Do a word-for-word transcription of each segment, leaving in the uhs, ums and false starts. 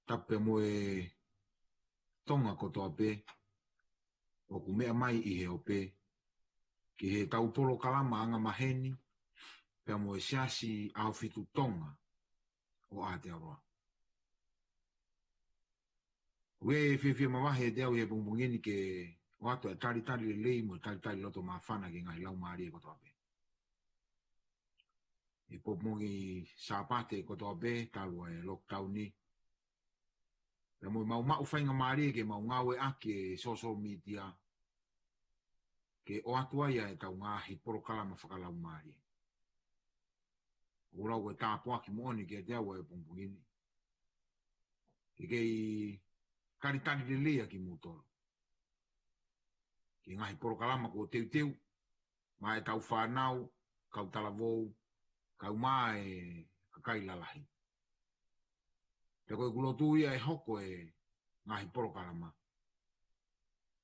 Tapu pea mo e Tonga kotoa pē ʻoku meʻa mai ʻi he ope ki heʻetau polokalama angamaheni pea mo e Siasi ʻAhofitu Tonga ʻo Aotearoa. ʻOku ou fiefia makehe ʻiate au he pongipongi ni ke ʻoatu e talitali lelei mo e talitali loto māfana ki he ngaahi laumālie kotoa pē. ʻI he pongipongi Sāpate kotoa pē talu e lockdown ni, pea mo ʻemau maʻu faingamālie ke mau ngāueʻaki e social media ke ʻoatu ai ʻetau ngaahi polokalama fakalaumālie. ʻOku ou lau ko e tāpuaki moʻoni kiate au he pongipongi ni ke kei talitali lelei ʻa kimoutolu ki he ngaahi polokalama kuo teuteu maʻa ʻetau fānau, kau talavou, kae ʻumaʻā e kakai lalahi. Pea ko ʻeku lotu ia ʻe hoko e ngaahi polokalama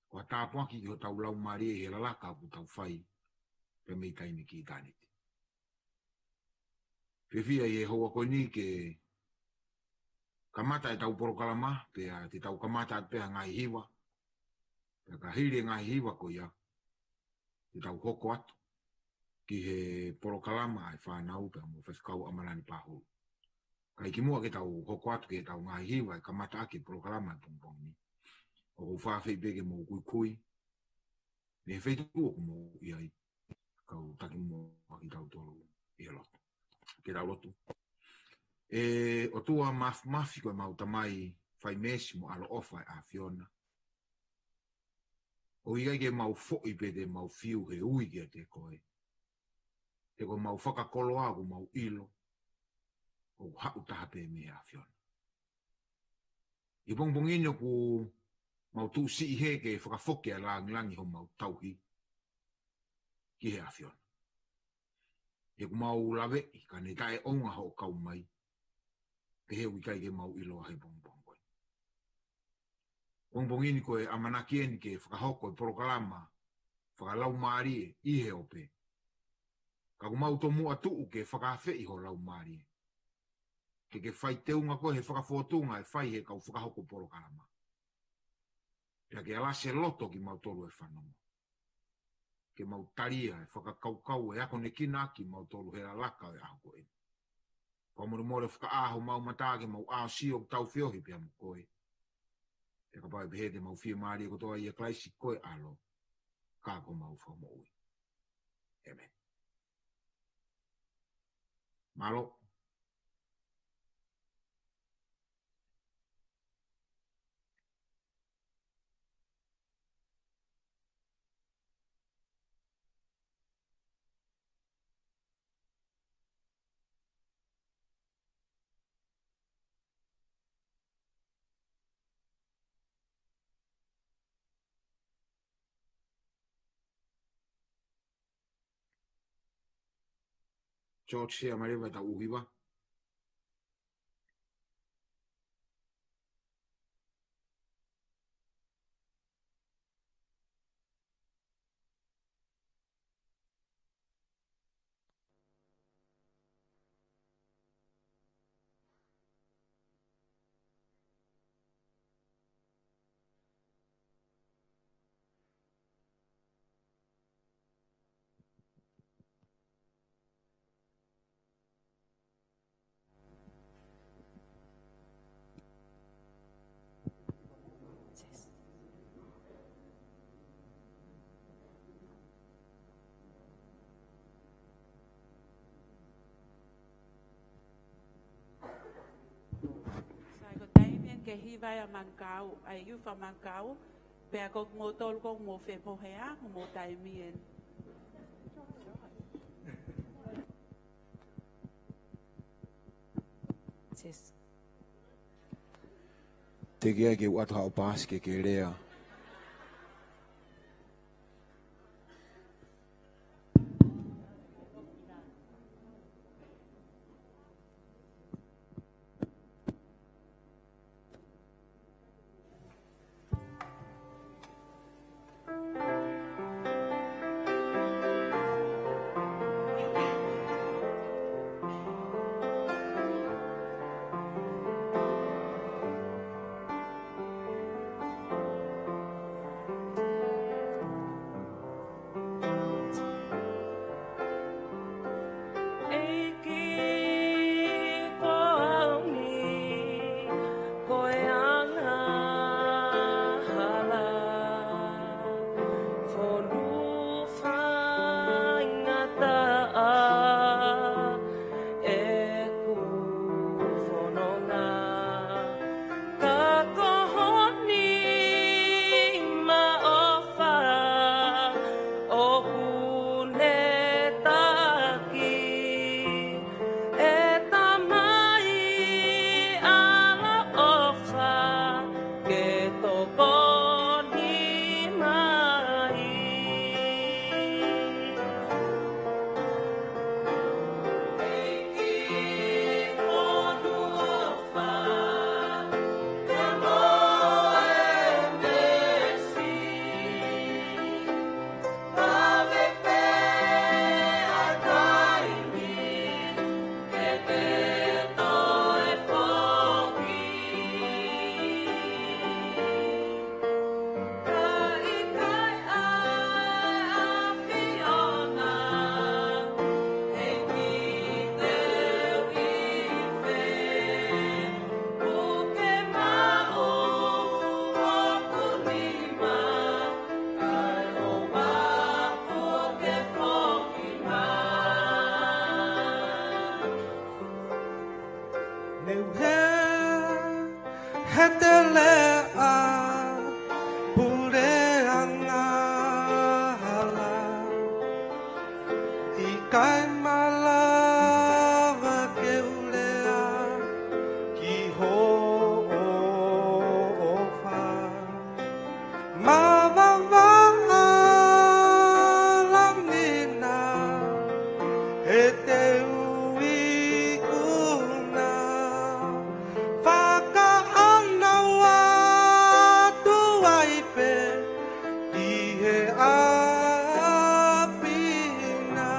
ko ha tāpuaki ki hotau laumālie ʻi he lalaka ʻoku tau fai pea mei taimi ki ʻitāniti. Fiefia ʻi he houa ko eni ke kamata ʻetau polokalama, pea te tau kamata atu pē ha ngaahi hiva. Pea ka hili e ngaahi hiva ko ia, te tau hoko atu ki he polokalama ʻa e fānau pea mo Faifekau ʻAmalani Pahulu. Kae kimuʻa ke tau hoko atu ki heʻetau ngaahi hiva ʻe kamata ʻaki e polokalama he pongipongi ni, ʻoku ou fakaafeʻi pē ke mou kuikui mei he feituʻu ʻoku mou ʻi ai, kau taki muʻa kitautolu ʻi he lotu. Ke tau lotu. ʻE ʻOtua Māfimafi, ko ʻemau Tamai fai meesi mo ʻaloʻofa ʻa e ʻAfiona, ʻoku ʻikai ke mau foʻi pe te mau fiu he ui kiate koe. He ko ʻemau fakakoloa ʻoku mau ʻilo ʻoku haʻu taha pē mei he ʻAfiona. ʻI he pongipongi ni ʻoku mau tuʻu siʻi hē ke fakafoki ʻa e langilangi homau tauhi ki he ʻAfiona. He ʻoku mau laveʻi ka ne taʻeʻounga hoʻo kau mai, pehē ʻoku ʻikai ke mau ʻiloa he pongipongi ko eni. Pongipongi ni ko e ʻamanaki eni ke fakahoko e polokalama fakalaumālie ʻi he ope. Ka ʻoku mau tomuʻa tuʻu ke fakaafeʻi ho laumālie ke ke fai teunga koe he fakafōtunga ʻe fai he kau fakahoko polokalama. Pea ke alasi e loto kimautolu ʻe fanongo, ke mau tali ʻa e fakakaukau ʻe akonekina ʻaki kimautolu he lalaka ʻo e ʻaho ko eni. Fakamolemole fakaʻā homau mata ke mau ʻaʻosi ʻoku tau feohi pea mo koe. Pea kapau ʻe pehē te mau fiemālie kotoa ʻia Kalaisi ko e ʻAlo, ka ko homau Fakamoʻui. ʻĒmeni. Mālō. George, share mai leva ʻetau ʻū hiva. Sai, ko e taimi eni ke hiva ai ʻa Mangkau, ʻa e ʻiufa Mangkau, pea ko kimoutolu ʻoku mou femohe ā, ko homou taimi eni. Yes. Teʻeki ai ke u ʻoatu haʻo paasi ke ke lea. He teleʻa puleʻanga hala, ʻikai malava ke u lea ki hoʻo ʻofa. Mavavaʻa langi na, he te u ikuna, fakaʻānaua atu ai pē ʻi he ʻapi na.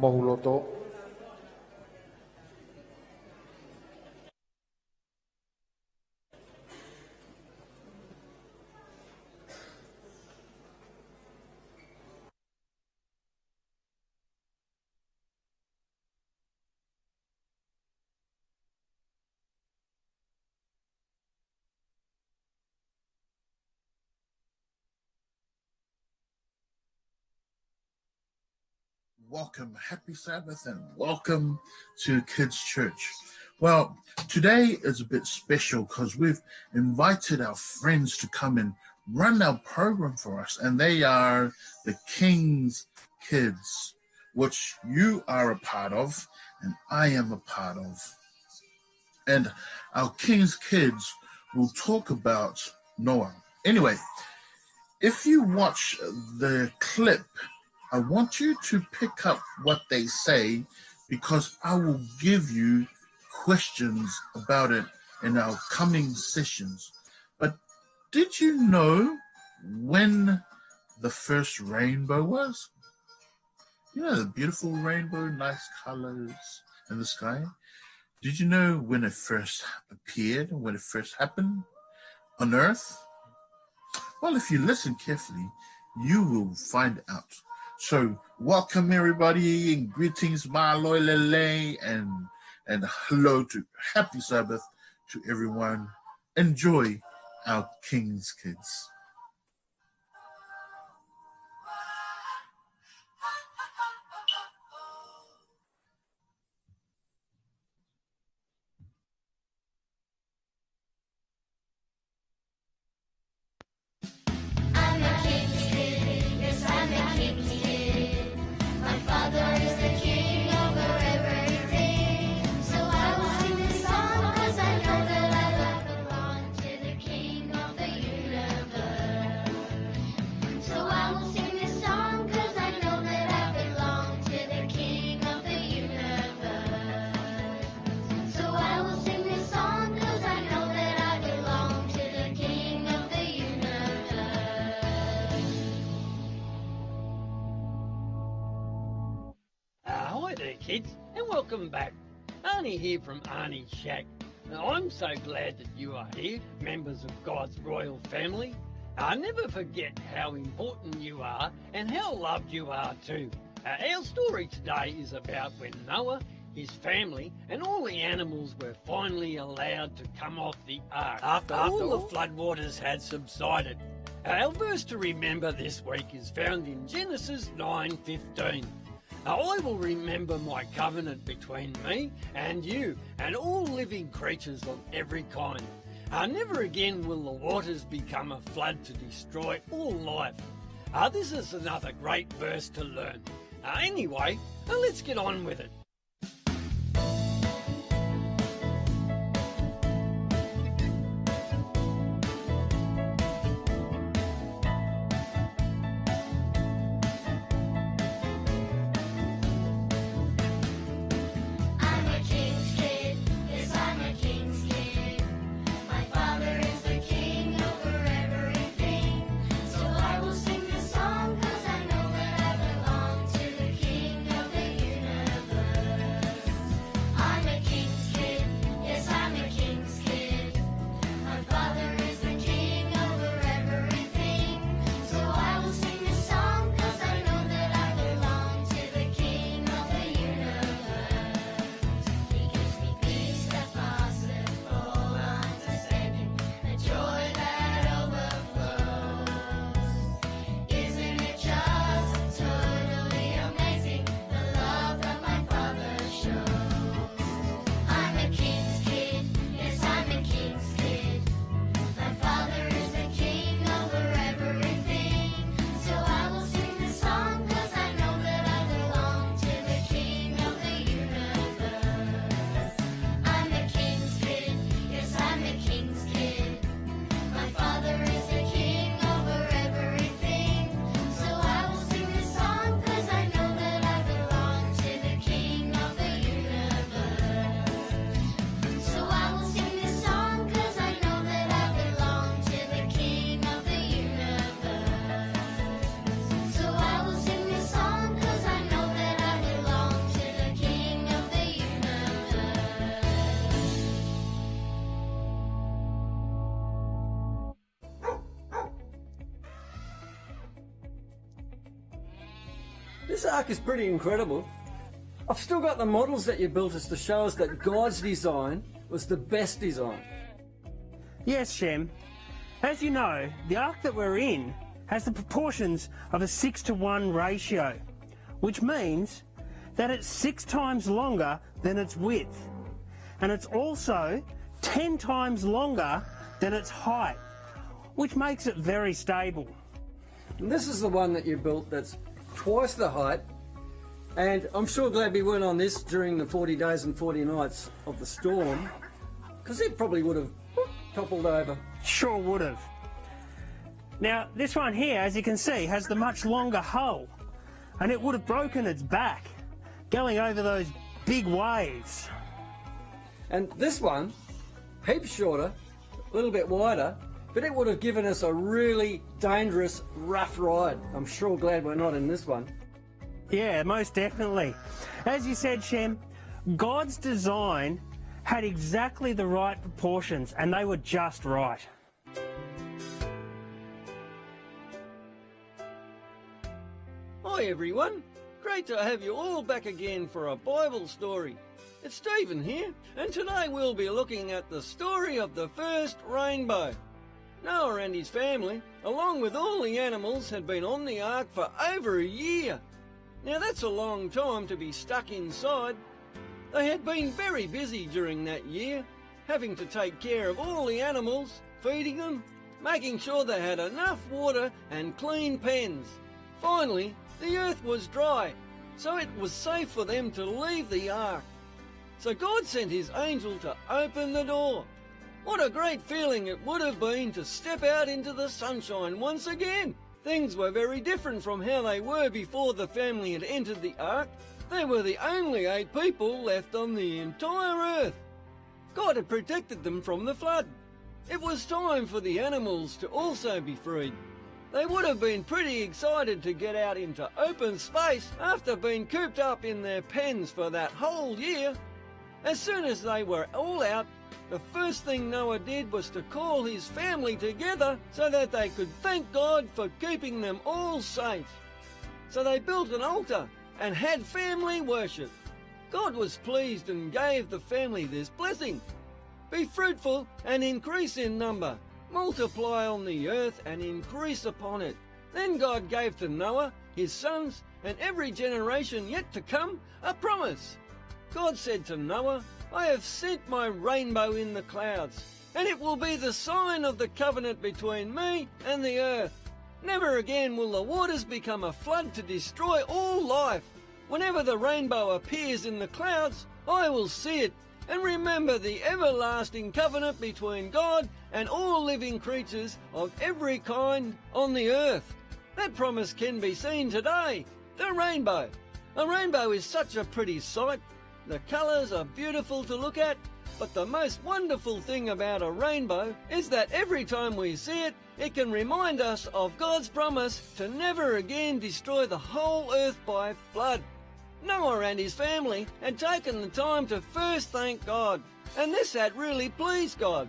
Mohu loto. Welcome. Happy Sabbath and welcome to Kids Church. Well, today is a bit special 'cause we've invited our friends to come and run our program for us, and they are the King's Kids, which you are a part of and I am a part of. And our King's Kids will talk about Noah. Anyway, if you watch the clip, I want you to pick up what they say because I will give you questions about it in our coming sessions. But did you know when the first rainbow was? You know, the beautiful rainbow, nice colors in the sky. Did you know when it first appeared, when it first happened on Earth? Well, if you listen carefully, you will find out. So, welcome everybody and greetings, mālō e lelei, and, and hello to happy Sabbath to everyone. Enjoy our King's Kids. I'm a king's kid, yes, I'm a king's kid. My father is the king over everything. So I will sing this song 'cause I know that I love the Lord. To the King of the universe. Kids, and welcome back. Arnie here from Arnie's Shack. Now, I'm so glad that you are here, members of God's royal family. I'll never forget how important you are and how loved you are too. Uh, our story today is about when Noah, his family, and all the animals were finally allowed to come off the ark after all the floodwaters had subsided. Our verse to remember this week is found in Genesis nine fifteen. "I will remember my covenant between me and you and all living creatures of every kind. Uh, never again will the waters become a flood to destroy all life." Uh, this is another great verse to learn. Uh, anyway, uh, let's get on with it. I'm a king's kid. Yes, I'm a king's kid. My father is the king over everything. So I will sing this song 'cause I know that I belong to the king of the universe. I'm a king's kid. Yes, I'm a king's kid. My father is the king over everything. So I will sing this song 'cause I know that I belong to the king of the universe. He gives me peace that passeth all understanding, a joy that overflows. Isn't it just totally amazing, the love that my father shows? I'm a king's kid, yes, I'm a king's kid. My father is the king over everything. So I will sing the song 'cause I know that I belong to the king of the universe. I'm a king's kid, yes, I'm a king's kid. My father is the king over everything. So I will sing this song 'cause I know that I belong to the king of the universe. So I will sing this song 'cause I know that I belong to the king of the universe. So I will sing this song 'cause I know that I belong to the king of the universe. This ark is pretty incredible. I've still got the models that you built us to show us that God's design was the best design. Yes, Shem. As you know, the ark that we're in has the proportions of a six to one ratio, which means that it's six times longer than its width. And it's also ten times longer than its height, which makes it very stable. And this is the one that you built that's twice the height. And I'm sure glad we weren't on this during the forty days and forty nights of the storm, 'cause it probably would have toppled over. Sure would have. Now, this one here, as you can see, has the much longer hull, and it would have broken its back going over those big waves. And this one, heaps shorter, a little bit wider, but it would have given us a really dangerous, rough ride. I'm sure glad we're not in this one. Yeah, most definitely. As you said, Shem, God's design had exactly the right proportions, and they were just right. Hi everyone, great to have you all back again for a Bible story. It's Stephen here, and today we'll be looking at the story of the first rainbow. Noah and his family, along with all the animals, had been on the ark for over a year. Now that's a long time to be stuck inside. They had been very busy during that year, having to take care of all the animals, feeding them, making sure they had enough water and clean pens. Finally, the earth was dry, so it was safe for them to leave the ark. So God sent his angel to open the door. What a great feeling it would have been to step out into the sunshine once again. Things were very different from how they were before the family had entered the ark. They were the only eight people left on the entire earth. God had protected them from the flood. It was time for the animals to also be freed. They would have been pretty excited to get out into open space after being cooped up in their pens for that whole year. As soon as they were all out, the first thing Noah did was to call his family together so that they could thank God for keeping them all safe. So they built an altar and had family worship. God was pleased and gave the family this blessing: "Be fruitful and increase in number. Multiply on the earth and increase upon it." Then God gave to Noah, his sons, and every generation yet to come a promise. God said to Noah, "I have sent my rainbow in the clouds, and it will be the sign of the covenant between me and the earth. Never again will the waters become a flood to destroy all life. Whenever the rainbow appears in the clouds, I will see it and remember the everlasting covenant between God and all living creatures of every kind on the earth." That promise can be seen today. The rainbow. A rainbow is such a pretty sight. The colours are beautiful to look at, but the most wonderful thing about a rainbow is that every time we see it, it can remind us of God's promise to never again destroy the whole earth by flood. Noah and his family had taken the time to first thank God, and this had really pleased God.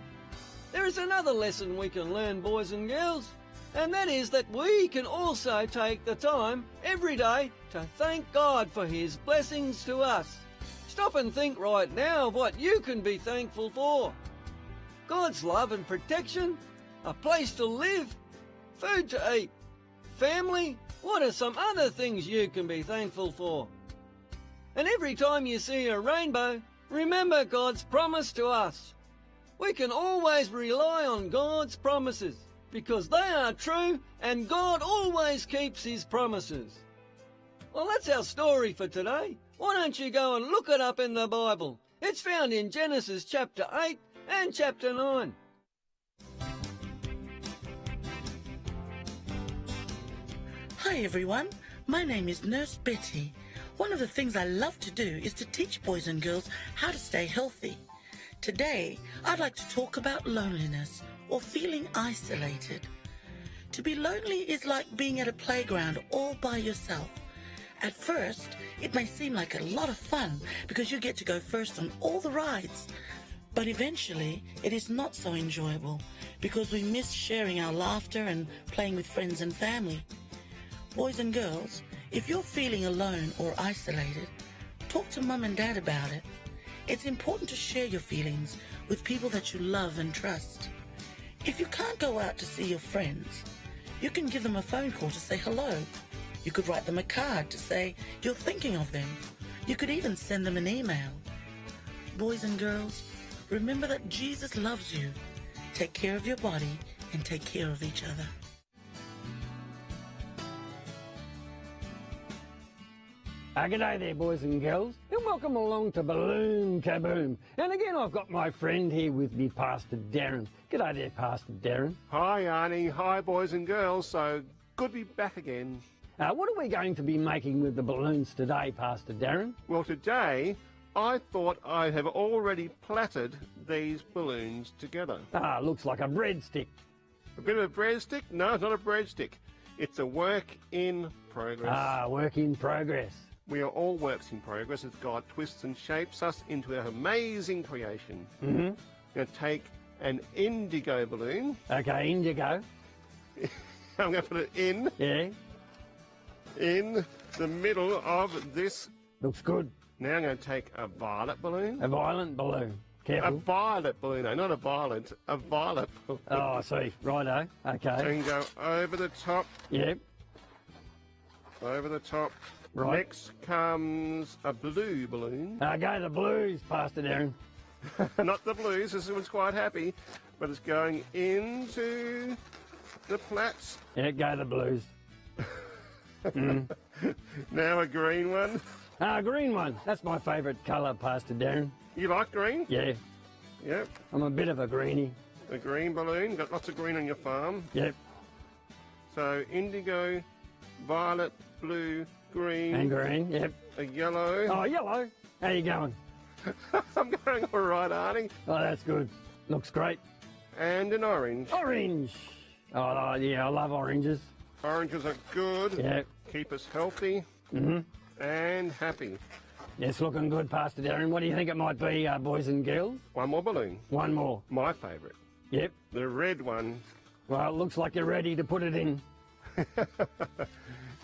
There is another lesson we can learn, boys and girls, and that is that we can also take the time every day to thank God for his blessings to us. Stop and think right now of what you can be thankful for. God's love and protection, a place to live, food to eat, family. What are some other things you can be thankful for? And every time you see a rainbow, remember God's promise to us. We can always rely on God's promises because they are true and God always keeps his promises. Well, that's our story for today. Why don't you go and look it up in the Bible? It's found in Genesis chapter eight and chapter nine. Hi everyone, my name is Nurse Betty. One of the things I love to do is to teach boys and girls how to stay healthy. Today, I'd like to talk about loneliness or feeling isolated. To be lonely is like being at a playground all by yourself. At first, it may seem like a lot of fun because you get to go first on all the rides. But eventually, it is not so enjoyable because we miss sharing our laughter and playing with friends and family. Boys and girls, if you're feeling alone or isolated, talk to mum and dad about it. It's important to share your feelings with people that you love and trust. If you can't go out to see your friends, you can give them a phone call to say hello. You could write them a card to say you're thinking of them. You could even send them an email. Boys and girls, remember that Jesus loves you. Take care of your body and take care of each other. Uh, g'day there, boys and girls, and welcome along to Balloon Kaboom. And again, I've got my friend here with me, Pastor Darren. G'day there, Pastor Darren. Hi, Arnie. Hi, boys and girls. So good to be back again. Uh, what are we going to be making with the balloons today, Pastor Darren? Well, today, I thought I have already plaited these balloons together. Ah, looks like a breadstick. A bit of a breadstick? No, it's not a breadstick. It's a work in progress. Ah, work in progress. We are all works in progress as God twists and shapes us into an amazing creation. Mm-hmm. I'm going to take an indigo balloon. Okay, indigo. I'm going to put it in. Yeah. In the middle of this. Looks good. Now I'm going to take a violet balloon. A violent balloon. Careful. A violet balloon, eh? Not a violent, a violet balloon. Oh, I see. Righto. Okay. And go over the top. Yep. Over the top. Right. Next comes a blue balloon. Uh, go the blues, Pastor Darren. Not the blues. This one's quite happy, but it's going into the plaits. Yeah, go the blues. Mm. Now a green one. Ah, green one. That's my favourite colour, Pastor Darren. You like green? Yeah. Yep. I'm a bit of a greenie. A green balloon. Got lots of green on your farm. Yep. So indigo, violet, blue, green. And green, yep. A yellow. Oh, yellow. How you going? I'm going all right, Arnie. Oh, that's good. Looks great. And an orange. Orange. Oh, yeah, I love oranges. Oranges are good. Yeah. Keep us healthy and happy. It's looking good, Pastor Darren. What do you think it might be, uh, boys and girls? One more balloon. One more. My favourite. Yep. The red one. Well, it looks like you're ready to put it in.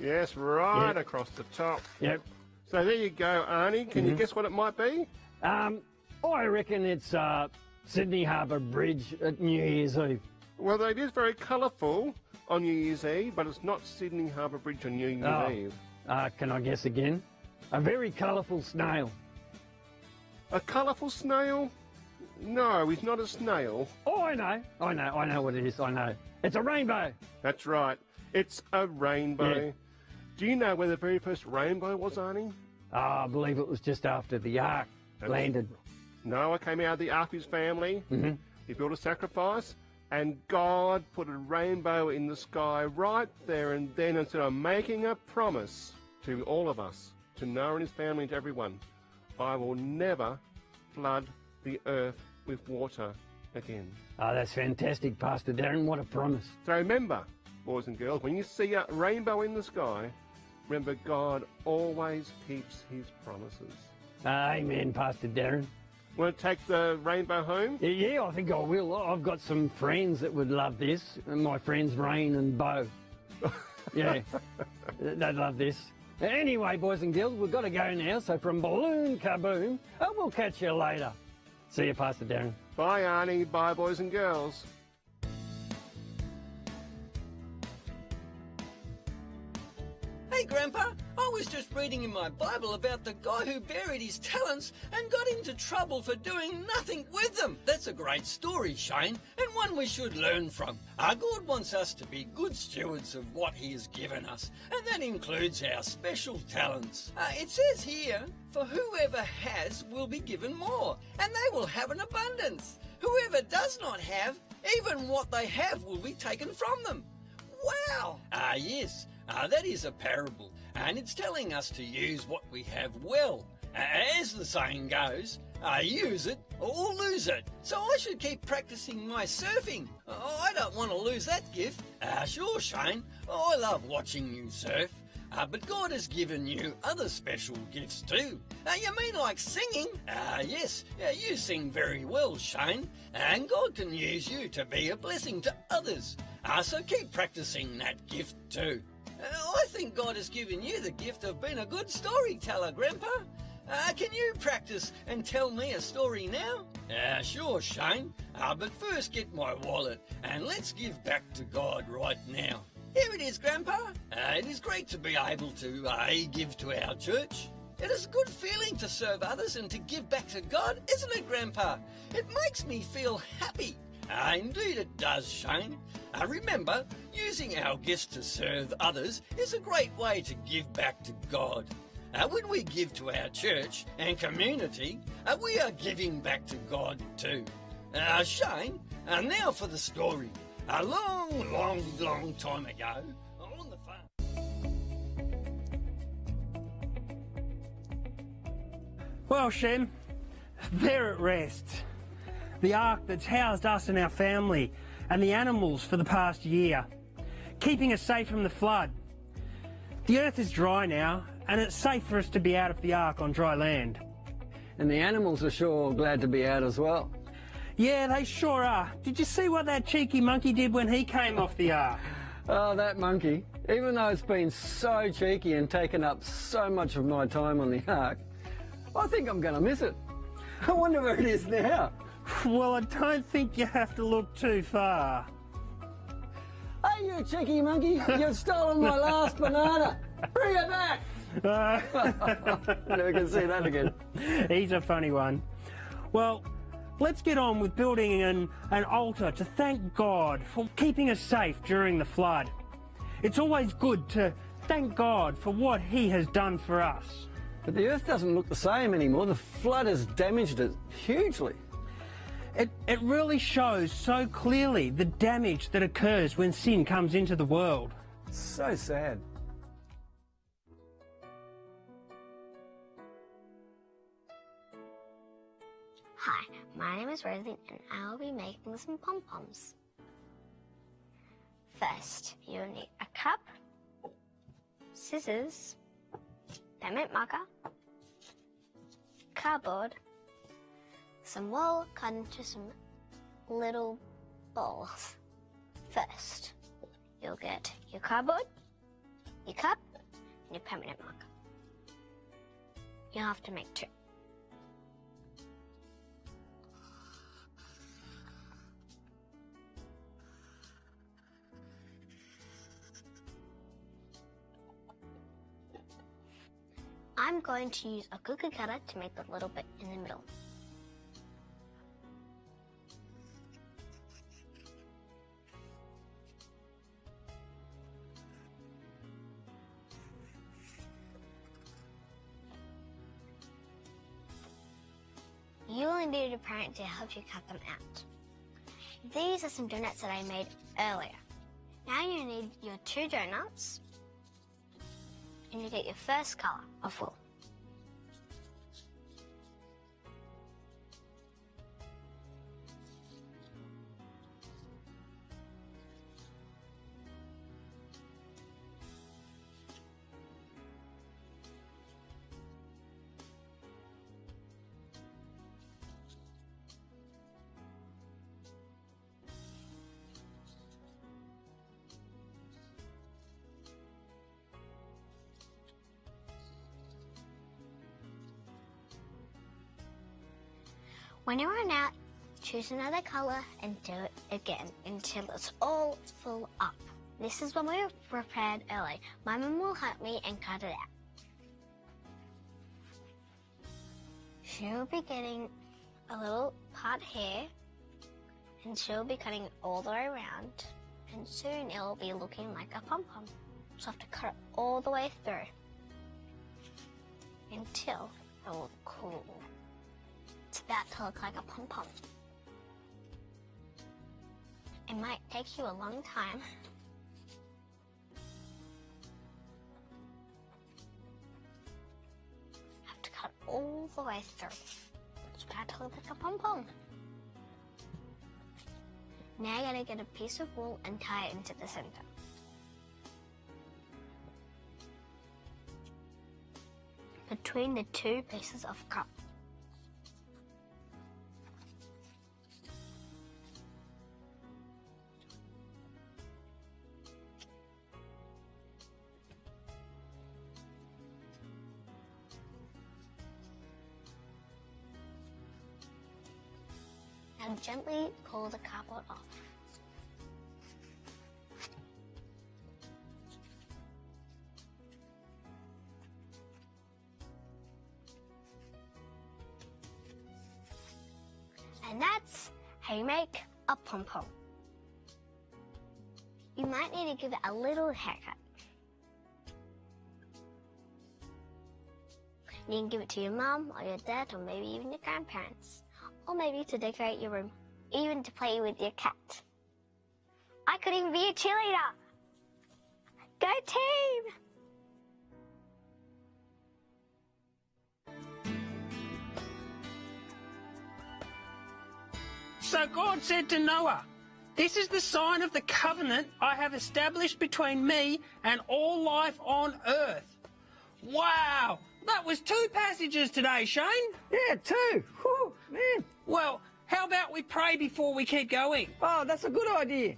Yes, right across the top. Yep. So there you go, Arnie. Can you guess what it might be? Um, I reckon it's, uh, Sydney Harbour Bridge at New Year's Eve. Well, it is very colourful on New Year's Eve, but it's not Sydney Harbour Bridge on New Year's Eve. Uh, can I guess again? A very colourful snail. A colourful snail? No, he's not a snail. Oh, I know. I know. I know what it is. I know. It's a rainbow. That's right. It's a rainbow. Yeah. Do you know where the very first rainbow was, Arnie? Ah, I believe it was just after the ark landed. Noah came out of the ark with his family. He built a sacrifice, and God put a rainbow in the sky right there and then and said, "I'm making a promise to all of us, to Noah and his family and to everyone. I will never flood the earth with water again." Ah, that's fantastic, Pastor Darren. What a promise. So remember, boys and girls, when you see a rainbow in the sky, remember God always keeps his promises. Amen, Pastor Darren. Want to take the rainbow home? Yeah, yeah, I think I will. I've got some friends that would love this. My friends Rain and Bo. Yeah, they'd love this. Anyway, boys and girls, we've got to go now. So from Balloon Kaboom, uh, we'll catch you later. See you, Pastor Darren. Bye, Arnie. Bye, boys and girls. Hey, Grandpa. I was just reading in my Bible about the guy who buried his talents and got into trouble for doing nothing with them. That's a great story, Shane, and one we should learn from. Our God wants us to be good stewards of what he has given us, and that includes our special talents. Uh, it says here, "For whoever has will be given more, and they will have an abundance. Whoever does not have, even what they have will be taken from them." Wow! Ah, yes. Ah, that is a parable, and it's telling us to use what we have well. A- As the saying goes, ah, use it or lose it. So I should keep practicing my surfing. Oh, I don't want to lose that gift. Ah, sure, Shane. I love watching you surf. Ah, but God has given you other special gifts too. Ah, you mean like singing? Ah, yes. Yeah, you sing very well, Shane. And God can use you to be a blessing to others. Ah, so keep practicing that gift too. Uh, I think God has given you the gift of being a good storyteller, Grandpa. Uh, can you practice and tell me a story now? Uh, sure, Shane. Uh, but first get my wallet and let's give back to God right now. Here it is, Grandpa. Uh, it is great to be able to, uh, give to our church. It is a good feeling to serve others and to give back to God, isn't it, Grandpa? It makes me feel happy. Uh, indeed it does, Shane. Uh, remember, using our gifts to serve others is a great way to give back to God. Uh, when we give to our church and community, uh, we are giving back to God too. Uh, Shane, uh, now for the story. A long, long, long time ago, on the farm. Well, Shem, there it rests. The ark that's housed us and our family and the animals for the past year, keeping us safe from the flood. The earth is dry now, and it's safe for us to be out of the ark on dry land. And the animals are sure glad to be out as well. Yeah, they sure are. Did you see what that cheeky monkey did when he came off the ark? Oh, that monkey. Even though it's been so cheeky and taken up so much of my time on the ark, I think I'm gonna miss it. I wonder where it is now. Well, I don't think you have to look too far. Hey, you cheeky monkey, you've stolen my last banana. Bring it back. Uh, Never can see that again. He's a funny one. Well, let's get on with building an, an altar to thank God for keeping us safe during the flood. It's always good to thank God for what he has done for us. But the earth doesn't look the same anymore. The flood has damaged it hugely. It, it really shows so clearly the damage that occurs when sin comes into the world. So sad. Hi, my name is Rosie and I'll be making some pom-poms. First, you'll need a cup, scissors, permanent marker, cardboard, some wool cut into some little balls. First, you'll get your cardboard, your cup, and your permanent marker. You'll have to make two. I'm going to use a cookie cutter to make the little bit in the middle. You will need a parent to help you cut them out. These are some donuts that I made earlier. Now you need your two donuts, and you get your first color of wool. When you run out, choose another color and do it again until it's all full up. This is one we prepared early. My mum will help me and cut it out. She'll be getting a little part here, and she'll be cutting all the way around, and soon it'll be looking like a pom-pom. So I have to cut it all the way through until it will cool. It's about to look like a pom-pom. It might take you a long time. Have to cut all the way through. It's about to look like a pom-pom. Now you're gonna get a piece of wool and tie it into the center, between the two pieces of cup. Now gently pull the cardboard off. And that's how you make a pom-pom. You might need to give it a little haircut. You can give it to your mum or your dad or maybe even your grandparents. Or maybe to decorate your room, even to play with your cat. I could even be a cheerleader. Go team! So God said to Noah, "This is the sign of the covenant I have established between me and all life on earth." Wow, that was two passages today, Shane. Yeah, two. Whew, man. Well, how about we pray before we keep going? Oh, that's a good idea.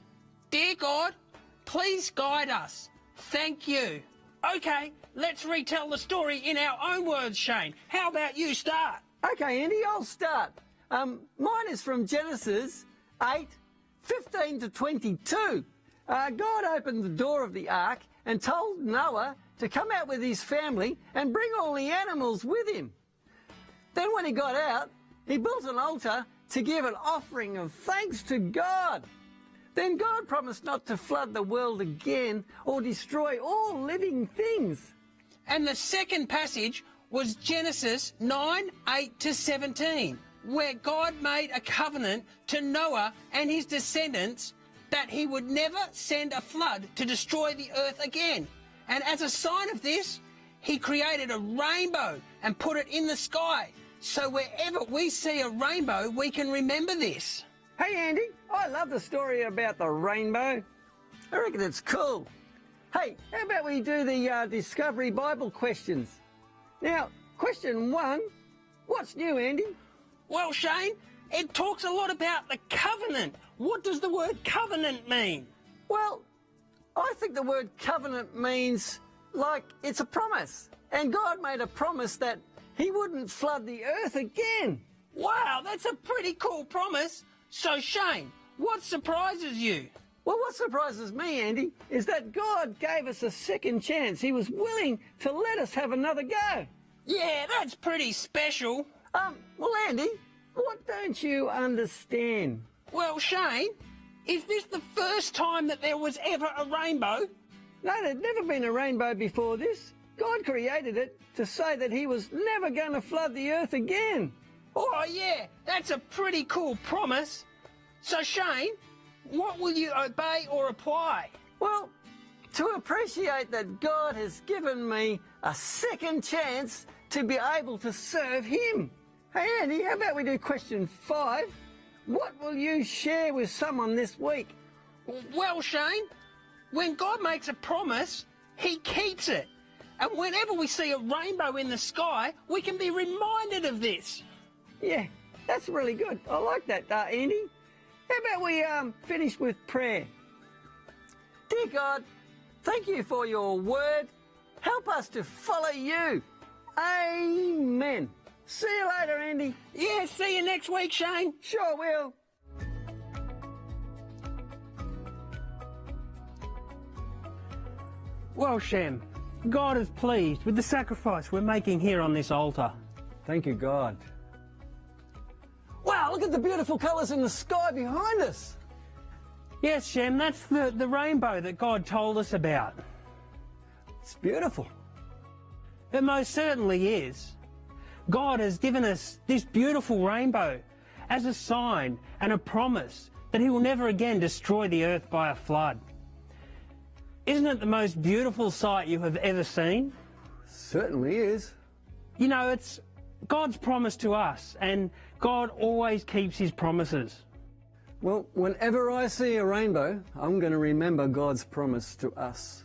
Dear God, please guide us. Thank you. Okay, let's retell the story in our own words, Shane. How about you start? Okay, Andy, I'll start. Um, mine is from Genesis eight, fifteen to twenty-two. Uh, God opened the door of the ark and told Noah to come out with his family and bring all the animals with him. Then when he got out, he built an altar to give an offering of thanks to God. Then God promised not to flood the world again or destroy all living things. And the second passage was Genesis nine, eight to seventeen, where God made a covenant to Noah and his descendants that he would never send a flood to destroy the earth again. And as a sign of this, he created a rainbow and put it in the sky. So wherever we see a rainbow, we can remember this. Hey, Andy, I love the story about the rainbow. I reckon it's cool. Hey, how about we do the uh, Discovery Bible questions? Now, question one, what's new, Andy? Well, Shane, it talks a lot about the covenant. What does the word covenant mean? Well, I think the word covenant means, like, it's a promise. And God made a promise that he wouldn't flood the earth again. Wow, that's a pretty cool promise. So, Shane, what surprises you? Well, what surprises me, Andy, is that God gave us a second chance. He was willing to let us have another go. Yeah, that's pretty special. Um, well, Andy, what don't you understand? Well, Shane, is this the first time that there was ever a rainbow? No, there'd never been a rainbow before this. God created it to say that he was never going to flood the earth again. Oh, yeah, that's a pretty cool promise. So, Shane, what will you obey or apply? Well, to appreciate that God has given me a second chance to be able to serve him. Hey, Andy, how about we do question five? What will you share with someone this week? Well, Shane, when God makes a promise, he keeps it. And whenever we see a rainbow in the sky, we can be reminded of this. Yeah, that's really good. I like that, uh, Andy. How about we um, finish with prayer? Dear God, thank you for your word. Help us to follow you. Amen. See you later, Andy. Yeah, see you next week, Shane. Sure will. Well, Shem, God is pleased with the sacrifice we're making here on this altar. Thank you, God. Wow, look at the beautiful colours in the sky behind us. Yes, Shem, that's the, the rainbow that God told us about. It's beautiful. It most certainly is. God has given us this beautiful rainbow as a sign and a promise that he will never again destroy the earth by a flood. Isn't it the most beautiful sight you have ever seen? Certainly is. You know, it's God's promise to us, and God always keeps his promises. Well, whenever I see a rainbow, I'm gonna remember God's promise to us.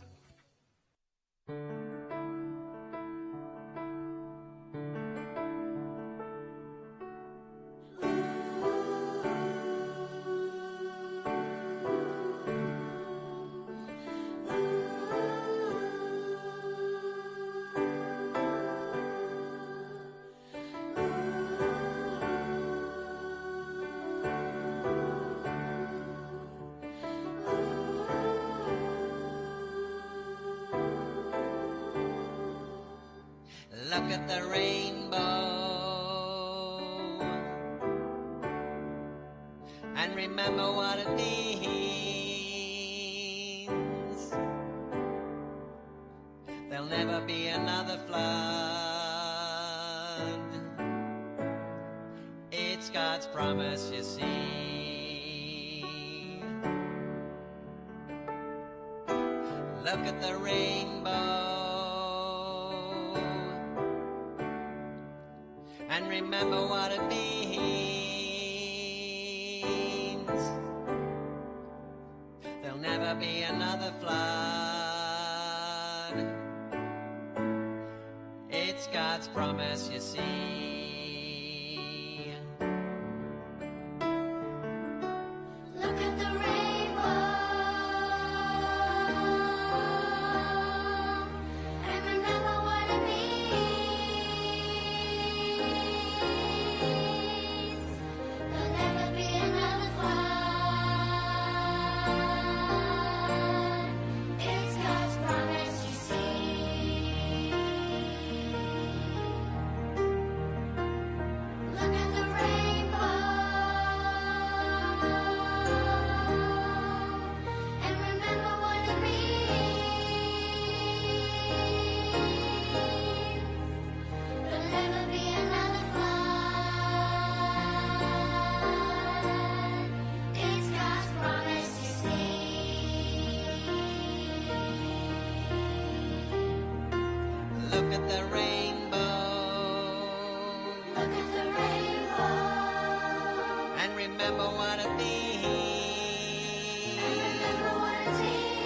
Look at the rainbow and remember what it means. There'll never be another flood. It's God's promise, you see. Look at the rainbow and remember what it means. There'll never be another flood. It's God's promise, you see. Look at the rainbow and remember what it means. There'll never be another flood. It's God's promise, you see. Look at the rainbow and remember what it means. There'll never be another flood. It's God's promise, you see. Look at the rainbow. Look at the rainbow. And remember what it means. And remember what it means.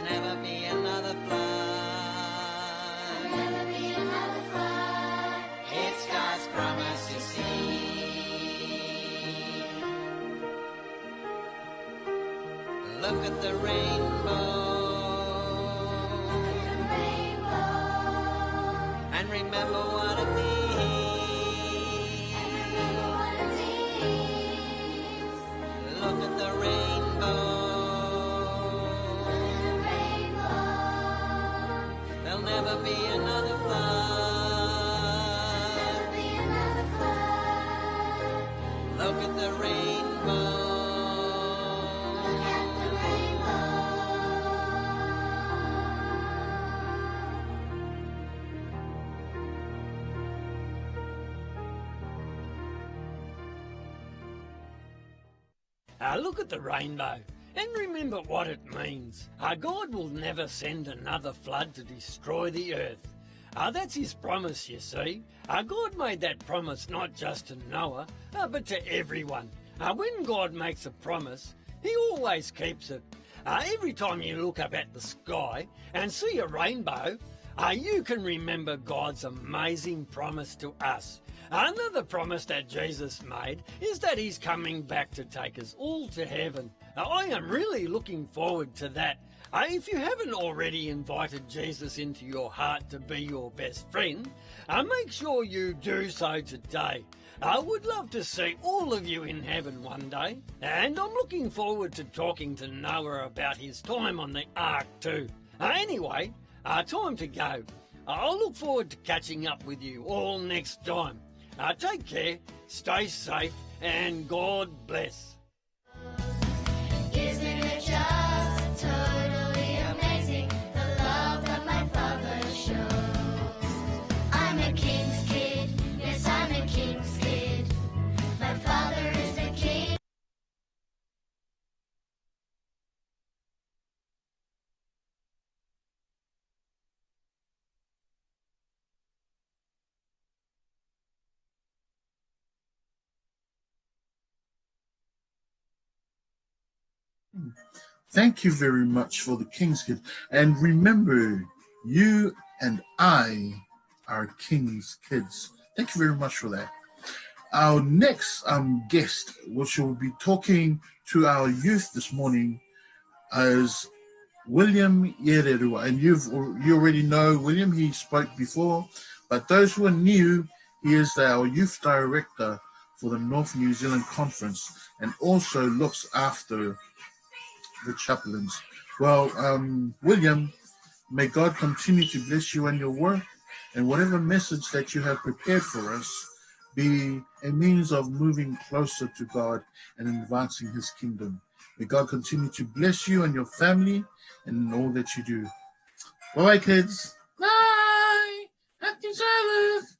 Never be another flood. Never be another flood. It's God's promise, you see. Look at the rainbow. Look at the rainbow. And remember what it means. And remember what it means. Look at the rainbow. Look at the rainbow. There'll never be another flood. There'll never be another flood. Look at the rainbow. Look at the rainbow. Uh, look at the rainbow and remember what it means. Uh, God will never send another flood to destroy the earth. Uh, that's his promise, you see. Uh, God made that promise not just to Noah, uh, but to everyone. Uh, when God makes a promise, he always keeps it. Uh, every time you look up at the sky and see a rainbow, uh, you can remember God's amazing promise to us. Another promise that Jesus made is that he's coming back to take us all to heaven. Uh, I am really looking forward to that. Uh, if you haven't already invited Jesus into your heart to be your best friend, uh, make sure you do so today. I would love to see all of you in heaven one day, and I'm looking forward to talking to Noah about his time on the ark too. Uh, anyway, uh, time to go. I'll look forward to catching up with you all next time. Uh, take care, stay safe, and God bless. Isn't it just totally amazing, the love that my father shows? I'm a king's kid, yes, I'm a king's kid. My father is a king. Thank you very much for the King's Kid. And remember, you and I are King's kids. Thank you very much for that. Our next um, guest, which will be talking to our youth this morning, is William Iererua. And you've, you already know William, he spoke before. But those who are new, he is our youth director for the North New Zealand Conference and also looks after the chaplains. Well, um, William, may God continue to bless you and your work, and whatever message that you have prepared for us be a means of moving closer to God and advancing his kingdom. May God continue to bless you and your family and in all that you do. Bye, kids. Bye. Happy Sabbath.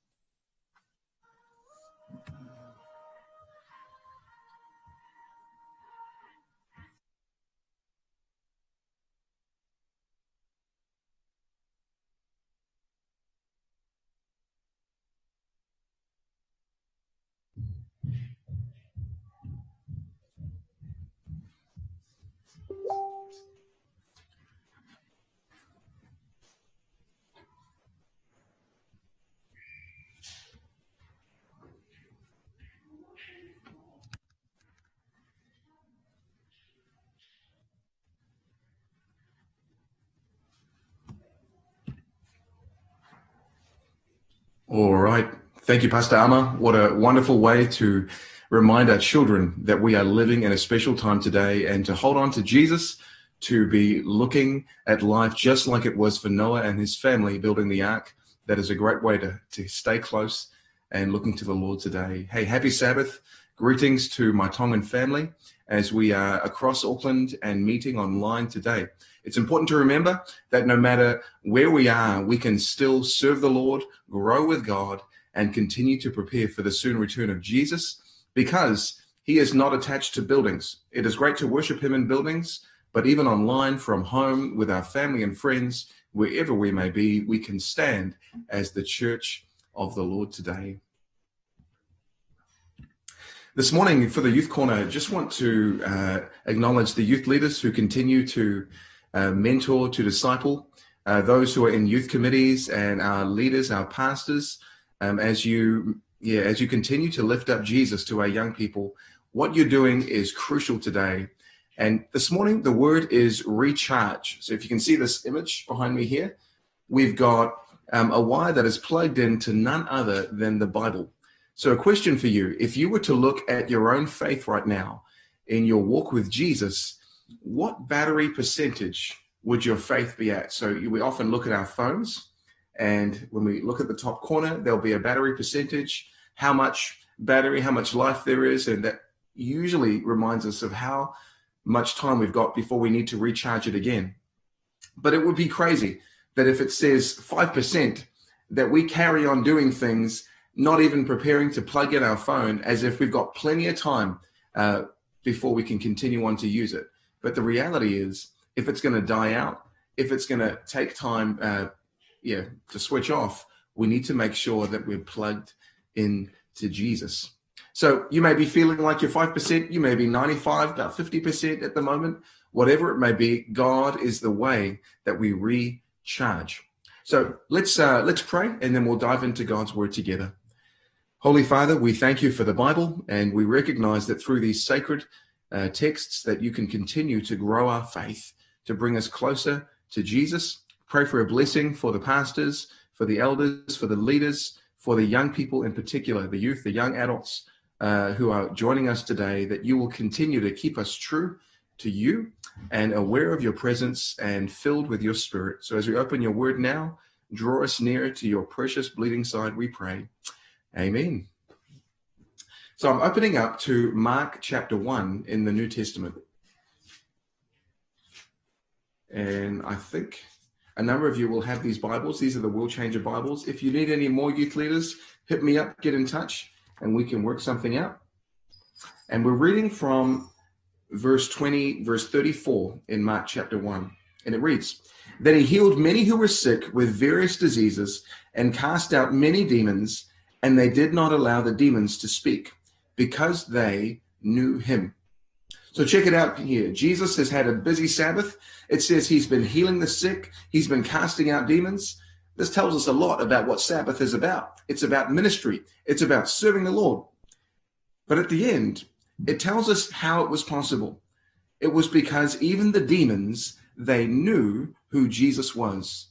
All right. Thank you, Pastor Ama. What a wonderful way to remind our children that we are living in a special time today and to hold on to Jesus, to be looking at life just like it was for Noah and his family building the ark. That is a great way to, to stay close and looking to the Lord today. Hey, happy Sabbath. Greetings to my Tongan family as we are across Auckland and meeting online today. It's important to remember that no matter where we are, we can still serve the Lord, grow with God, and continue to prepare for the soon return of Jesus because he is not attached to buildings. It is great to worship him in buildings, but even online, from home, with our family and friends, wherever we may be, we can stand as the church of the Lord today. This morning for the Youth Corner, I just want to uh, acknowledge the youth leaders who continue to uh, mentor to disciple, uh, those who are in youth committees and our leaders, our pastors, um, as you, yeah, as you continue to lift up Jesus to our young people, what you're doing is crucial today. And this morning, the word is recharge. So if you can see this image behind me here, we've got um, a wire that is plugged into none other than the Bible. So a question for you, if you were to look at your own faith right now in your walk with Jesus, what battery percentage would your faith be at? So we often look at our phones, and when we look at the top corner, there'll be a battery percentage, how much battery, how much life there is, and that usually reminds us of how much time we've got before we need to recharge it again. But it would be crazy that if it says five percent, that we carry on doing things, not even preparing to plug in our phone, as if we've got plenty of time uh, before we can continue on to use it. But the reality is, if it's going to die out, if it's going to take time, uh, yeah, to switch off, we need to make sure that we're plugged in to Jesus. So you may be feeling like you're five percent, you may be ninety-five, about fifty percent at the moment, whatever it may be, God is the way that we recharge. So let's, uh, let's pray, and then we'll dive into God's word together. Holy Father, we thank you for the Bible, and we recognize that through these sacred uh, texts that you can continue to grow our faith, to bring us closer to Jesus. Pray for a blessing for the pastors, for the elders, for the leaders, for the young people in particular, the youth, the young adults uh, who are joining us today, that you will continue to keep us true to you and aware of your presence and filled with your spirit. So as we open your word now, draw us near to your precious bleeding side, we pray. Amen. So I'm opening up to Mark chapter one in the New Testament. And I think a number of you will have these Bibles. These are the World Changer Bibles. If you need any more, youth leaders, hit me up, get in touch, and we can work something out. And we're reading from verse twenty, verse thirty-four in Mark chapter one. And it reads, "Then he healed many who were sick with various diseases and cast out many demons, and they did not allow the demons to speak because they knew him." So check it out here. Jesus has had a busy Sabbath. It says he's been healing the sick. He's been casting out demons. This tells us a lot about what Sabbath is about. It's about ministry. It's about serving the Lord. But at the end, it tells us how it was possible. It was because even the demons, they knew who Jesus was.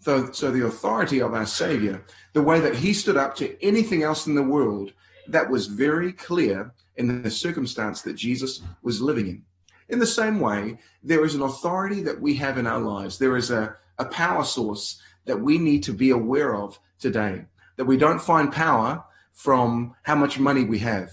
So, so the authority of our Savior, the way that he stood up to anything else in the world, that was very clear in the circumstance that Jesus was living in. In the same way, there is an authority that we have in our lives. There is a, a power source that we need to be aware of today, that we don't find power from how much money we have.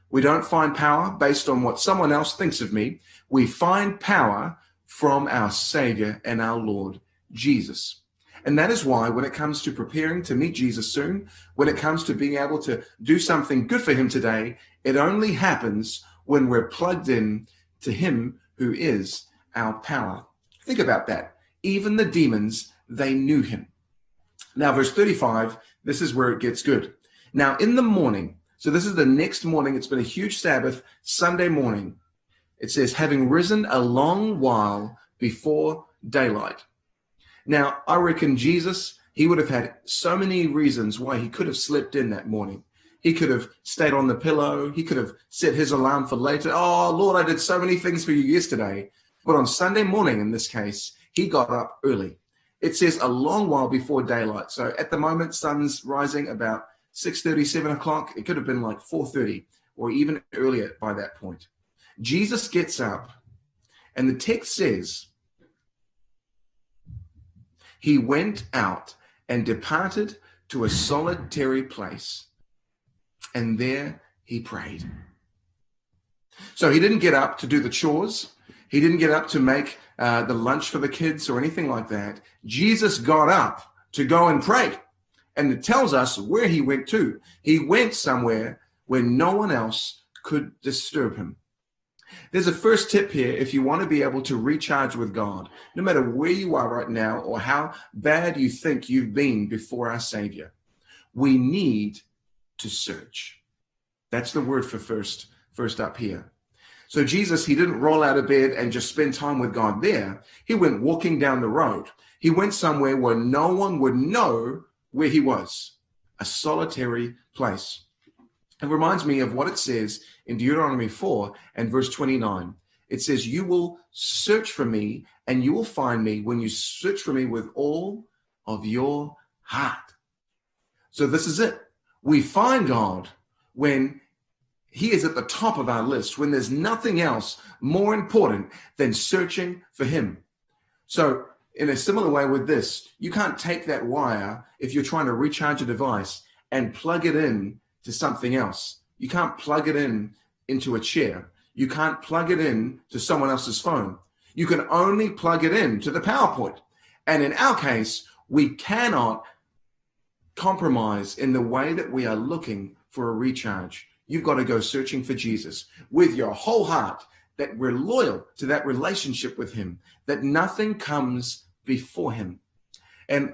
We don't find power based on what someone else thinks of me. We find power from our Savior and our Lord, Jesus. And that is why when it comes to preparing to meet Jesus soon, when it comes to being able to do something good for him today, it only happens when we're plugged in to him who is our power. Think about that. Even the demons, they knew him. Now, verse thirty-five, this is where it gets good. "Now, in the morning," so this is the next morning, it's been a huge Sabbath, Sunday morning. It says, "Having risen a long while before daylight." Now, I reckon Jesus, he would have had so many reasons why he could have slept in that morning. He could have stayed on the pillow. He could have set his alarm for later. "Oh, Lord, I did so many things for you yesterday." But on Sunday morning, in this case, he got up early. It says a long while before daylight. So at the moment, sun's rising about six thirty, seven o'clock. It could have been like four thirty or even earlier by that point. Jesus gets up, and the text says, "He went out and departed to a solitary place, and there he prayed." So he didn't get up to do the chores. He didn't get up to make uh, the lunch for the kids or anything like that. Jesus got up to go and pray. And it tells us where he went to. He went somewhere where no one else could disturb him. There's a first tip here if you want to be able to recharge with God, no matter where you are right now or how bad you think you've been before our Savior. We need to search. That's the word for first, first up here. So Jesus, he didn't roll out of bed and just spend time with God there. He went walking down the road. He went somewhere where no one would know where he was, a solitary place. It reminds me of what it says in Deuteronomy four and verse twenty-nine. It says, "You will search for me and you will find me when you search for me with all of your heart." So this is it. We find God when he is at the top of our list, when there's nothing else more important than searching for him. So in a similar way with this, you can't take that wire, if you're trying to recharge a device, and plug it in to something else. You can't plug it in into a chair. You can't plug it in to someone else's phone. You can only plug it in to the PowerPoint. And in our case, we cannot compromise in the way that we are looking for a recharge. You've got to go searching for Jesus with your whole heart, that we're loyal to that relationship with him, that nothing comes before him. And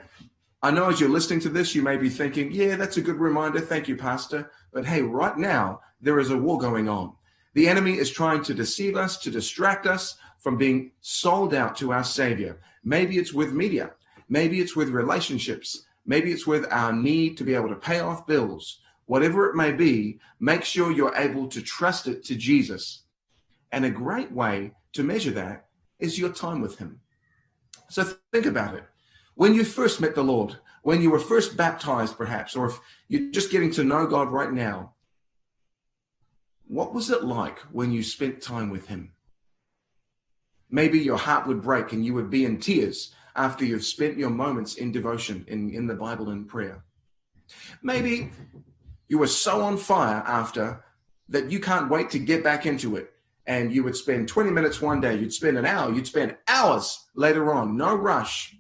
I know as you're listening to this, you may be thinking, "Yeah, that's a good reminder. Thank you, Pastor." But hey, right now, there is a war going on. The enemy is trying to deceive us, to distract us from being sold out to our Savior. Maybe it's with media. Maybe it's with relationships. Maybe it's with our need to be able to pay off bills. Whatever it may be, make sure you're able to trust it to Jesus. And a great way to measure that is your time with him. So think about it. When you first met the Lord, when you were first baptized perhaps, or if you're just getting to know God right now, what was it like when you spent time with him? Maybe your heart would break and you would be in tears after you've spent your moments in devotion, in, in the Bible and prayer. Maybe you were so on fire after that you can't wait to get back into it. And you would spend twenty minutes one day, you'd spend an hour, you'd spend hours later on, no rush.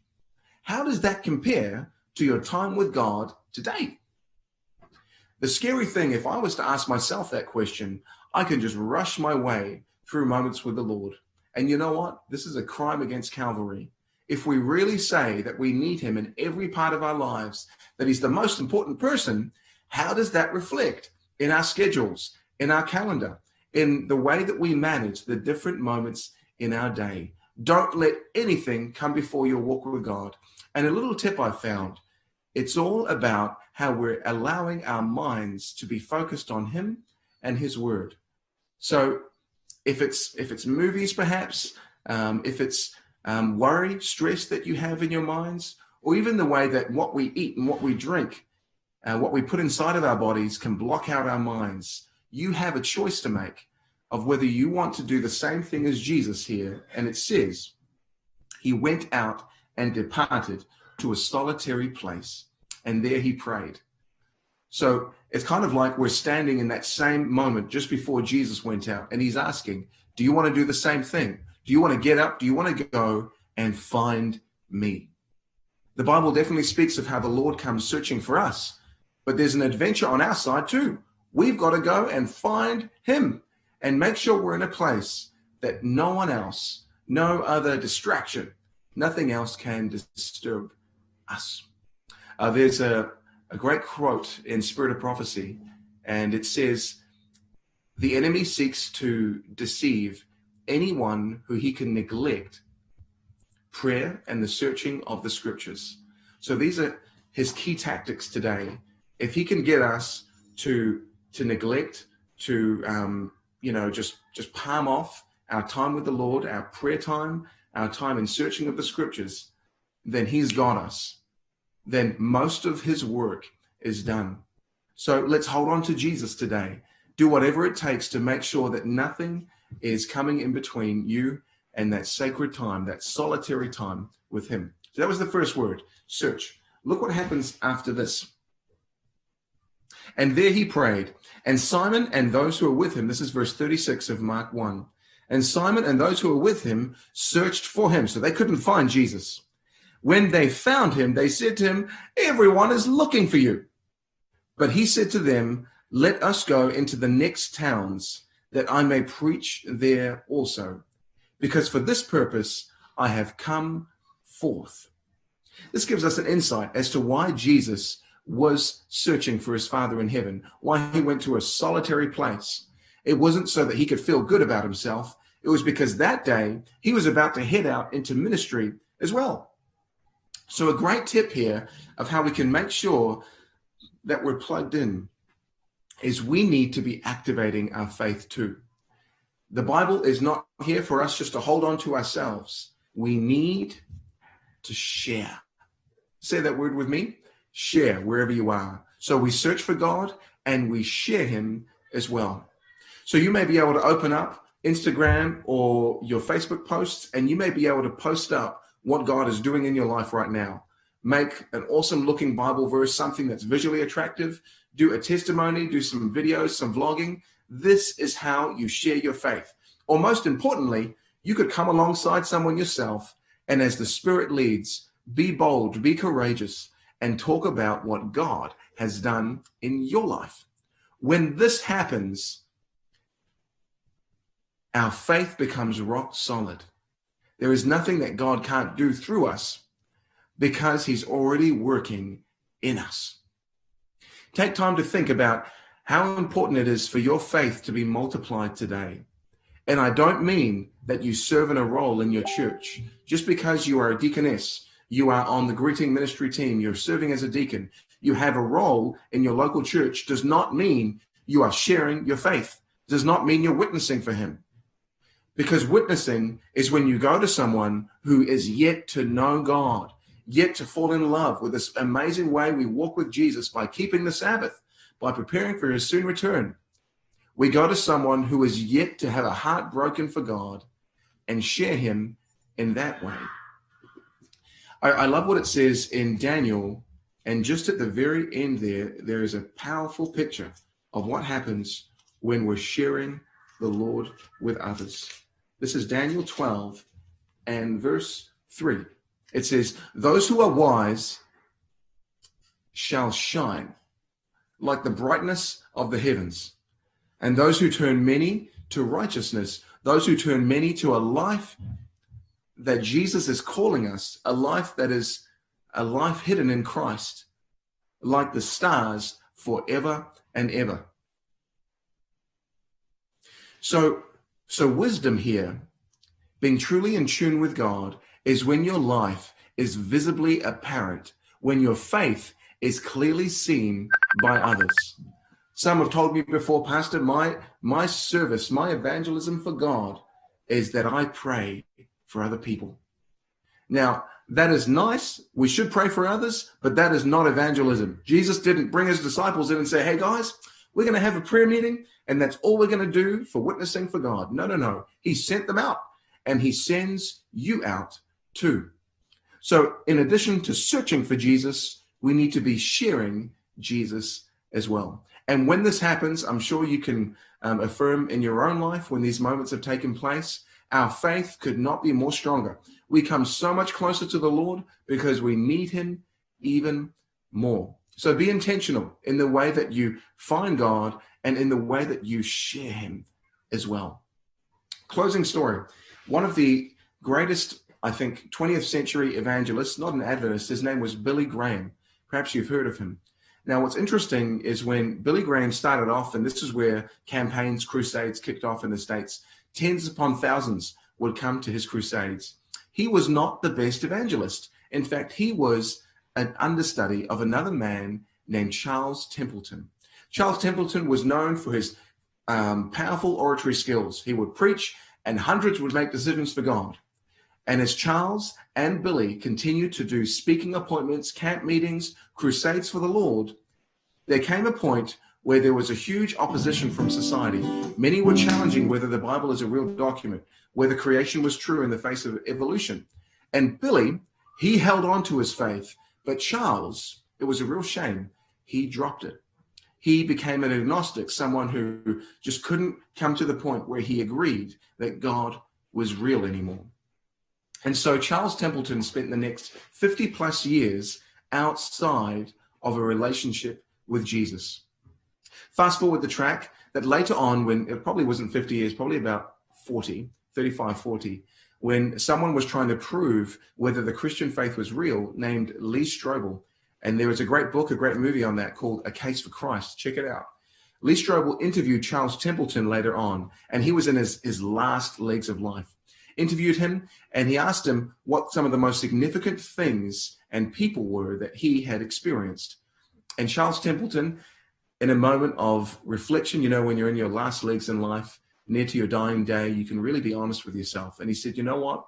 How does that compare to your time with God today? The scary thing, if I was to ask myself that question, I can just rush my way through moments with the Lord. And you know what? This is a crime against Calvary. If we really say that we need him in every part of our lives, that he's the most important person, how does that reflect in our schedules, in our calendar, in the way that we manage the different moments in our day? Don't let anything come before your walk with God. And a little tip I found, it's all about how we're allowing our minds to be focused on him and his word. So if it's, if it's movies, perhaps, um, if it's, um, worry, stress that you have in your minds, or even the way that what we eat and what we drink, uh, what we put inside of our bodies can block out our minds, you have a choice to make of whether you want to do the same thing as Jesus here. And it says, "He went out and departed to a solitary place, and there he prayed." So it's kind of like we're standing in that same moment just before Jesus went out, and he's asking, "Do you want to do the same thing? Do you want to get up? Do you want to go and find me?" The Bible definitely speaks of how the Lord comes searching for us, but there's an adventure on our side too. We've got to go and find him and make sure we're in a place that no one else, no other distraction, nothing else can disturb us. Uh, there's a, a great quote in Spirit of Prophecy, and it says, "The enemy seeks to deceive anyone who he can neglect prayer and the searching of the scriptures." So these are his key tactics today. If he can get us to, to neglect, to, um, you know, just, just palm off our time with the Lord, our prayer time, our time in searching of the scriptures, then he's got us. Then most of his work is done. So let's hold on to Jesus today. Do whatever it takes to make sure that nothing is coming in between you and that sacred time, that solitary time with him. So that was the first word, search. Look what happens after this. "And there he prayed. And Simon and those who were with him," this is verse thirty-six of Mark one. "And Simon and those who were with him searched for him." So they couldn't find Jesus. "When they found him, they said to him, 'Everyone is looking for you.' But he said to them, 'Let us go into the next towns, that I may preach there also, because for this purpose I have come forth.'" This gives us an insight as to why Jesus was searching for his Father in heaven, why he went to a solitary place. It wasn't so that he could feel good about himself. It was because that day he was about to head out into ministry as well. So a great tip here of how we can make sure that we're plugged in is we need to be activating our faith too. The Bible is not here for us just to hold on to ourselves. We need to share. Say that word with me. Share wherever you are. So we search for God and we share him as well. So you may be able to open up Instagram or your Facebook posts, and you may be able to post up what God is doing in your life right now. Make an awesome looking Bible verse, something that's visually attractive. Do a testimony, do some videos, some vlogging. This is how you share your faith. Or most importantly, you could come alongside someone yourself and, as the Spirit leads, be bold, be courageous, and talk about what God has done in your life. When this happens, our faith becomes rock solid. There is nothing that God can't do through us because he's already working in us. Take time to think about how important it is for your faith to be multiplied today. And I don't mean that you serve in a role in your church. Just because you are a deaconess, you are on the greeting ministry team, you're serving as a deacon, you have a role in your local church, does not mean you are sharing your faith, does not mean you're witnessing for him. Because witnessing is when you go to someone who is yet to know God, yet to fall in love with this amazing way we walk with Jesus by keeping the Sabbath, by preparing for his soon return. We go to someone who is yet to have a heart broken for God and share him in that way. I, I love what it says in Daniel, and just at the very end there, there is a powerful picture of what happens when we're sharing the Lord with others. This is Daniel twelve and verse three. It says, "Those who are wise shall shine like the brightness of the heavens, and those who turn many to righteousness, those who turn many to a life that Jesus is calling us, a life that is a life hidden in Christ, like the stars forever and ever." So, so wisdom here, being truly in tune with God, is when your life is visibly apparent, when your faith is clearly seen by others. Some have told me before, "Pastor, my, my service, my evangelism for God is that I pray for other people." Now, that is nice. We should pray for others, but that is not evangelism. Jesus didn't bring his disciples in and say, "Hey guys, we're gonna have a prayer meeting and that's all we're gonna do for witnessing for God." No, no, no. He sent them out, and he sends you out too. So in addition to searching for Jesus, we need to be sharing Jesus as well. And when this happens, I'm sure you can, um, affirm in your own life when these moments have taken place, our faith could not be more stronger. We come so much closer to the Lord because we need him even more. So be intentional in the way that you find God and in the way that you share him as well. Closing story. One of the greatest, I think, twentieth century evangelists, not an Adventist, his name was Billy Graham. Perhaps you've heard of him. Now, what's interesting is when Billy Graham started off, and this is where campaigns, crusades kicked off in the States, tens upon thousands would come to his crusades. He was not the best evangelist. In fact, he was an understudy of another man named Charles Templeton. Charles Templeton was known for his, um, powerful oratory skills. He would preach, and hundreds would make decisions for God. And as Charles and Billy continued to do speaking appointments, camp meetings, crusades for the Lord, there came a point where there was a huge opposition from society. Many were challenging whether the Bible is a real document, whether creation was true in the face of evolution. And Billy, he held on to his faith, but Charles, it was a real shame, he dropped it. He became an agnostic, someone who just couldn't come to the point where he agreed that God was real anymore. And so Charles Templeton spent the next fifty plus years outside of a relationship with Jesus. Fast forward the track that later on, when it probably wasn't fifty years, probably about forty, thirty-five, forty, when someone was trying to prove whether the Christian faith was real, named Lee Strobel. And there was a great book, a great movie on that called A Case for Christ. Check it out. Lee Strobel interviewed Charles Templeton later on, and he was in his, his last legs of life. Interviewed him, and he asked him what some of the most significant things and people were that he had experienced. And Charles Templeton, in a moment of reflection, you know, when you're in your last legs in life, near to your dying day, you can really be honest with yourself. And he said, "You know what?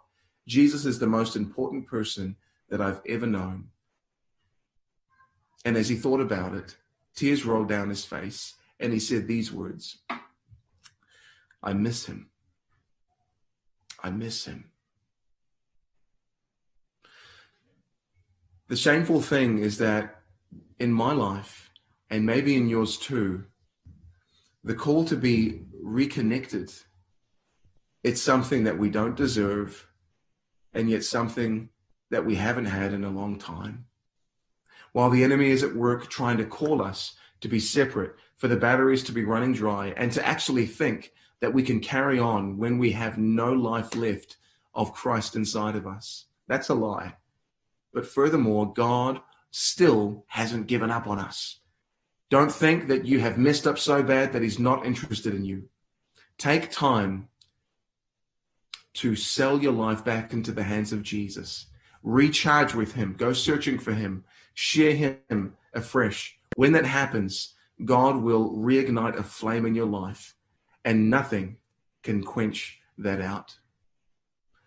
Jesus is the most important person that I've ever known." And as he thought about it, tears rolled down his face, and he said these words, "I miss him. I miss him." The shameful thing is that in my life, and maybe in yours too, the call to be reconnected, it's something that we don't deserve, and yet something that we haven't had in a long time. While the enemy is at work trying to call us to be separate, for the batteries to be running dry, and to actually think that we can carry on when we have no life left of Christ inside of us, that's a lie. But furthermore, God still hasn't given up on us. Don't think that you have messed up so bad that he's not interested in you. Take time to sell your life back into the hands of Jesus. Recharge with him. Go searching for him. Share him afresh. When that happens, God will reignite a flame in your life, and nothing can quench that out.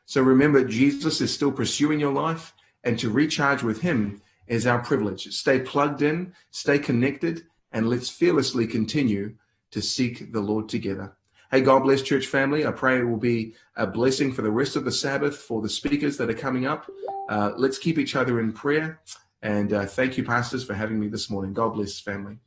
So remember, Jesus is still pursuing your life, and to recharge with him is our privilege. Stay plugged in, stay connected, and let's fearlessly continue to seek the Lord together. Hey, God bless, church family. I pray it will be a blessing for the rest of the Sabbath for the speakers that are coming up. Uh, let's keep each other in prayer. And, uh, thank you, pastors, for having me this morning. God bless, family.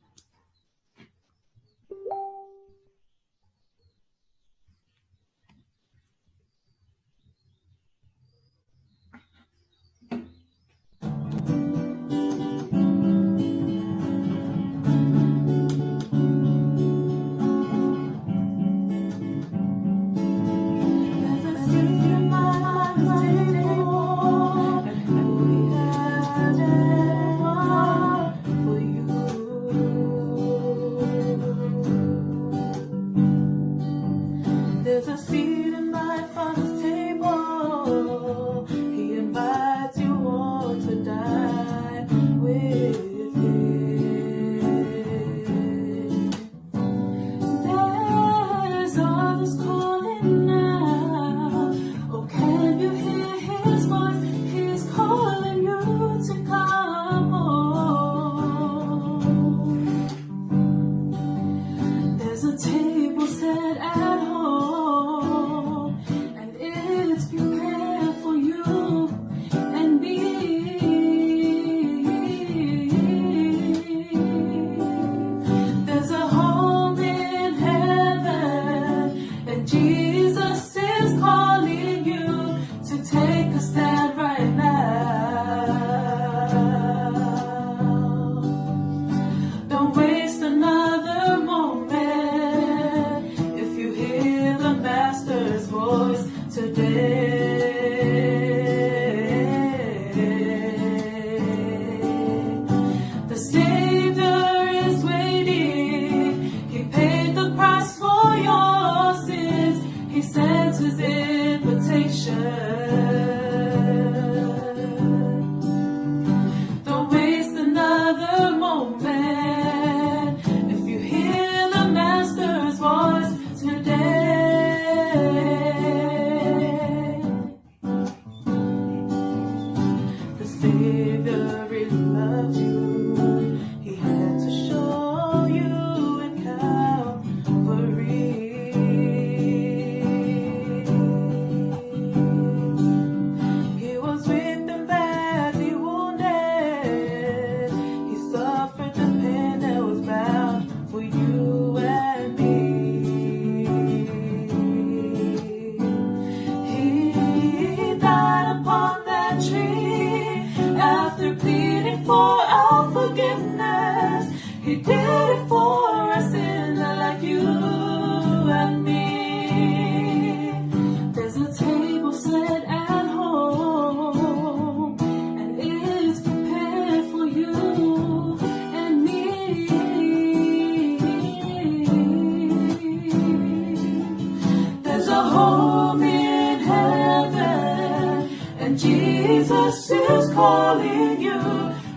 There's a seat in my Father's table. He invites you all to dine with him. There's others calling now. Oh, can you hear his voice? He's calling you to come home. There's a table set at home, and it's prepared for you and me. There's a home in heaven, and Jesus is calling you to take a stand right now. Don't waste another moment if you hear the Master's voice today. The Savior is waiting. He paid the price for your sins. He sends his invitation. Don't waste another moment if you hear the Master's voice today. The Savior really loves you. He had to show you in Calvary. He was whipped and badly wounded. He suffered the pain that was bound for you and me. He died upon that tree after pleading for our forgiveness. He did it for a sinner like you and me. There's a table set at home, and it's prepared for you and me. calling you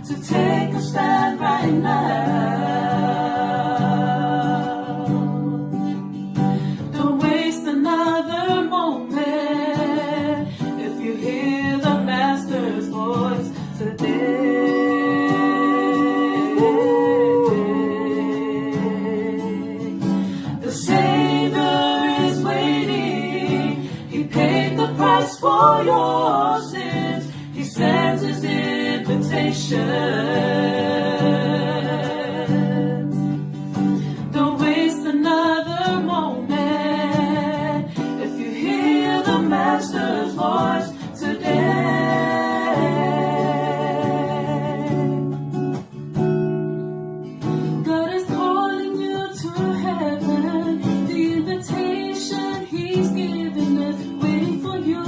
to take a stand right now. Don't waste another moment if you hear the Master's voice today. The Savior is waiting. He paid the price for your sins. He sends his invitation. Don't waste another moment if you hear the Master's voice today. God is calling you to heaven. The invitation he's giving is waiting for you.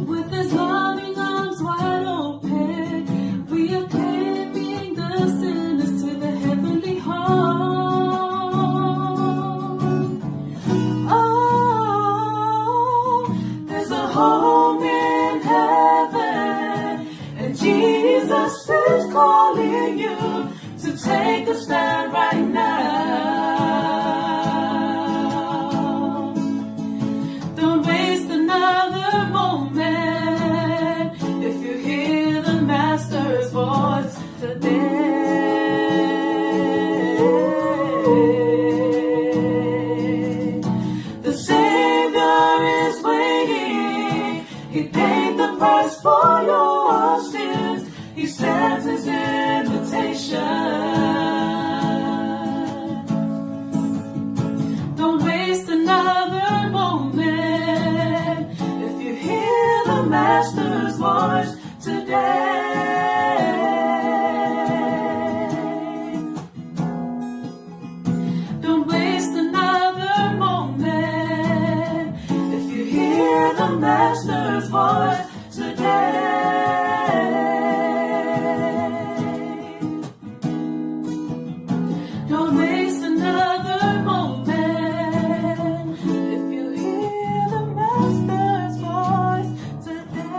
With his loving arms wide open, we are claiming the sinners to the heavenly home. Oh, there's a home in heaven, and Jesus is calling you to take a stand right now. Don't waste another moment if you hear the Master's voice today. The Savior is waiting. He paid the price for your sins. He sends his invitation. Don't waste another moment if you hear the Master's voice today. Don't waste another moment if you hear the Master's voice today. Don't waste another moment if you hear the Master's voice today.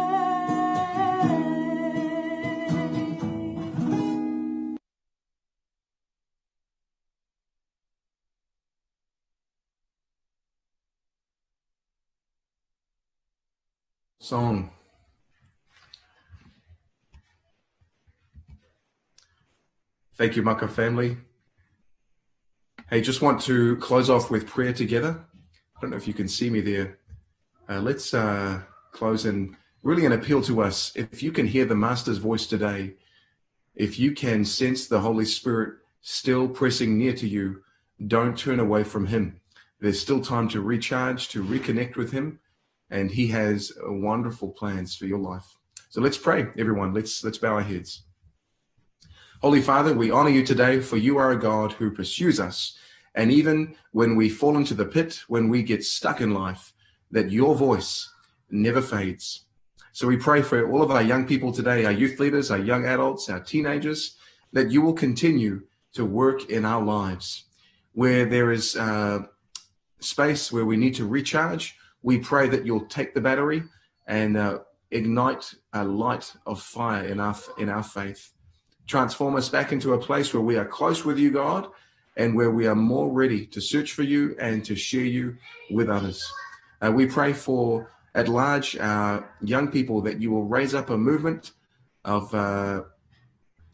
Song. Thank you, Maka family. Hey, just want to close off with prayer together. I don't know if you can see me there. Uh, let's, uh, close and really an appeal to us. If you can hear the Master's voice today, if you can sense the Holy Spirit still pressing near to you, don't turn away from him. There's still time to recharge, to reconnect with him, and he has, uh, wonderful plans for your life. So let's pray, everyone. Let's, let's bow our heads. Holy Father, we honor you today, for you are a God who pursues us. And even when we fall into the pit, when we get stuck in life, that your voice never fades. So we pray for all of our young people today, our youth leaders, our young adults, our teenagers, that you will continue to work in our lives. Where there is, uh, space where we need to recharge, we pray that you'll take the battery and, uh, ignite a light of fire in our, in our faith. Transform us back into a place where we are close with you, God, and where we are more ready to search for you and to share you with others. Uh, we pray for, at large, uh, young people, that you will raise up a movement of, uh,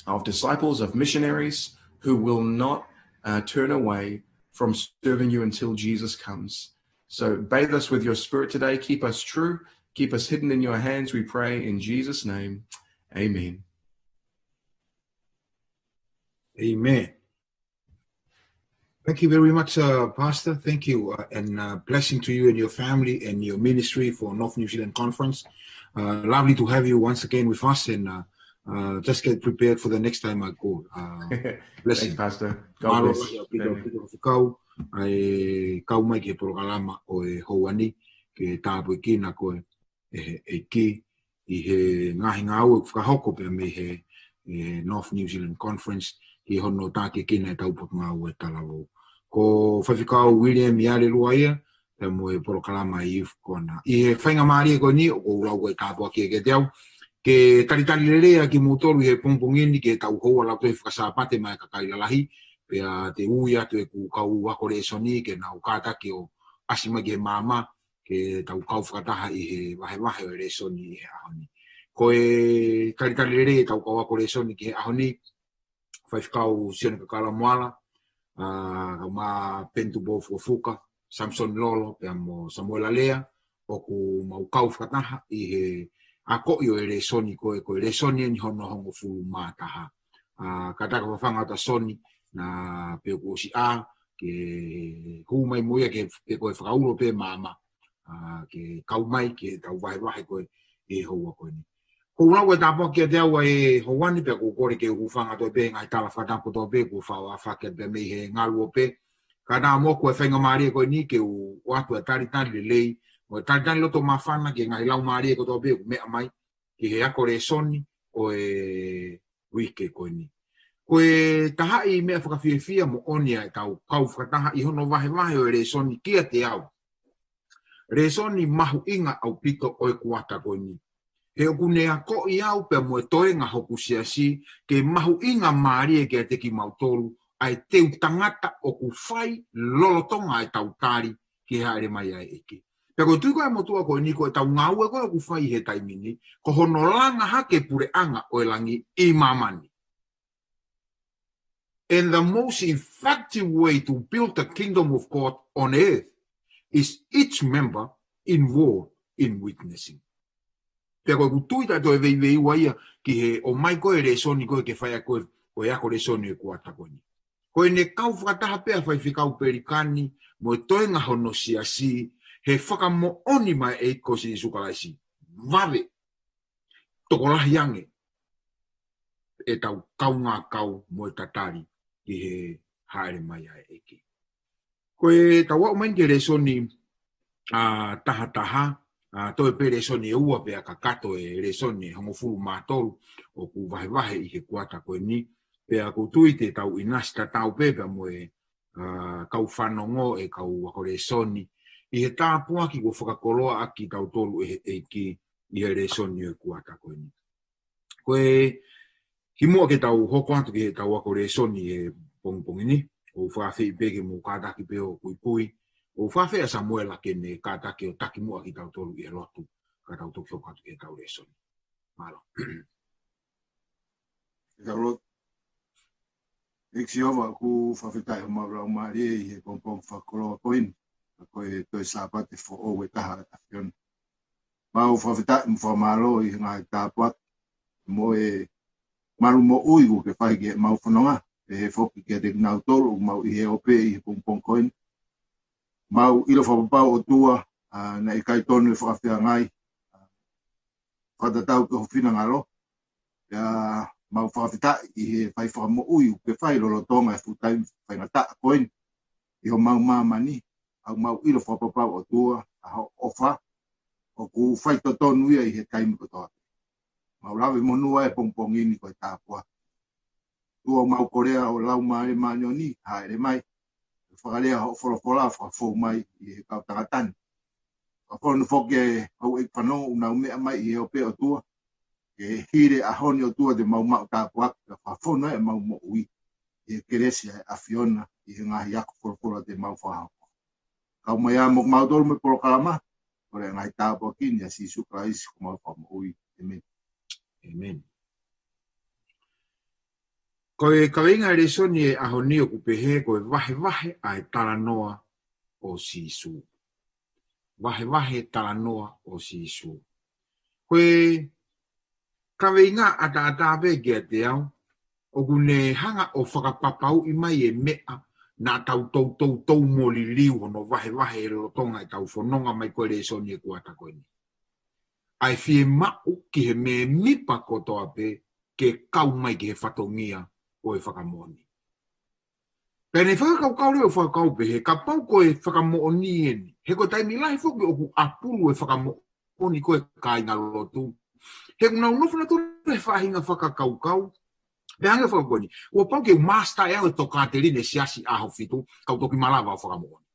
of disciples, of missionaries who will not, uh, turn away from serving you until Jesus comes. So bathe us with your Spirit today. Keep us true. Keep us hidden in your hands, we pray in Jesus' name. Amen. Amen. Thank you very much, uh, Pastor. Thank you, uh, and, uh, blessing to you and your family and your ministry for North New Zealand Conference. Uh, lovely to have you once again with us, and, uh, uh, just get prepared for the next time I call. Uh, blessing. Thanks, Pastor. God bless. Mālō lahi ʻaupito, ʻaupito faifekau, ʻa e kau mai ki he polokalama ʻo e houa ni, ke tāpuekina koe ʻe he ʻEiki ʻi he ngaahi ngāue ʻoku fakahoko pea mei he, e, North New Zealand Conference, ʻi hono tākiekina ʻetau Potungāue Talavou. Ko Faifekau William Ialelua ia, pea mo e polokalama Youth Corner. ʻI he faingamālie ko eni, ʻoku ou lau ko e tāpuaki kiate au, ke talitali lelei ʻa kimoutolu ʻi he pongipongi ni ki heʻetau houa lautohi fakasāpate maʻa e kakai lalahi, pea te u ui atu ʻeku kau ako lēsoni ke nau kātaki ʻo ʻasi mai ki he maama, ke tau kau fakataha ʻi he vahevahe ʻo e lēsoni ʻi he ʻaho ni. Ko e talitali lelei ʻetau kau ako lēsoni ki he ʻaho ni, Faifekau Sione Kakala Moala, ʻa, kau mai Peni Tupou Fukofuka, Samson Lolo, pea mo Samuela Lea, ʻoku mau kau fakataha ʻi he akoʻi ʻo e lēsoni ko e, ko e lēsoni eni hono hongofulu mā taha. ʻA, kātaki ʻo fafanga ʻa Soni, na pea kuo ʻosi ʻā, ke hū mai mo ia ke, ke ko e fakaulo pē maama, ʻa, ke kau mai ke tau vahevahe ko e ʻi he houa ko eni. Ko u lau e tāpuaki kiate au ʻa e houa ni pea ko u kole ke u hūfanga atu pē ngaahi tala fakatapu kotoa pē, ko u fau a fake pē mei he ngalu ʻo pē. Ka na mo ko e faingamālie ko eni ke u ʻoatu ʻa e talitali lelei, mo e talitali loto māfana ki he ngaahi laumālie kotoa pē, ʻoku meʻa mai, ki he ako lēsoni ʻo e uike ko eni. Ko e taha ʻi he meʻa fakafiefia moʻoni ʻa ʻetau kau fakataha ʻi hono vahevahe ʻo e lēsoni kiate au. Lēsoni mahuʻinga ʻaupito ʻo e kuata ko eni. He ʻoku ne akoʻi au pea mo e toenga hoku siasi, ke mahuʻinga mālie kiate kimautolu, ʻa e teu tangata ʻoku fai lolotonga ʻetau tali ki he hāʻele mai ʻa e ʻEiki. Pea ko e tui ko e motuʻa ko eni ko ʻetau ngāue ko ē ʻoku fai he taimi ni, ko hono langa hake puleʻanga ʻo e langi ʻi māmani. And the most effective way to build the kingdom of God on earth is each member involved in witnessing. Pea ko ʻeku tui taʻe toe veiveiua ia ki he ʻomai ko e lēsoni ko e ke fai ʻa ko e, ko e ako lēsoni ʻo e kuata ko eni. Ko ʻene kau fakataha pē ʻa Faifekau Pelikani mo e toenga hono siasi he fakamoʻoni mai ʻEiki ko Sīsū Kalaisi. Vave, tokolahi ange ʻetau kaungā kau mo e tatali ki he hāʻele mai ʻa e ʻEiki. Ko ʻetau aʻu mai ki he lēsoni, ʻa, taha taha, ʻa, toe pē lēsoni ʻe ua pea kakato e lēsoni ʻe hongofulu mā tolu ʻoku vahevahe ʻi he kuata ko eni, pea ʻoku ou tui te tau ʻinasi tatau pē pea mo e, ʻa, kau fanongo ʻe kau ako lēsoni, ʻi he tāpuaki kuo fakakoloa ʻaki kitautolu ʻe he ʻEiki ʻi he lēsoni ʻo e kuata ko eni. Ko e kimuʻa ke tau hoko atu ki heʻetau ako lēsoni he pongipongi ni, ʻoku ou fakaafeʻi pē ke mou kātaki pē ʻo kuikui, ʻoku ou fakaafeʻi ʻa Samuela ke ne kātaki ʻo taki muʻa kitautolu ʻi he lotu, ka tau toki hoko atu ki heʻetau lēsoni. Mālō. Ke tau lotu. ʻEiki Sihova, ʻoku fakafetaʻi homau laumālie ʻi he pongipongi fakakoloa ko eni, ka ko e toe Sāpate foʻou ʻe taha ʻa e ʻAfiona. Mau fakafetaʻi mo fakamālō ʻi he ngaahi tāpuaki mo e malu moʻui kuo ke fai ki heʻemau fononga, pehē foki kiate kinautolu ʻoku mau ʻi he ope ʻi he pongipongi ko eni. Mau ʻilo fakapapau ʻOtua, ʻa, naʻe ʻikai tonu e fakafeangai, ʻa, fakatatau ki ho finangalo. Pea mau fakafetaʻi ʻi he fai fakamoʻui kuo ke fai lolotonga e fuʻu taimi faingataʻa ko eni ʻi homau māmani, ʻoku mau ʻilo fakapapau ʻOtua, ʻa hoʻo ʻofa ʻoku faitotonu ia ʻi he taimi kotoa. Mau lave monū ai he pongipongi ni ko e tāpuaki. ʻOtua, mau kole ʻa ho Laumālie Māʻoniʻoni, hāʻele mai. Fakalea hoʻo folofola, fakafou mai ʻi he kau tangata ni. Fakafonu foki ʻa e houʻeiki fanongo ʻoku nau meʻa mai ʻi he ope, ʻOtua, ke hili e ʻaho ni, ʻOtua, te mau maʻu tāpuaki, ka fakafonu ai ʻemau moʻui ʻi he kelesi ʻa e ʻAfiona ʻi he ngaahi ako folofola te mau fakahoko. Kau mai ā mo kimautolu mo e polokalama, kole e ngaahi tāpuaki ni ʻia Sīsū Kalaisi ko homau Fakamoʻui. ʻĒmeni. ʻĒmeni. Ko e kaveinga e lēsoni e ʻaho ni ʻoku pehē ko e vahevahe ʻa e talanoa ʻo Sīsū. Vahevahe talanoa ʻo Sīsū. Ko e kaveinga ʻataʻatā pē kiate au, ʻoku ne hanga ʻo fakapapauʻi mai e meʻa naʻa tau toutou mo liliu hono vahevahe ʻi lolotonga ʻetau fononga mai ko e lēsoni e kuata ko eni. ʻA e fiemaʻu ki he mēmipa kotoa pē ke kau mai ki he fatongia ʻo e fakamoʻoni. Pea ne fakakaukau leva ʻo fakakaukau pehē, kapau ko e fakamoʻoni eni, he ko e taimi lahi foki ʻoku ʻapulu e fakamoʻoni ko e kāingalotu. He ʻoku nau nofo nautolu he faʻahinga fakakaukau, pea hangē ko eni, kuo pau ke u master ʻe au e tokāteline siasi ʻaho fitu, kau toki malava ʻo fakamoʻoni.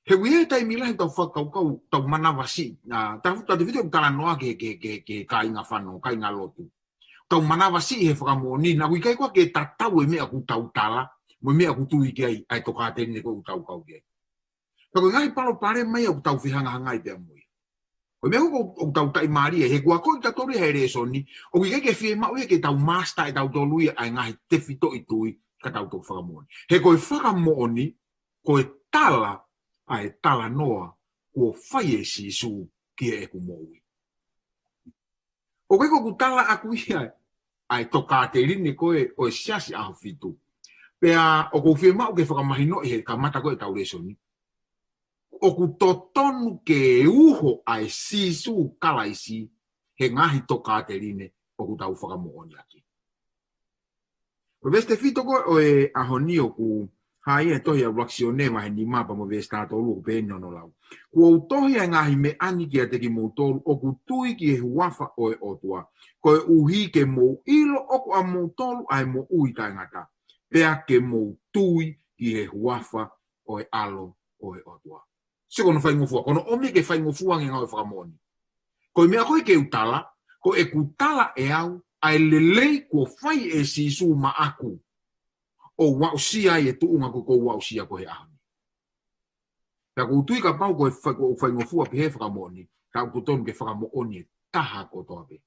He ʻoku ʻi ai e taimi lahi ʻoku tau fakakaukau, tau manavasiʻi, ʻa, tau, tau tefito ʻoku talanoa ki he, ki he, ki he, ki he kāinga fānau, kāinga lotu. Tau manavasiʻi he fakamoʻoni, naʻa ʻoku ʻikai koā ke tatau e meʻa ʻoku tau tala, mo e meʻa ʻoku tui ki ai, ʻa e tokāteline ko ē ʻoku tau kau ki ai. Pea ko e ngaahi palopalema ia ʻoku tau fehangahangai pea mo ia. Ko e meʻa ʻoku, ʻoku tau taʻimālie, he kuo akoʻi kitautolu ia he lēsoni, ʻoku ʻikai ke fiemaʻu ia ke tau master ʻe tautolu ia ʻa e ngaahi tefitoʻi tui, ka tau toki fakamoʻoni. He ko e fakamoʻoni, ko e tala ʻa e talanoa kuo fai ʻe Sīsū ki heʻeku moʻui. ʻOku ʻikai ko ʻeku tala ʻaʻaku ia ʻa e tokāteline ko ē ʻo e Siasi ʻAhofitu. Pea ʻoku ou fiemaʻu ke fakamahinoʻi he kamata ko ē ʻetau lēsoni, ʻoku totonu ke uho ʻa e Sīsū Kalaisi he ngaahi tokāteline ʻoku tau fakamoʻoni ʻaki. Ko e veesi tefito ko ē ʻo e ʻaho ni ʻoku hā ia he tohi ʻa ʻUluaki Sione vahe nima pea mo e veesi taha tolu ʻoku pehē ni hono lau. Kuo u tohi ʻa e ngaahi meʻa ni kiate kimoutolu ʻoku tui ki he huafa ʻo e ʻOtua, koeʻuhi ke mou ʻilo ʻoku ʻamoutolu ʻa e moʻui taʻengata, pea ke mou tui ki he huafa ʻo e ʻAlo ʻo e ʻOtua. Sio ko hono faingofua, ko hono ʻomi ke faingofua ange ngāue fakamoʻoni. Ko e meʻa ko ē ke u tala, ko ʻeku tala ʻe au, ʻa e lelei kuo fai ʻe Sīsū maʻaku, ʻo u aʻusia ai e tuʻunga ko ē ʻoku ou aʻusia ko ē he ʻaho ni. Pea ʻoku ou tui kapau ko e fa-, ko e faingofua pē he fakamoʻoni, ka ʻoku totonu ke fakamoʻoni e taha kotoa pē.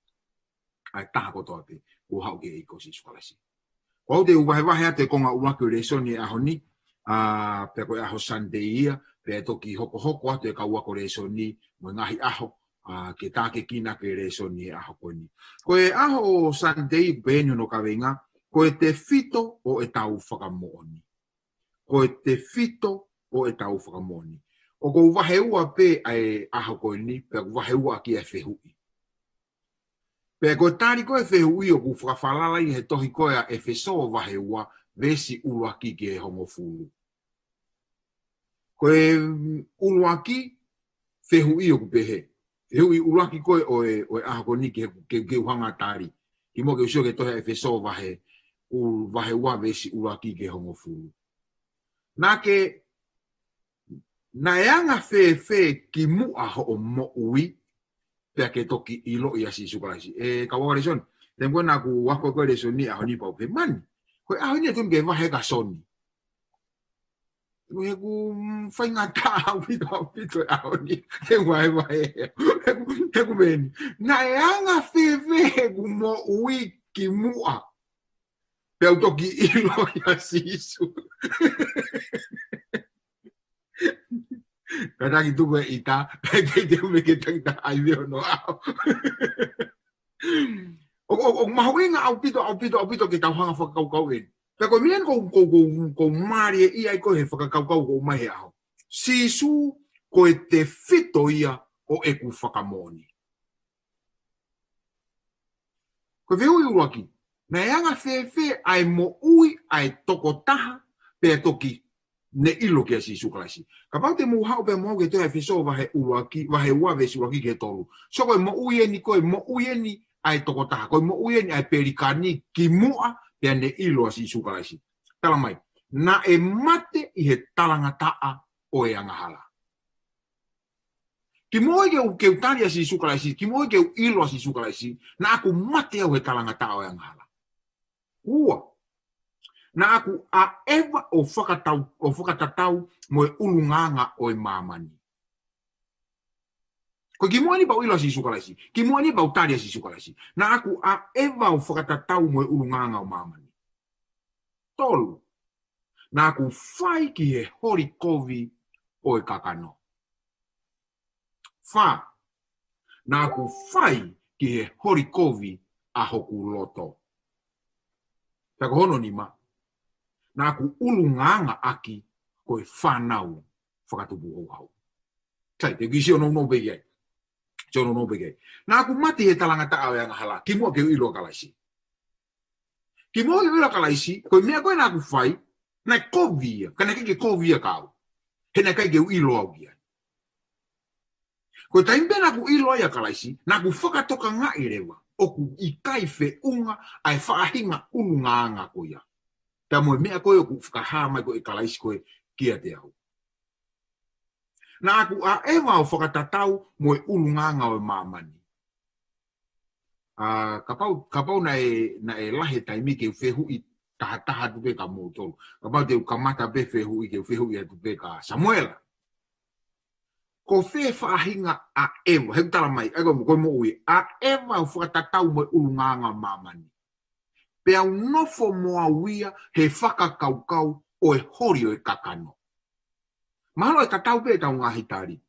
ʻA e taha kotoa pē, kuo haʻu ki he ʻEiki ko Sīsū Kalaisi. Ko au te u vahevahe atu e konga ʻuluaki ʻo e lēsoni he ʻaho ni, ʻa, pea ko e ʻaho Sunday ia, pea toki hokohoko atu e kau ako lēsoni, mo e ngaahi ʻaho, ʻa, ke tākiekina ʻaki e lēsoni he ʻaho ko eni. Ko e ʻaho Sunday ʻoku pehē ni hono kaveinga, ko e tefito ʻo ʻetau fakamoʻoni. Ko e tefito ʻo ʻetau fakamoʻoni. ʻOku ou vahe ua pē ʻa e ʻaho ko eni, pea ʻoku vahe ua ʻaki ʻa e fehuʻi. Pea ko e tali ko ē fehuʻi ʻoku fakafalala ia he tohi ko ē ʻa ʻEfesō vahe ua, veesi ʻuluaki ki he hongofulu. Ko e, mm, ʻuluaki fehuʻi ʻoku pehē. Fehuʻi ʻuluaki ko ē ʻo e, ʻo e ʻaho ko eni ke, ke, ke u hanga tali. Kimuʻa ke u sio ki he tohi ʻa ʻEfesō vahe, ʻu-, vahe ua veesi ʻuluaki ki he hongofulu. Naʻa ke, naʻe anga fēfē kimuʻa hoʻo moʻui, pea ke toki ʻiloʻi ʻa Sīsū Kalaisi. ʻE, kau ako lēsoni. Taimi ko ē naʻa ku ako ko ē lēsoni ʻaho ni pea u pehē mani. Ko e ʻaho ni ʻoku totonu ke vahe ka soni. He ʻoku, mm, faingataʻa ʻaupito, ʻaupito e ʻaho ni. He vahevahe. He ʻoku, he ʻoku meni. Naʻe anga fēfē ʻeku moʻui kimuʻa, pea u toki ʻiloʻi ʻa Sīsū. Ka taki tuku e ʻita, pea te te me ke taki ta ai veo no au. ʻO, ʻo, ʻoku mahuʻinga ʻaupito, ʻaupito, ʻaupito ke tau hanga fakakaukau eni. Pea ko e meʻa eni ʻoku, ʻoku, ʻoku, ʻoku mālie ia ai ko ē he fakakaukau ʻoku ʻomai he ʻaho. Sīsū ko e tefito ia ʻo ʻeku fakamoʻoni. Ko e fehuʻi ʻuluaki, naʻe anga fēfē ʻa e moʻui ʻa e tokotaha pea toki ne ʻilo kia Sīsū Kalaisi. Kapau te mou haʻu pea mou haʻu ki he tohi ʻa ʻEfesō vahe ʻuluaki, vahe ua veesi ʻuluaki ki he tolu. So ko e moʻui eni ko e moʻui eni ʻa e tokotaha, ko e moʻui eni ʻa e pelikani kimuʻa pea ne ʻilo ʻa Sīsū Kalaisi. Tala mai, naʻe mate ʻi he talangataʻa ʻo e angahala. Kimuʻa ke u, ke u tali ʻa Sīsū Kalaisi, kimuʻa ke u ʻilo ʻa Sīsū Kalaisi, naʻa ku mate au he talangataʻa ʻo e angahala. Ua, naʻa ku ʻaʻeva ʻo fakatau, ʻo fakatatau mo e ʻulungaanga ʻo e māmani. Ko e kimuʻa eni pea u ʻilo ʻa Sīsū Kalaisi, kimuʻa eni pea u tali ʻa Sīsū Kalaisi, naʻa ku ʻaʻeva ʻo fakatatau mo e ʻulungaanga ʻo māmani. Tolu, naʻa ku fai ki he holi kovi ʻo e kakano. Fā, naʻa ku fai ki he holi kovi ʻa hoku loto. Pea ko hono nima, naʻa ku ʻulungaanga ʻaki ko e fānau fakatupu houhau. Sai, te u kiʻi sio nounou pē ki ai. Sio nounou pē ki ai. Naʻa ku mate he talangataʻa ʻo e angahala, kimuʻa ke u ʻilo ʻa Kalaisi. Kimuʻa ke u ʻilo ʻa Kalaisi, ko e meʻa ko ē naʻa ku fai, naʻe kovi ia, ka naʻe ʻikai ke kovi ia kia au. He naʻe ʻikai ke u ʻilo au ki ai. Ko e taimi pē naʻa ku ʻilo ai ʻa Kalaisi, naʻa ku fakatokangaʻi leva ʻoku ʻikai feʻunga ʻa e faʻahinga ʻulungaanga ko ia. Pea mo e meʻa ko ē ʻoku fakahā mai ko ē ʻe Kalaisi ko ē kiate au. Naʻa ku ʻaʻeva ʻo fakatatau mo e ʻulungaanga ʻo e māmani. ʻA, kapau, kapau naʻe, naʻe lahi e taimi ke u fehuʻi tahataha atu pē kia moutolu. Kapau te u kamata pē fehuʻi ke u fehuʻi atu pē kia Samuela. Ko fē faʻahinga ʻaʻeva, he ʻoku tala mai, ʻa ia ko, ko e moʻui, ʻaʻeva ʻo fakatatau mo e ʻulungaanga ʻo māmani. Pea u nofo mo au ia he fakakaukau ʻo e holi ʻo e kakano. Mahalo ʻe tatau pē ʻetau ngaahi tali.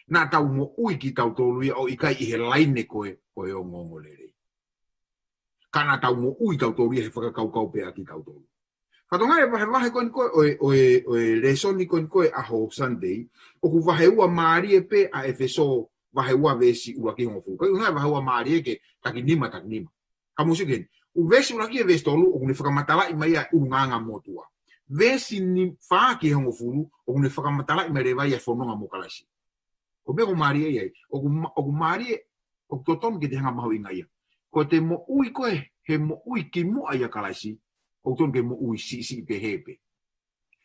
Naʻa tau moʻui kitautolu ia ʻo ʻikai ʻi he laine ko ē ʻo e ongoongolelei. Ka naʻa tau moʻui tautolu ia he fakakaukau pē ʻa kitautolu. Fatongia e vahevahe ko eni ko ē, ʻo e, ʻo e, ʻo e lēsoni ko eni ko ē ʻaho Sunday, ʻoku vahe ua mālie pē ʻa ʻEfesō vahe ua veesi ʻuluaki ki he hongofulu. Ko e ʻuhinga e vahe ua mālie ke taki nima, taki nima. Ka mou sio ki heni. ʻUluaki veesi ʻuluaki ki he veesi tolu, ʻoku ne fakamatalaʻi mai ʻa e ʻulungaanga motuʻa. Veesi ni fā ki he hongofulu, ʻoku ne fakamatalaʻi mai leva ia e fononga mo Kalaisi. Ko e meʻa ʻoku mālie ai, ʻoku ma-, ʻoku mālie, ʻoku totonu ke te hanga mahuʻingaʻia. Ko ʻete moʻui ko ē, he moʻui kimuʻa ʻia Kalaisi, ʻoku totonu ke moʻui siʻisiʻi pehē pē.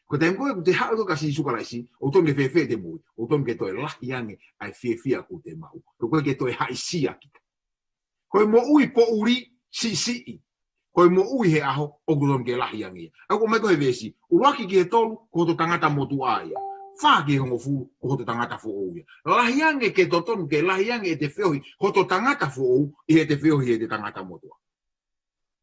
Ko e taimi ko ē ʻoku te haʻu ko ē kia Sīsū Kalaisi, ʻoku totonu ke fēfē ʻete moʻui, ʻoku totonu ke toe lahi ange ʻa e fiefia ʻoku te maʻu. Ko e ʻikai ke toe haʻisia kita. Ko e moʻui poʻuli siʻisiʻi. Ko e moʻui he ʻaho, ʻoku totonu ke lahi ange ia. ʻA ia ko e meʻa ko ē he veesi ʻuluaki ki he tolu, ko hoto tangata motuʻa ia. Fā ki he hongofulu, ko hoto tangata foʻou ia. Lahi ange ke totonu, ke lahi ange ʻete feohi, hoto tangata foʻou, ʻi heʻete feohi, ʻete tangata motuʻa.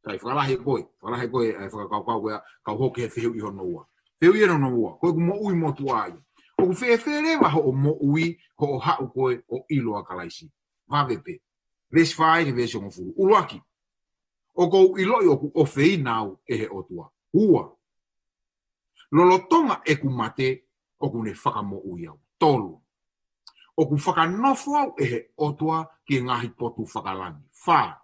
Sai, fakalahi ko ē, fakalahi ko ē, ʻa e fakakaukau ko ia, kau hoko he fehuʻi hono ua. Fehuʻi hono ua, ko ʻeku moʻui motuʻa ia. ʻOku fēfē leva hoʻo moʻui, hoʻo haʻu ko ē, ʻo ʻilo ʻa Kalaisi. Vave pē. Veesi fā ki he veesi hongofulu. ʻUluaki. ʻOku ou ʻiloʻi ʻoku ʻofeina au ʻe he ʻOtua. Ua. Lolotonga ʻeku mate ʻoku ne fakamoʻui au. Tolu. ʻOku fakanofo au ʻe he ʻOtua ki he ngaahi potu fakalangi. Fā.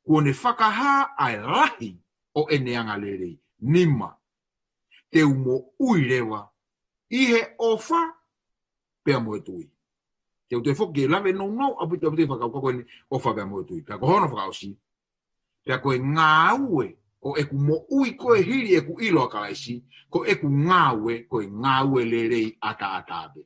Kuo ne fakahā ʻa e lahi ʻo ʻene angalelei. Nima. Te u moʻui leva ʻi he ʻofa pea mo e tui. Te u toe foki ke lave nounou ʻaupito ʻaupito ʻi he fakakaukau ko eni ʻofa pea mo e tui. Pea ko hono fakaʻosi. Pea ko e ngāue ʻo ʻeku moʻui ko ē hili ʻeku ʻilo ʻa Kalaisi, ko ʻeku ngāue, ko e ngāue lelei ʻataʻatā pē.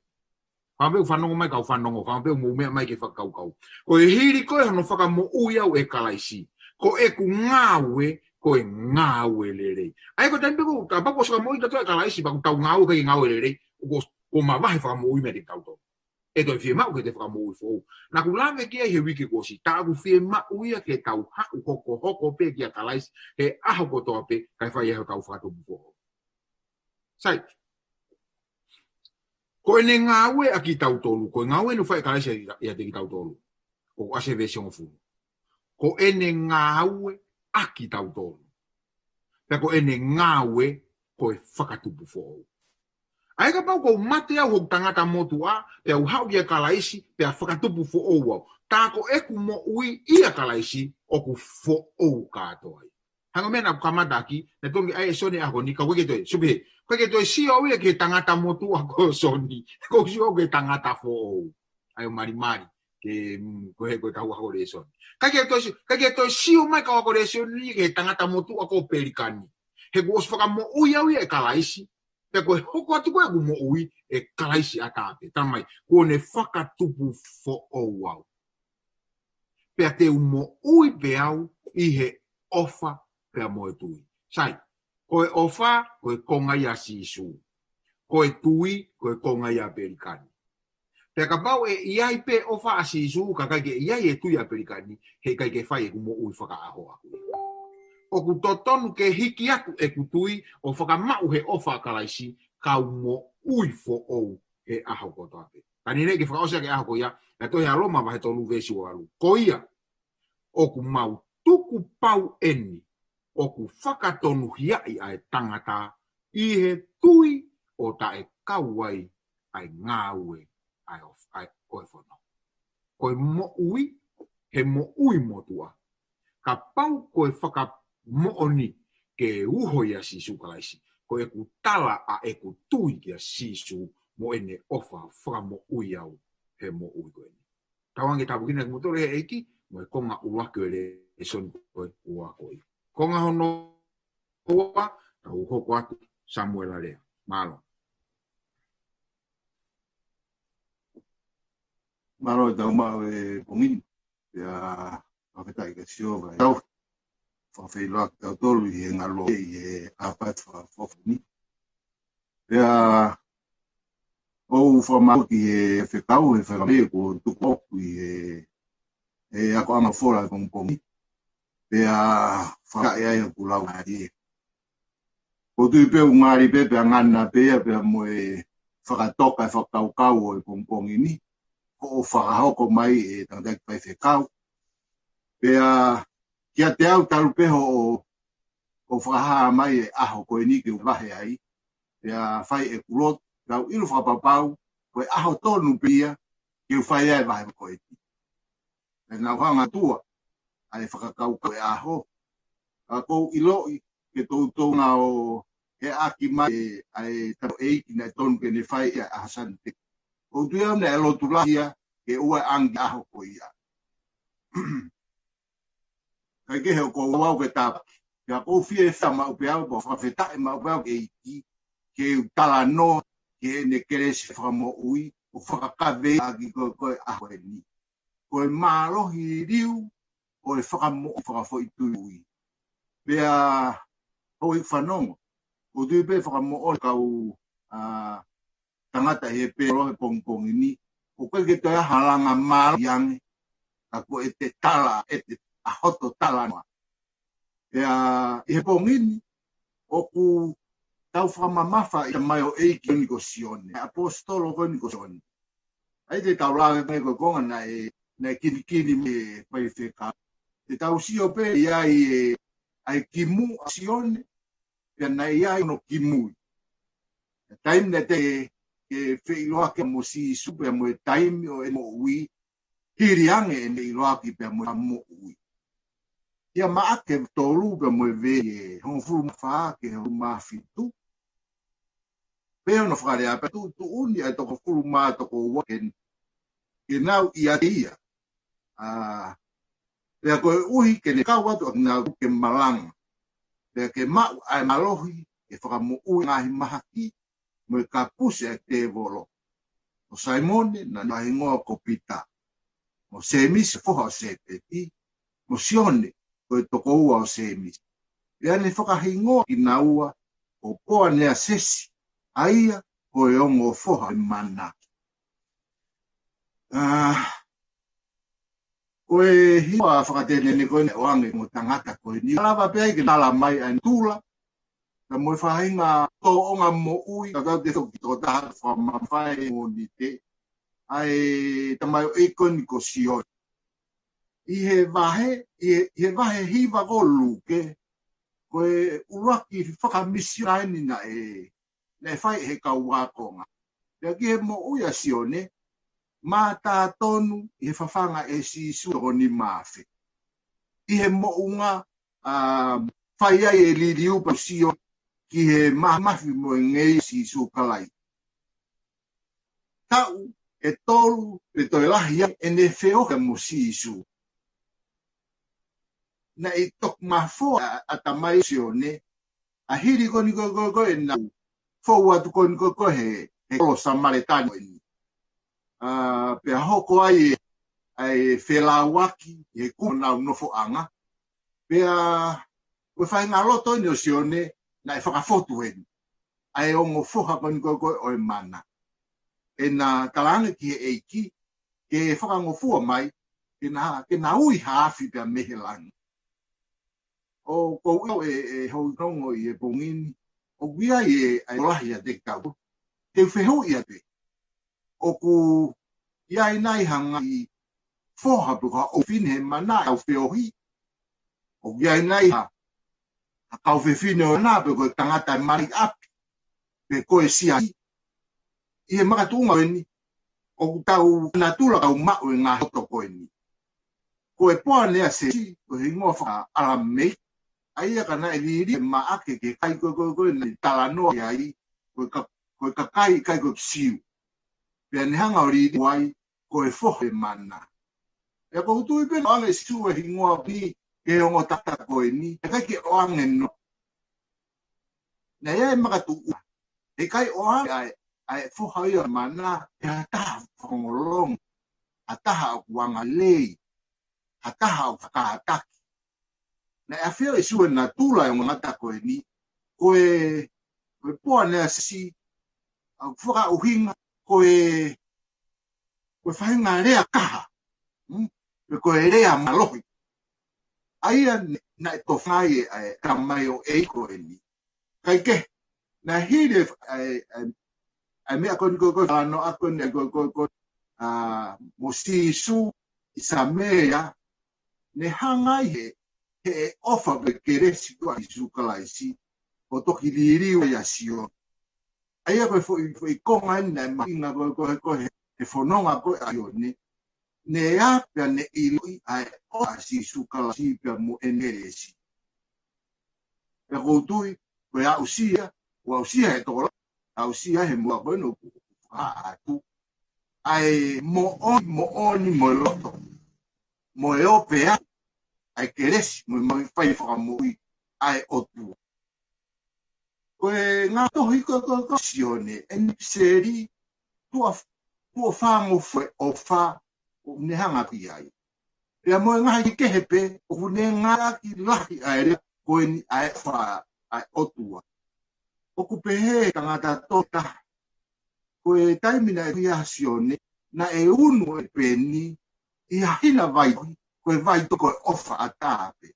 Fakaʻamu pē ʻoku fanongo mai kau fanongo, fakaʻamu pē ʻoku mou meʻa mai ke fakakaukau. Ko e hili ko ē hono fakamoʻui au ʻe Kalaisi, ko ʻeku ngāue, ko e ngāue lelei. ʻA ia ko e taimi pē ko ē, kapau kuo ʻosi fakamoʻui kitautolu ʻe Kalaisi, pea ʻoku tau ngāue ʻikai ke ngāue lelei, kuo, kuo mavahe fakamoʻui meiate kitautolu. ʻE toe fiemaʻu ke te fakamoʻui foʻou. Naʻa ku lave ki ai he uike kuo ʻosi, tā ʻoku fiemaʻu ia ke tau haʻu hokohoko pē kia Kalaisi, he ʻaho kotoa pē, kae fai ai hotau fakatupu foʻou. Sai. Ko ʻene ngāue ʻa kitautolu, ko e ngāue naʻe fai ʻe Kalaisi ʻia, ʻiate kitautolu. ʻOku ʻasi he veesi hongofulu. Ko ʻene ngāue ʻa kitautolu. Pea ko ʻene ngāue ko e fakatupu foʻou. ʻA ia kapau kuo u mate au hoku tangata motuʻa, pea u haʻu kia Kalaisi, pea fakatupu foʻou au. Tā ko ʻeku moʻui ʻia Kalaisi, ʻoku foʻou kātoa ia. Hangē ko e meʻa naʻa ku kamata ʻaki, naʻe totonu ke ʻai ʻe Soni ʻaho ni, ka ʻoku ʻikai ke toe, supi he, ʻoku ʻikai ke toe sio au ia ki he tangata motuʻa ko Soni. ʻOku ou sio au ki he tangata foʻou. ʻA ia ʻoku malimali, ke, mm, ko e, ko e kau ako lēsoni. ʻIkai ke toe sio, ʻikai ke toe sio mai kau ako lēsoni ki he tangata motuʻa ko Pelikani. He kuo ʻosi fakamoʻui au ia ʻe Kalaisi. Pea ko e hoko atu ko ē ʻeku moʻui ʻe Kalaisi ʻataʻatā pē. Tala mai, kuo ne fakatupu foʻou au. Pea te u moʻui pē au ʻi he ʻofa pea mo e tui. Sai, ko e ʻofa, ko e konga ia ʻa Sīsū. Ko e tui, ko e konga ia ʻa Pelikani. Pea kapau ʻe ʻi ai pē ʻofa ʻa Sīsū, ka ʻikai ke ʻi ai e tui ʻa Pelikani, he ʻikai ke fai ʻeku moʻui fakaʻaho ʻaʻaku. ʻOku totonu ke hiki atu ʻeku tui, ʻo fakamaʻu he ʻofa ʻa Kalaisi, kau moʻui foʻou he ʻaho kotoa pē. Ka ʻi heʻene fakaʻosi ʻaki e ʻaho ko ia, ʻa e tohi ʻa Loma vahe tolu veesi ualu. Ko ia, ʻoku mau tukupau eni, ʻoku fakatonuhiaʻi ʻa e tangata ʻi he tui ʻo taʻe kau ai ʻa e ngāue ʻa e ʻof-, ʻa e ʻo e fono. Ko e moʻui, he moʻui motuʻa. Kapau ko e fakamoʻoni ke uho ʻia Sīsū Kalaisi, ko ʻeku tala ʻa ʻeku tui kia Sīsū mo ʻene ʻofa fakamoʻui au he moʻui ko eni. Tauange tāpuekina kimoutolu ʻe he ʻEiki, mo e konga ʻuluaki ʻo e lēsoni ko ē ua ko ia. Konga hono ua, tau hoko atu Samuela lea. Mālō. Mālō e tau maʻu e pongi ni. Pea fakafetaʻi kia Sihova. Tau fakafeʻiloaki kitautolu ʻi he ngalo ʻi he ʻaho fakaʻofoʻofa ni. Pea ʻoku ou fakamālō ki he fekau, he fekau kuo tuku ʻoku ʻi he, he akoʻanga folofola pongipongi. Pea fakafetaʻi ai ʻoku lau ai. ʻOku ou tui pē ʻoku ngali pē, pea ngana pē ia, pea mo e fakatoka e fakakaukau ʻo e pongipongi ni. Ko hoʻo fakahoko mai e tangataʻeiki faifekau. Pea kiate au talu pē hoʻo, hoʻo fakahā mai e ʻaho ko eni ke u vahe ai. Pea fai ʻeku lotu, pea u ʻilo fakapapau, ko e ʻaho tonu pē ia, ke u fai ai e vahe ko eni. Pea naʻa ku hanga ʻo tuʻu ai ʻo fakakaukau e ʻaho. Ka ʻoku ou ʻiloʻi ke toutou ngāue ʻaki mai ʻa e tangataʻeiki naʻe tonu ke ne fai ʻa e ʻaho Sāpate. ʻOku ou tui au naʻe lotu lahi ia ke ʻoua ʻe ʻange ʻaho ko ia. Kae kehe ʻoku ou ʻalu ke tāpuaki. Pea ʻoku ou fiefia maʻu pē au, pea fakafetaʻi maʻu pē au ki he ʻEiki, ke u talanoa ki heʻene kelesi fakamoʻui, ʻo fakakaveiʻaki ko e, ko e ʻaho eni. Ko e mālohi liliu ʻo e fakamoʻui fakafoʻituitui. Pea ʻoku ou fanongo, ʻoku ou tui pē fakamoʻoni kau, ā, tangata he pē lohe pongipongi ni, ʻoku ʻikai ke toe ʻi ai ha langa mālohi ange, ka ko ʻete tala, ʻete ʻa hoto talanoa. Pea ʻi he pongi ni, ʻoku tau fakamamafa ʻi he tamaioʻeiki ko eni ko Sione, ʻaposetolo ko eni ko Sione. ʻA ia te tau lave mai ko e konga naʻe, naʻe kinikini mai e faifekau. Te tau sio pē ʻi ai e, ʻa e kimuʻa ʻo Sione, pea naʻe ʻi ai hono kimui. Taimi naʻe teʻeki ke feʻiloaki mo Sīsū pea mo e taimi ʻo e moʻui, hili ange ʻene ʻiloaki pea mo e moʻui. ʻI he Maʻake tolu pea mo e veesi ʻe hongofulu mā fā ki he hongofulu mā fitu. Pea ʻoku fakalea pē, tuʻutuʻuni ʻa e toko hongofulu mā toko ua ke, ke nau ʻiate ia. Ā, pea koeʻuhi ke ne kau atu ʻa kinautolu ke malanga. Pea ke maʻu ʻa e mālohi ke fakamoʻui e ngaahi mahaki, mo e kapusi ʻa e tēvolo. Ko Saimone, naʻa ne hingoa ko Pita. Mo Sēmisi, foha ʻo Sēpeti. Mo Sione, ko e tokoua ʻo Sēmisi. Pea ne fakahingoa kinaua ko Poaneasesi, ʻa ia ko e ongo foha ʻo e mana. Ā, ko e hingoa fakatēnēnē ko eni ʻoange mo e tangata ko eni. Lava pē ai ke tala mai ʻa e natula, ka mo e faʻahinga tōʻonga moʻui, ka tau te toki tokotaha fakamamafa e Mōnite, ʻa e tamaioʻeiki ko eni ko Sione. ʻI he vahe, ʻi he, ʻi he vahe hiva ko Luke, ko e ʻuluaki fakamisiona eni naʻe, naʻe fai ʻe he kau ākonga. Pea ki he moʻui ʻa Sione, mātā tonu ʻi he fafanga ʻe Sīsū toko nima afe. ʻI he moʻunga, ā, fai ai e liliu pea sio ki he māfimafi mo e ngeia ʻo Sīsū Kalaisi. Taʻu ʻe tolu pe toe lahi ai ʻene feohi mo Sīsū. Naʻe toki mafoa ʻa, ʻatamai ʻo Sione, ʻa e hili ko eni ko e, ko e, ko e, ʻenau fou atu ko eni ko e, ko e he, he kolo Samēlia ko eni. Ā, pea hoko ai e, ʻa e felāuaki he kupu ʻenau nofoʻanga. Pea, ko e faʻahinga loto eni ʻo Sione, naʻe fakafotu eni ʻa e ongo foha ko eni ko e, ko e, ʻo e mana. ʻEna talaange ki he ʻEiki, ke fakangofua mai, ke na, ke na ui ha afi pea mei he langi. ʻOku ou ʻilo ʻe, ʻe houʻeiki fanongo ʻi he pongi ni, ʻoku ʻi ai e, ʻa e tokolahi ʻiate kitautolu. Te u fehuʻi atu. ʻOku ʻi ai nai ha ngaahi foha pe ko ha ʻofefine he mana ʻoku feohi? ʻOku ʻi ai nai ha, ha kau fefine ʻo e mana pe ko e tangata ʻe mali ʻapi, pe ko e siasi? ʻI he makatuʻunga eni, ʻoku tau natula kau maʻu e ngaahi loto ko eni. Ko e Poaneasesi, ko e hingoa faka-ʻAlamēiki, ʻa ia ka naʻe liliu ʻe Maʻake ki he kakai ko e, ko e, ko e naʻe talanoa ai, ko e ka-, ko e kakai ʻikai ko e Siu. Pea ne hanga ʻo liliu ai, ko e foha ʻo e mana. Pea ʻoku ou tui pē naʻe ʻoange ʻe Sīsū e hingoa ko eni ki he ongo tangata ko eni, ʻikai ke ʻoange ʻe ia. Naʻe ʻi ai e makatuʻunga. Heʻikai ʻoange ʻa e, ʻa e foha ia ʻo e mana, ʻe ha taha fakalongolongo. ha taha ʻoku angalelei, ha taha ʻoku kātaki. Naʻe ʻafioʻi ʻe Sīsū e natula ʻo e ongo tangata ko eni, ko e, ko e poa naʻe siʻi, ʻa, fakaʻuhinga, ko e, ko e faʻahinga lea kaha, mm? Pe ko e lea mālohi. ʻA ia ne-, naʻe tofanga ai ʻa e tamai ʻo e ʻeiki ko eni. Kae kehe, naʻe hili ʻa e, ʻa e, ʻa e meʻa ko eni ko e, ko e talanoa ko eni ko e, ko e, ko e, ʻa, mo Sīsū ʻi Samēlia, ne hanga ai he, he ʻofa pe kelesi ʻa Sīsū Kalaisi, ʻo toki liliu ai ʻa Sione. ʻA ia ko e foʻi, foʻi konga eni naʻe mahuʻinga ko e, ko e, ko e, he fononga ko ē ʻa Sione, ne ʻā pea ne ʻiloʻi ʻa e ʻofa ʻa Sīsū Kalaisi pea mo ʻene kelesi. Pea ʻoku ou tui, ko e aʻusia, ʻoku aʻusia he tola, aʻusia he muʻa ko eni ʻoku, ʻa, ʻa tu. ʻA e moʻoni, moʻoni mo e loto, mo e ope atu ʻa e kelesi, mo e maʻu fai fakamoʻui ʻa e ʻOtua. Ko e ngaahi tohi ko e, ko e, ko e Sione, ʻeni piseli, tuʻa, tuʻa fāngofua e ʻofa, ʻoku ne hanga ki ai. Pea mo e ngaahi kehe pē, ʻoku ne ngāueʻaki lahi ʻa e lea ko eni ʻa e ʻofa ʻa e ʻOtua. ʻOku pehē tangata tohi taha. Ko e taimi naʻe ʻi ai ʻa Sione, naʻe unu e peni, ʻi ha hina vai, ko e vai tohi ko e ʻofa ʻataʻatā pē.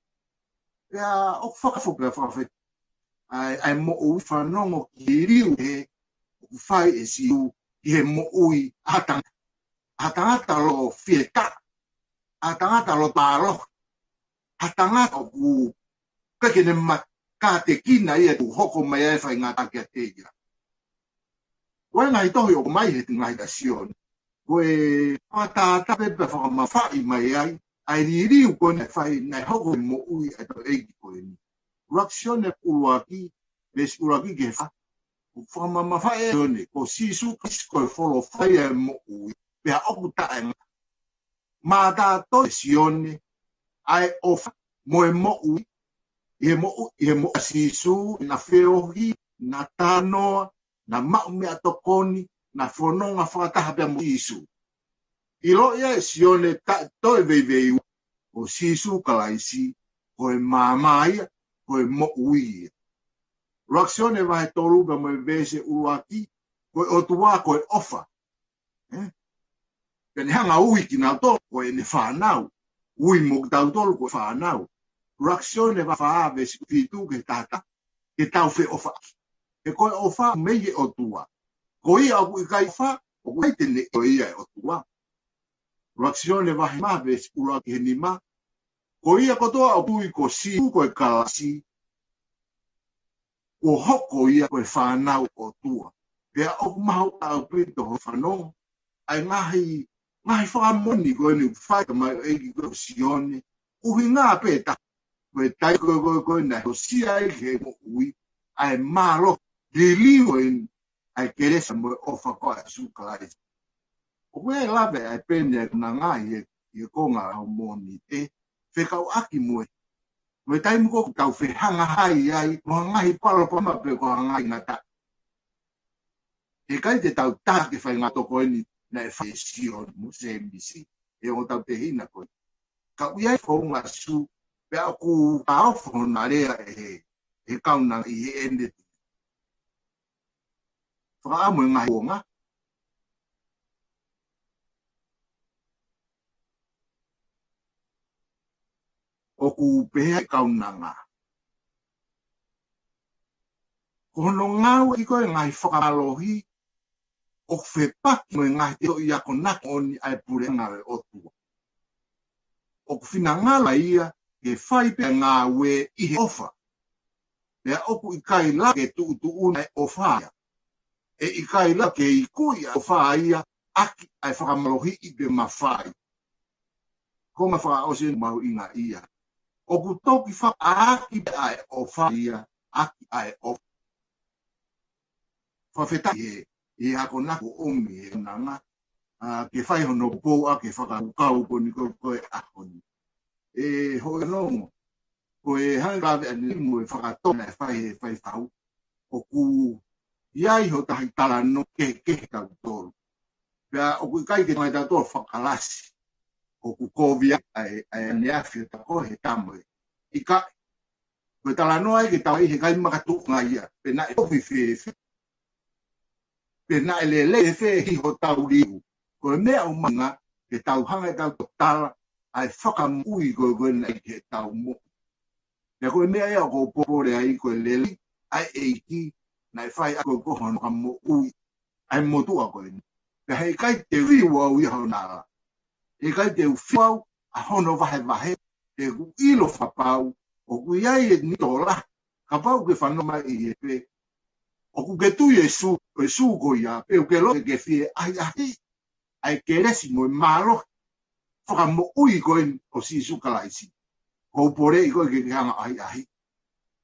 Pea ʻoku fakafoki pea fakafetaʻi ʻa e, ʻa e moʻui fanongo ki he liliu ʻe, ʻoku fai ʻe Sīsū ki he moʻui ʻa ha tangata, ʻa ha tangata loto fietaʻa, ʻa ha tangata loto pālohi, ʻa ha tangata ʻoku ʻikai ke ne ma-, kātekina ia ʻoku hoko mai ai e faingataʻa kiate ia. Ko e ngaahi tohi ʻoku ʻomai he ngaahi ʻa Sione, ko e fakatātā pē pea fakamamafaʻi mai ai ʻa e liliu ko ē naʻe fai, naʻe hoko he moʻui ʻa e tangataʻeiki ko eni. ʻUluaki Sione ʻuluaki, veesi ʻuluaki ki he fā, ʻoku fakamamafaʻi ʻe Sione, ko Sīsū Kalaisi ko e folofola ia ʻo e moʻui, pea ʻoku taʻengata. Mātā ʻe Sione ʻa e ʻofa mo e moʻui, ʻi he moʻu-, ʻi he moʻui ʻa Sīsū, naʻa na feohi, naʻa na talanoa, naʻa na maʻu meʻatokoni, naʻa na fononga fakataha pea mo Sīsū. ʻIloʻi ʻe Sione taʻetoe veiveiua ko Sīsū Kalaisi, ko e maama ia, ko e moʻui ia. ʻUluaki Sione vahe tolu pea mo e veesi ʻuluaki, ko e ʻOtua ko e ʻofa. ʻE? Pea ne hanga ʻo ui kinautolu ko ʻene fānau. Ui mo kitautolu ko e fānau. ʻUluaki Sione vahe fā veesi fitu ki he taha taha. Ke tau feʻofaʻaki. He ko e ʻofa mei he ʻOtua. Ko ia ʻoku ʻikai ʻofa, ʻoku ʻikai te ne ʻilo ia e ʻOtua. ʻUluaki Sione vahe nima veesi ʻuluaki ki he nima. Ko ia kotoa ʻoku tui ko Sīsū ko e Kalaisi, kuo hoko ia ko e fānau ʻo e ʻOtua. Pea ʻoku mahuʻinga ʻaupito hono fanongo ʻa e ngaahi, ngaahi fakamoʻoni ko eni ʻoku fai ʻe he tangataʻeiki ko Sione, ʻuhinga pē ʻe taha, ko e taimi ko ē, ko ē, ko ē naʻe hokosia ai ki he moʻui ʻa e mālohi, liliu ʻeni ʻa e kelesi mo e ʻofa ko ia ʻa Sīsū Kalaisi. ʻOku ou lave ʻa e peni ʻa e kaunanga ʻi he, ʻi he konga ʻo e Mōnite, fekauʻaki mo e, mo e taimi ko ē ʻoku tau fehangahangai ai mo ha ngaahi palopalema pe ko ha ngaahi ngataʻanga. ʻE ʻikai te tau tā ki he faʻahinga toko eni naʻe fai ʻe Sione mo Sēmisi, ʻe ongo tautehina ko ē. Ka ʻoku ʻi ai e founga ʻa Sīsū, pea ʻoku fakaofo hono lea ʻe he, he kaunanga ʻi heʻene fakaʻamu e ngaahi kuonga. ʻOku pehē ʻe he kaunanga, ko hono ngāueʻaki ko ē e ngaahi fakamālohi ʻoku fepaki mo e ngaahi tefitoʻi akonaki ʻo e puleʻanga ʻo e ʻOtua. ʻOku finangalo ia ke fai pē ngāue ʻi he ʻofa. Pea ʻoku ʻikai lava ke tuʻutuʻuni e ʻofa ia. ʻE ʻikai lava ke ikuʻi ʻa e ʻofa ia ʻaki ʻa e fakamālohiʻi pe mafai. Ko e konga fakaʻosi ʻoku mahuʻinga ia. ʻOku toki fakaʻaaki pē ʻa e ʻofa ia ʻaki ʻa e ʻofa. Fakafetaʻi he, he akonaki ʻoku ʻomi ʻe he kaunanga, ʻa, ke fai hono poupou ʻaki e fakakaukau ko eni ko ē ʻa e ʻaho ni. ʻE hoʻo fanongo, ko e hangē ko e lave ʻanenai mo e fakatō naʻe fai ʻe he faifekau, ʻoku ʻi ai hotau talanoa kehekehe tautolu. Pea ʻoku ʻikai ke ngata tō fakalasi. ʻOku kovi ai, ʻa e, ʻa e ʻaneafi ʻo takoe he tamo ē. ʻIkai, ko e talanoa ē ke tau ʻai he ʻikai makatuʻunga ia. Pe naʻe kovi fēfē. Pe naʻe lelei fēfē ʻi hotau liu. Ko e meʻa ʻoku mahuʻinga ke tau hanga ʻe tau totala ʻa e fakamoʻui ko ē ko ē naʻe ʻi heʻetau moʻui. Pea ko e meʻa ia ʻoku ou popole ai ko e lelei ʻa e ʻEiki naʻe fai ʻa ko e ko hono fakamoʻui ʻa e motuʻa ko eni. Pea heʻikai te u fiu au ia hono ala. Heʻikai te u fiu au ʻa hono vahevahe, he ʻoku ʻilo fakapapau ʻoku ʻi ai e nitola, kapau ke fanongo mai ʻi he pē. ʻOku ke tui ʻe Sū, ʻe Sū ko ia, pe ʻoku ke loto ke fie ʻahiʻahi ʻa e kelesi mo e mālohi fakamoʻui ko eni ʻo Sīsū Kalaisi. ʻOku ou poleʻi koe ke ke hanga ʻahiʻahi.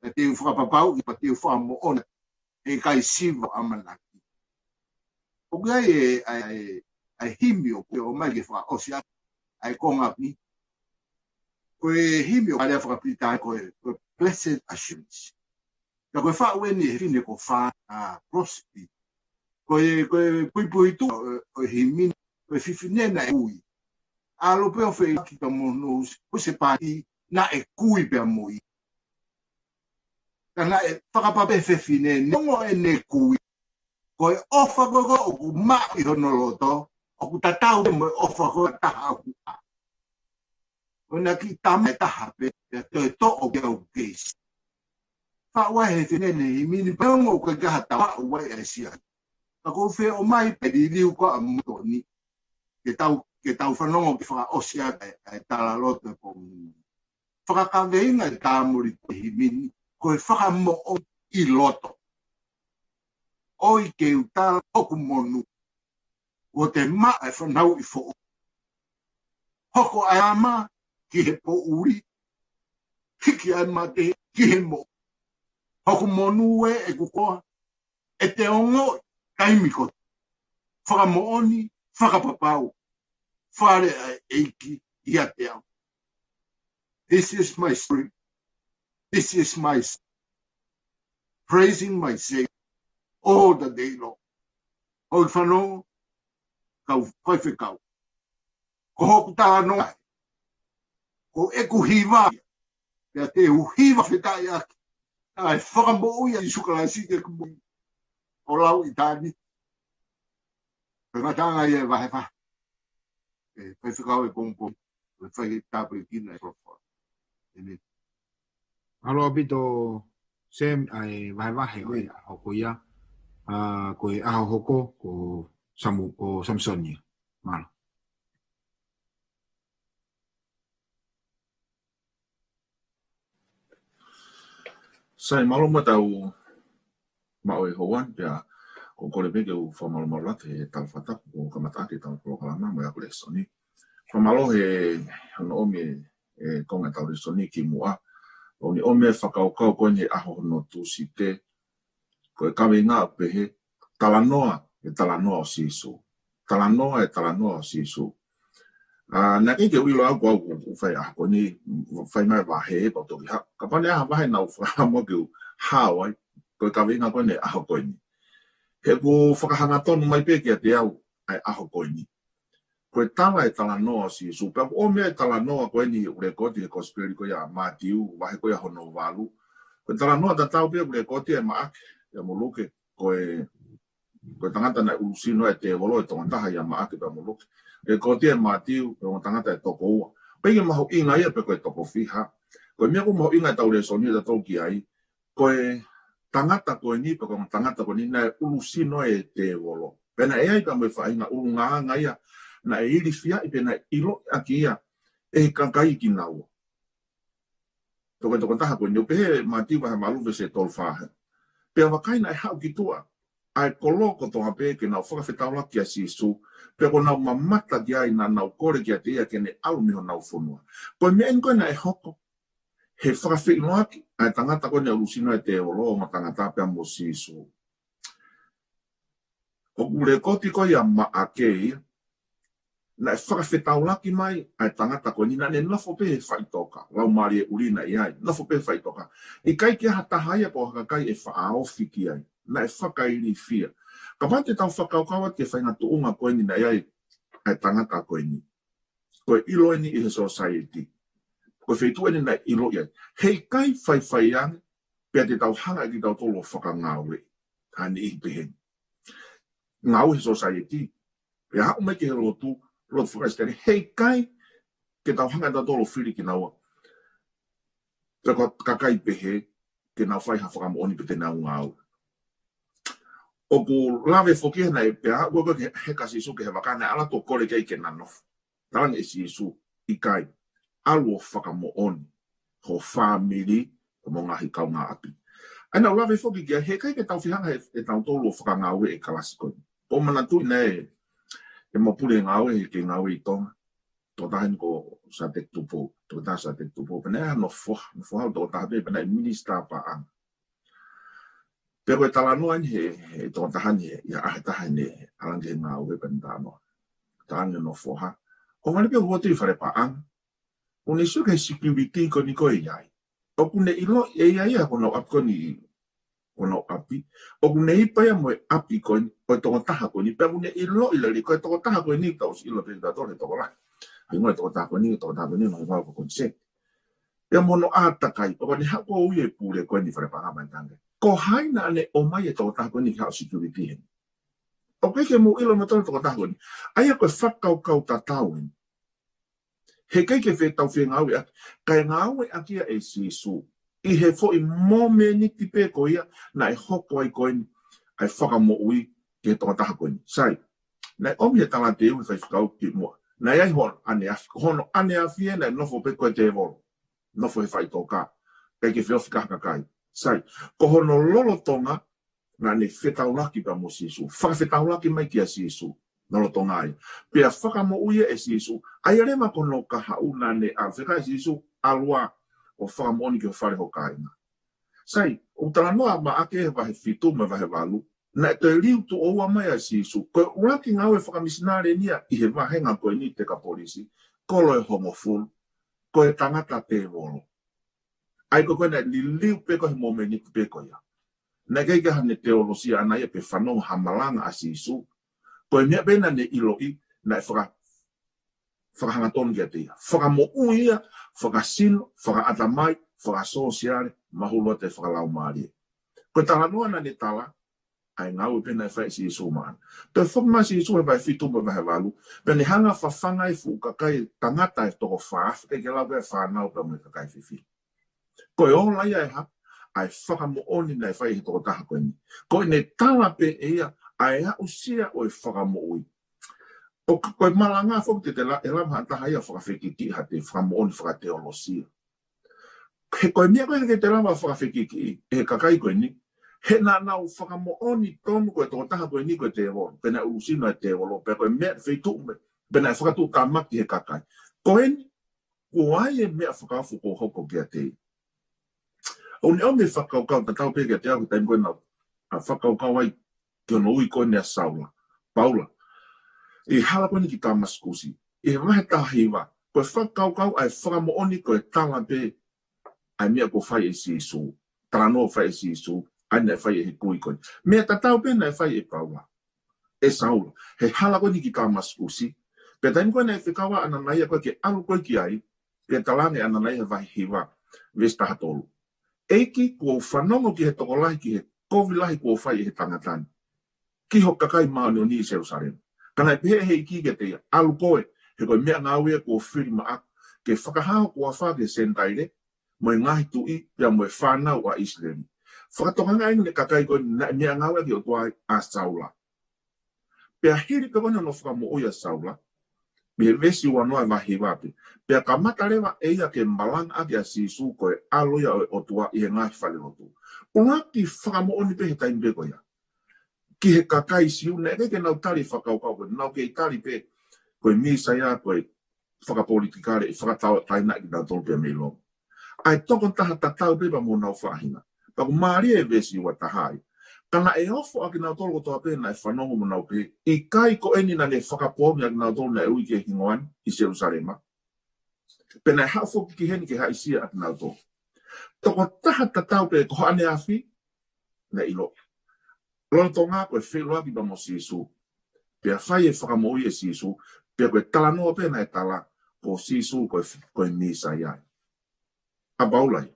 Pea te u fakapapauʻi, pea te u fakamoʻoni, heʻikai siva ʻamanaki. ʻOku ʻi ai e, ʻa e, ʻa e himi ʻoku ʻomai ke fakaʻosi atu ʻa e konga ni. Ko e himi ʻoku ʻi ai e lea fakapilitānia ko e, ko e Blessed Assurance. Ka ko e faʻu eni ʻe he fefine ko Fā, ʻa, Crosby. Ko e, ko e puipuituʻa ʻo, ʻo e himi ni, ko e fefine naʻe kui. ʻAlu pē ʻo feʻiloaki pea mo hono husepāniti naʻe kui pea mo ia. Ka naʻe fakapapau ʻe he fefine ni, neongo ʻene kui, ko e ʻofa ko ē ʻoku maʻu ʻi hono loto, ʻoku tatau pē mo e ʻofa ko ē ʻa e taha ʻoku ʻā. Ko ʻena kiʻi tama ʻe taha pē, pea toe toʻo ki ai ʻoku kei siʻi. Faʻu ʻe he fefine ni e himi ni, pea ʻoku ʻikai ke ha tau aʻu ai ʻa e siasi. Ka ʻoku ou fie ʻomai pē liliu ko ē ʻa moutolu ni, ke tau, ke tau fanongo ke fakaʻosi atu ʻa e, ʻa e talaloto e pongipongi ni. Fakakaveinga e tāmuli ko e himi ni, ko e fakamoʻoni ʻi loto. ʻOi ke u tala hoku monū, kuo te maʻu e fanauʻi foʻou. Hoko ʻa e ʻama ki he poʻuli, hiki ʻa e mate ki he moʻui. Hoku monū ē ʻeku koa, ʻe te ongoʻi taimi kotoa. Fakamoʻoni, fakapapau, fale ʻa e ʻEiki ʻiate au. This is my story. This is my s-, praising my Savior all the day long. ʻOi fanongo, kau faifekau. Ko hoku talanoa, ko ʻeku hiva, pea te u hiva fetaʻi ʻaki ʻa e fakamoʻui ʻa Sīsū Kalaisi ke ku mui ʻo lau ʻi tāni. Ko e ngataʻanga ia e vahevahe. ʻE, faifekau e pongipongi, ʻe fai tāpuekina e polofa. ʻĒmeni. Mālō ʻaupito, Sam, ʻa e vahevahe ʻo e ʻaho ko ia, ʻa, ko e ʻaho hoko, ko Samu, ko Samisoni ia. Mālō. Sai, mālō mo tau maʻu e houa ni, pea ʻoku ou kole pē ke u fakamālō atu he tau fakatapu kuo kamata ʻaki ʻetau polokalama mo e ako lēsoni. Fakamālō he hono ʻomi e, e konga ʻetau lēsoni kimuʻa. ʻOku ne ʻomi e fakakaukau ko eni he ʻaho hono Tūsite, ko e kaveinga ʻoku pehē, talanoa, e talanoa ʻo Sīsū. Talanoa, e talanoa ʻo Sīsū. ʻA, naʻe ʻikai ke u ʻilo au ko au ʻoku fai ʻaho ko eni, fai mai vahe, pea u toki haʻu. Kapau naʻe ʻi ai ha vahe naʻa ku fakaʻamu ke u hao ai, ko e kaveinga ko eni ʻaho ko eni. He ʻoku fakahangatonu mai pē kiate au ʻa e ʻaho ko eni. Ko e tala e talanoa ʻo Sīsū. Pea ʻoku ʻomi e talanoa ko eni ʻoku lekooti he kosipeli ko ia ʻa Mātiu, vahe ko ia hono valu. Ko e talanoa tatau pē ʻoku lekooti ʻe Maʻake, ʻia mo Luke, ko e, ko e tangata naʻe ʻulusino e tēvolo, e tokotaha ia ʻa Maʻake pea mo Luke. Lekooti ʻe Mātiu, ko e ongo tangata ʻe toko ua. ʻOku ʻikai ke mahuʻinga ia pe ko e toko fiha. Ko e meʻa ʻoku mahuʻinga ʻetau lēsoni ʻatautolu ki ai, ko e tangata ko eni, pe ko e tangata ko eni naʻe ʻulusino e tēvolo. Pea naʻe ʻi ai pea mo e faʻahinga ʻulungaanga ia, naʻe ilifiaʻi pe naʻe ʻiloʻi ʻaki ia ʻe he kakai kinaua. Toko, tokotaha ko eni, ʻoku pehē Mātiu vahe valu veesi tolu fā: Pea vakai naʻe haʻu ki tuʻa ʻa e kolo kotoa pē ke nau fakafetaulaki kia Sīsū, pea kuo nau mamata ki ai, naʻa nau kole kiate ia ke ne ʻalu mei honau fonua. Ko e meʻa eni ko ē naʻe hoko he fakafeʻiloaki ʻa e tangata ko ē naʻe ʻulusino e tēvolo, ongo tangata, pea mo Sīsū. ʻOku lekooti ko ia ʻa Maʻake ia, naʻe fakafetaulaki mai ʻa e tangata ko eni, naʻa ne nofo pē he faʻitoka, laumālie ʻuli naʻe ʻi ai, nofo pē he faʻitoka. ʻIkai ke ʻi ai ha taha ia pe ko ha kakai ʻe faʻa ofi ki ai, naʻe fakailifia. Kapau te tau fakakaukau atu ki he faʻahinga tuʻunga ko eni naʻe ʻi ai ʻa e tangata ko eni. Ko e ʻilo eni ʻi he society. Ko e feituʻu eni naʻe ʻilo ai. He ʻikai faifai ange, pea te tau hanga ʻe kitautolu ʻo fakangāueʻi ha niʻihi pehē ni. Ngāue he society. Pea haʻu mai ki he lotu, lotu faka-Kalisitiane. He ʻikai ke tau hanga ʻe tautolu ʻo fili kinaua. Pea ko e kakai pehē, ke nau fai ha fakamoʻoni pe te nau ngāue. ʻOku lave foki he naʻe pehē, ʻoku ʻikai ke heka ʻa Sīsū ki he vaka naʻe ʻalu atu ʻo kole ki ai ke na nofo. Talaange ʻe Sīsū, ʻikai, ʻalu ʻo fakamoʻoni ho fāmili, mo e ngaahi kaungāʻapi. ʻA ia naʻa ku lave foki ki ai, he ʻikai ke tau fie hanga ʻe, ʻe tautolu ʻo fakangāueʻi e kalasi ko eni. ʻOku ou manatuʻi naʻe, ʻe mau pule ngāue, he ʻikai ke ngāue ʻi Tonga. Tokotaha eni ko Satek Tupou, tokotaha Satek Tupou, pea naʻe ʻi ai hano foha, hano foha ʻo tokotaha pē, pea naʻe minisitā paʻanga. Pea ko e talanoa eni he, he tokotaha ni he, ʻi ha ʻaho ʻe taha eni ʻalu ange ki he ngāue pea ne talanoa. Talaange hono foha, ʻohovale pē ʻo ʻalu atu ʻi fale paʻanga. ʻOku ne sio ki he security ko eni ko ē ʻi ai. ʻOku ne ʻiloʻi ʻe ia ia ko honau ʻapi ko eni, ko honau ʻapi. ʻOku ne ipa ia mo e ʻapi ko eni, ʻo e tokotaha ko eni. Pea ʻoku ne ʻiloʻi lelei ko e tokotaha ko eni, tau ʻosi ʻilo pē kitautolu he tokolahi. Hingoa e tokotaha ko eni, tokotaha ko eni, hingoa ko Koniseti. Pea mo hono ʻātakai, ʻoku ne haʻu ʻo ui e pule ko eni fale paʻanga mai tange. Ko hai naʻa ne ʻomai e tokotaha ko eni ke haʻu ʻo security heni? ʻOku ʻikai ke mou ʻilo mo tau e tokotaha ko eni. ʻA ia ko e fakakaukau tatau eni. He ʻikai ke fie tau fie ngāueʻaki, kae ngāueʻaki ia ʻe Sīsū. ʻI he foʻi momeniti pē ko ia, naʻe hoko ai ko eni, ʻa e fakamoʻui ki he tokotaha ko eni. Sai, naʻe ʻomi he talateu he faifekau kimuʻa. Naʻe ʻi ai hono ʻaneafi, ko hono ʻaneafi ē naʻe nofo pē ko e tēvolo. Nofo he faʻitoka. ʻIkai ke feohi ki ha kakai. Sai, ko hono lolotonga, naʻa ne fetaulaki pea mo Sīsū. Fakafetaulaki mai kia Sīsū. Lolotonga ia. Pea fakamoʻui ia ʻe Sīsū. ʻA ia leva ko hono kahaʻu naʻa ne ʻalu fekau ʻe Sīsū, ʻalu ā ʻo fakamoʻoni ki ho fale ho kāinga. Sai, ʻoku talanoa ʻa Maʻake he vahe fitu mo e vahe valu. Naʻe toe liu tuʻo ua mai ʻa Sīsū. Ko e ʻuluaki ngāue fakamisinale eni ia ʻi he vāhenga ko eni Tekapolisi. Kolo ʻe hongofulu. Ko e tangata tēvolo. ʻA ia ko ē naʻe liliu pē ko ē he momeniti pē ko ia. Naʻe ʻikai ke ʻi ai haʻane teolosia ʻaʻana ia pe fanongo ha malanga ʻa Sīsū. Ko e meʻa pē naʻa ne ʻiloʻi, naʻe faka-, fakahangatonu kiate ia. Fakamoʻui ia, fakasino, fakaʻatamai, fakasōsiale, mahulu atu e fakalaumālie. Ko e talanoa naʻa ne tala, ʻa e ngāue pē naʻe fai ʻe Sīsū maʻana. Toe foki mai ʻa Sīsū he vahe fitu mo e vahe valu, pea ne hanga ʻo fafanga e fuʻu kakai tangata ʻe toko fā afe, ʻikai ke lau pē fānau pea mo e kakai fefine. Ko e ola ia ʻe hā, ʻa e fakamoʻoni naʻe fai ʻe he tokotaha ko eni. Ko ʻene tala pē ʻe ia, ʻa e aʻusia ʻo e fakamoʻui. ʻOku, ko e malanga foki te te la-, ʻe lava ha taha ia ʻo fakafekikiʻi haʻate fakamoʻoni fakateolosia. He ko e meʻa ko ē ke te lava ʻo fakafekikiʻi, ʻe he kakai ko eni. He naʻa nau fakamoʻoni tonu ko e tokotaha ko eni ko e tēvolo. Pea naʻe ʻulusino e tēvolo. Pea ko e meʻa feituʻu meʻa. Pea naʻe fakatuʻutāmaki he kakai. Ko eni, ko e hā e meʻa fakaofo kuo hoko kiate ia. ʻOku ne ʻomi e fakakaukau tatau pē kiate au he taimi ko ē naʻa ku fakakaukau ai ki hono ui ko eni ʻa Saula. Paula. ʻI he hala ko eni ki Tāmasikusi. ʻI he vahe taha hiva. Ko e fakakaukau ʻa e fakamoʻoni ko e tala pē ʻa e meʻa kuo fai ʻe Sīsū. Talanoa fai ʻe Sīsū. ʻA ia naʻe fai ʻe he kui ko eni. Meʻa tatau pē naʻe fai ʻe Paula. ʻE Saula. He hala ko eni ki Tāmasikusi. Pea taimi ko ē naʻe fekau ai ʻa ʻAnanaia ko ē ke ʻalu ko ē ki ai. Pea talaange ʻe ʻAnanaia he vahe hiva. Veesi taha tolu. ʻEiki, kuo u fanongo ki he tokolahi ki he kovi lahi kuo fai ʻe he tangata ni ki ho kakai māʻoniʻoni ʻi Selūsalema. Ka naʻe pehē ʻe he ʻEiki kiate ia, ʻalu koe, he ko e meʻangāue ia kuo fili maʻaku, ke fakahā hoku afā ki he Senitaile, mo e ngaahi tuʻi, pea mo e fānau ʻa ʻIsileli. Fakatokangaʻi ange ʻe he kakai ko ē naʻe meʻangāueʻaki ʻe he ʻOtua ʻa Saula. Pea hili pē ko ē hono fakamoʻui ʻa Saula, mei he veesi ua noa e vahe hiva pē. Pea kamata leva ʻe ia ke malangaʻaki ʻa Sīsū ko e ʻAlo ia ʻo e ʻOtua ʻi he ngaahi falelotu. ʻUluaki fakamoʻoni pē he taimi pē ko ia. Ki he kakai Siu naʻe ʻikai ke nau tali e fakakaukau ko ē, nau kei tali pē ko e Mīsaia ko e fakapolitikale ʻe fakatauʻatāinaʻi kinautolu pea mei Loma. ʻA e tokotaha tatau pē pea mo honau faʻahinga. Pea ʻoku mālie e veesi ua taha ia. Ka naʻe ofo ʻa kinautolu kotoa pē naʻe fanongo mo nau pehē, ʻikai ko eni naʻa ne fakapoongi ʻa kinautolu naʻe ui ki he hingoa ni ʻi Selūsalema. Pea naʻe haʻu foki ki heni ke haʻisia ʻa kinautolu. Tokotaha tatau pē ko haʻane afi, naʻe ʻiloʻi. Lolotonga ko e feʻiloaki pea mo Sīsū, pea fai e fakamoʻui ʻe Sīsū, pea ko e talanoa pē naʻe tala, ko Sīsū ko e, ko e Mīsaia. ʻA Paula ia.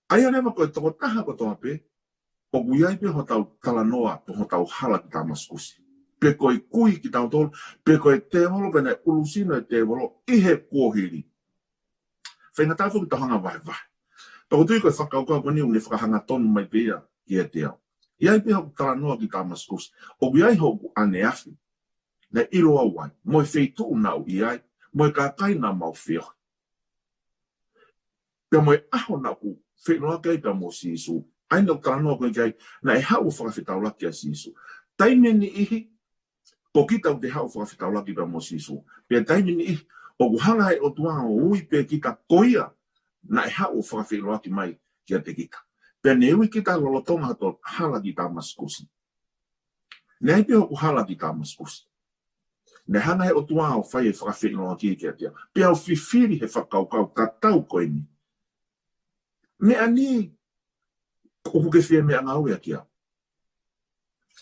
ʻA ia leva ko e tokotaha kotoa pē, ʻoku ʻi ai pē hotau talanoa, pe hotau hala ki Tāmasikusi. Pe ko e kui kitautolu, pe ko e tēvolo, pe naʻe ulusino e tēvolo ʻi he kuohili. Faingataʻa foki ʻetau hanga vahevahe. Pea ʻoku ou tui ko e fakakaukau ko eni ʻoku ne fakahanga tonu mai pē ia kiate au. ʻI ai pē hoku talanoa ki Tāmasikusi. ʻOku ʻi ai hoku ʻaneafi naʻe ʻilo au ai, mo e feituʻu naʻa ku ʻi ai, mo e kakai naʻa mau feohi. Pea mo e ʻaho naʻa ku feʻiloaki ai pea mo Sīsū. ʻA ia naʻa ku talanoa ko ē ki ai, naʻe haʻu ʻo fakafetaulaki kia Sīsū. Taimi ʻe niʻihi, ko kita ʻoku te haʻu ʻo fakafetaulaki pea mo Sīsū. Pea taimi ʻe niʻihi, ʻoku hanga ʻe he ʻOtua ʻo ui pē kita ko ia naʻe haʻu ʻo fakafeʻiloaki mai kiate kita. Pea ne ui kita lolotonga hoto hala ki Tāmasikusi. Naʻe ʻi ai pē hoku hala ki Tāmasikusi. Naʻe hanga ʻe he ʻOtua ʻo fai e fakafeʻiloaki kiate au. Pea u fifili he fakakaukau tatau ko eni. Meʻa ni ʻoku ke fie meʻangāueʻaki au.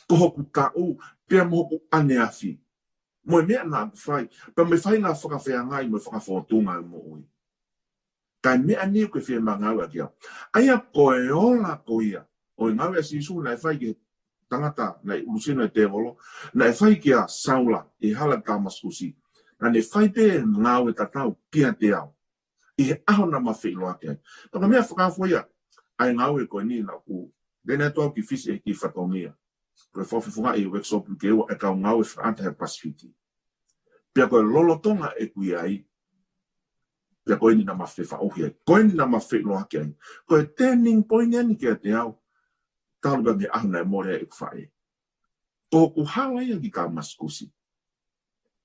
Ko hoku taʻu, pea mo hoku ʻaneafi. Mo e meʻa naʻa ku fai, pea mo e faʻahinga fakafeangai mo e fakafōtunga e moʻui. Kae meʻa ni ʻoku ke fie meʻangāueʻaki au. ʻA ia ko e ola ko ia ʻo e ngāue ʻa Sīsū naʻe fai ki he tangata naʻe ulusino e tēvolo, naʻe fai kia Saula ʻi he hala Tāmasikusi. Naʻa ne fai pē ngāue tatau kiate au ʻi he ʻaho naʻa ma feʻiloaki ai. Pea ko e meʻa fakaofo ia ʻa e ngāue ko eni naʻa ku, then atu au ki Fisi ʻi he kiʻi fatongia. Ko e fakafofongaʻi e workshop ke ua e kau ngāue fakaʻata he Pasifiki. Pea ko e lolotonga ʻeku ʻi ai, pea ko eni naʻa ma fefaʻuhi ai, ko eni naʻa ma feʻiloaki ai. Ko e turning point eni kiate au, talu pē mei he ʻaho naʻe mole ai ʻeku faʻē. Ko hoku hala ia ki Tāmasikusi.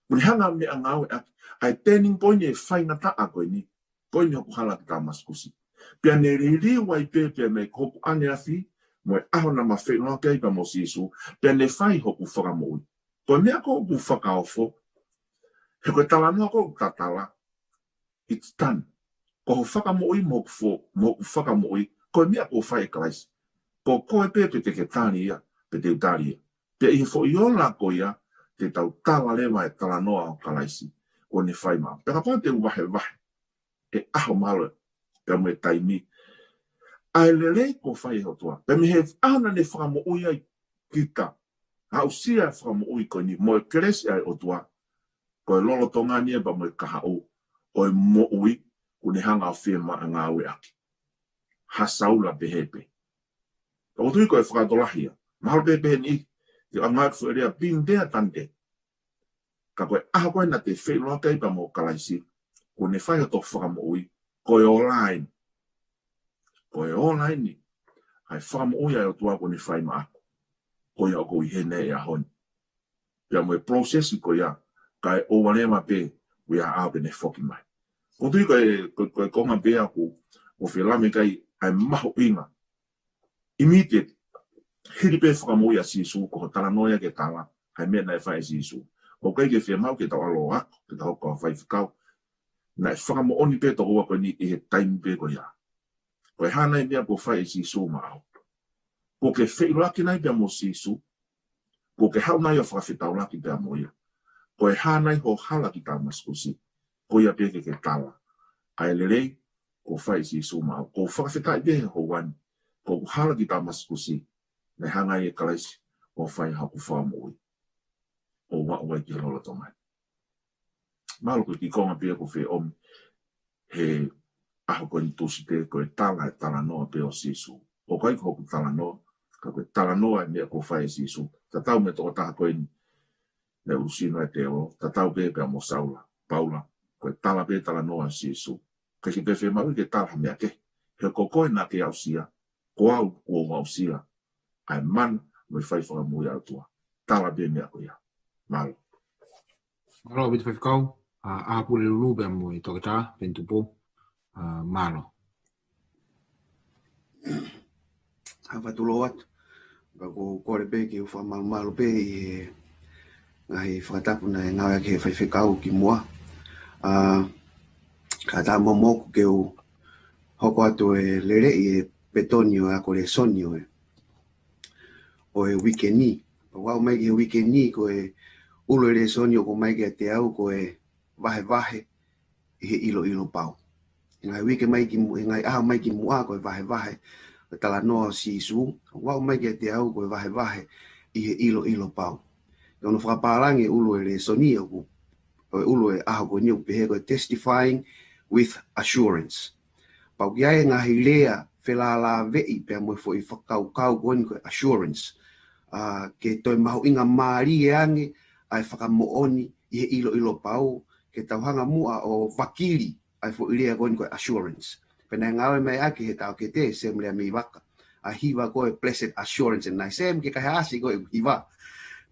Kuo ne hanga ʻo meʻangāueʻaki, ʻa e turning point e faingataʻa ko eni, ko eni hoku hala ki Tāmasikusi. Pea ne liliu ai pē, pea mei hoku ʻaneafi, mo e ʻaho naʻa ma feʻiloaki ai pea mo Sīsū, pea ne fai hoku fakamoʻui. Ko e meʻa ko ē ʻoku fakaofo, he ko e talanoa ko ē ʻoku ta tala, it's done. Ko hoʻo fakamoʻui mo hoku fo-, mo hoku fakamoʻui, ko e meʻa kuo fai ʻe Kalaisi. Ko koe pē pe te ke tali ia, pe te u tali ia. Pea ʻi he foʻi ola ko ia, te tau tala leva e talanoa ʻo Kalaisi, kuo ne fai maʻaku. Pea kapau te u vahevahe e ʻaho, mahalo, pea mo e taimi, ʻa e lelei kuo fai ʻe he ʻOtua. Pea mei he ʻaho naʻa ne fakamoʻui ai kita, aʻusia e fakamoʻui ko eni mo e kelesi ʻa e ʻOtua, ko e lolotonga ni ē pea mo e kahaʻu ʻo e moʻui, kuo ne hanga ʻo fie meʻangāueʻaki. Ha Saula pehē pē. ʻOku ou tui ko e fakatolahi ia. Mahalo pē pehē ni, te u ʻange atu e foʻi lea, been there, done that. Ka ko e ʻaho ko ē naʻa te feʻiloaki ai pea mo Kalaisi, kuo ne fai hoto fakamoʻui, ko e ola eni. Ko e ola eni ʻa e fakamoʻui ʻa e ʻOtua kuo ne fai maʻaku. Ko ia ʻoku ou ʻi heni he ʻaho ni. Pea mo e process ko ia, kae ʻoua leva pē, we are out pea ne foki mai. ʻOku ou tui ko e, ko, ko e konga pē ʻoku ou fie lave ki ai, ʻa e mahuʻinga. Immediate, hili pē fakamoʻui ʻa Sīsū, ko hoʻo talanoa ia ke tala ʻa e meʻa naʻe fai ʻe Sīsū. ʻOku ʻikai ke fiemaʻu ke tau ʻalu ʻo ako, ke tau hoko ko ha faifekau. Naʻe fakamoʻoni pē tokoua ko eni ʻi he taimi pē ko ia. Ko e hā nai e meʻa kuo fai ʻe Sīsū maʻau? Kuo ke feʻiloaki nai pea mo Sīsū? Kuo ke haʻu nai ʻo fakafetaulaki pea mo ia? Ko e hā nai hoʻo hala ki Tāmasikusi? Ko ia pē ke ke tala ʻa e lelei kuo fai ʻe Sīsū maʻau. ʻOku ou fakafetaʻi pē he houa ni, ko hoku hala ki Tāmasikusi, naʻe hanga ai ʻe Kalaisi ʻo fai haku fakamoʻui, ʻo aʻu ai ki he lolotonga ni. Mahalo ko e kiʻi konga pē ia ʻoku ou fie ʻomi he ʻaho ko eni Tūsite, ko e tala e talanoa pē ʻo Sīsū. ʻOku ʻikai ko hoku talanoa, ka ko e talanoa e meʻa kuo fai ʻe Sīsū. Tatau mo e tokotaha ko eni naʻe ulusino e tēvolo, tatau pē pea mo Saula, Paula, ko e tala pē talanoa ʻo Sīsū. ʻIkai ke toe fiemaʻu ke tala ha meʻa kehe. He ko koe naʻa ke aʻusia, ko au kuo u aʻusia ʻa e mana mo e fai fakamoʻui ʻa e ʻOtua. Tala pē meʻa ko ia. Mālō. Mālō ʻaupito Faifekau, ʻa, ʻa Pulelulu pea mo e Toketā Peni Tupou. ʻA, mālō. ʻA, fakatulou atu. Pea ʻoku ou kole pē ke u fakamalumalu pē ʻi he ngaahi fakatapu naʻe ngāueʻaki ʻe he Faifekau kimuʻa. ʻA, ka tā momoku ke u hoko atu e lele ʻi he petoni ʻo e ako lēsoni ʻo e ʻo e uike ni. Pea ʻoku aʻu mai ki he uike ni, ko e ʻulu e lēsoni ʻoku ʻomai kiate au ko e vahevahe ʻi he ʻiloʻilo pau. Ngaahi uike mai ki mu-, ngaahi ʻaho mai ki muʻa ko e vahevahe ʻo e talanoa ʻo Sīsū, ʻoku aʻu mai kiate au ko e vahevahe ʻi he ʻiloʻilo pau. Ko hono fakapālangi e ʻulu e lēsoni ʻoku, ʻo e ʻulu e ʻaho ko eni ʻoku pehē ko e testifying with assurance. Pea ʻoku ʻi ai e ngaahi lea felālāveʻi pea mo e foʻi fakakaukau ko eni ko e assurance. ʻA, ke toe mahuʻinga mālie ange ʻa e fakamoʻoni ʻi he ʻiloʻilo pau, ke tau hanga muʻa ʻo vakili ʻa e foʻi lea ko eni ko e assurance. Pea naʻe ngāue mai ʻaki he taʻokete, Sam Lea Meivaka, ʻa e hiva ko e Blessed Assurance, and naʻe Sam ke kaihaʻasi ko e hiva.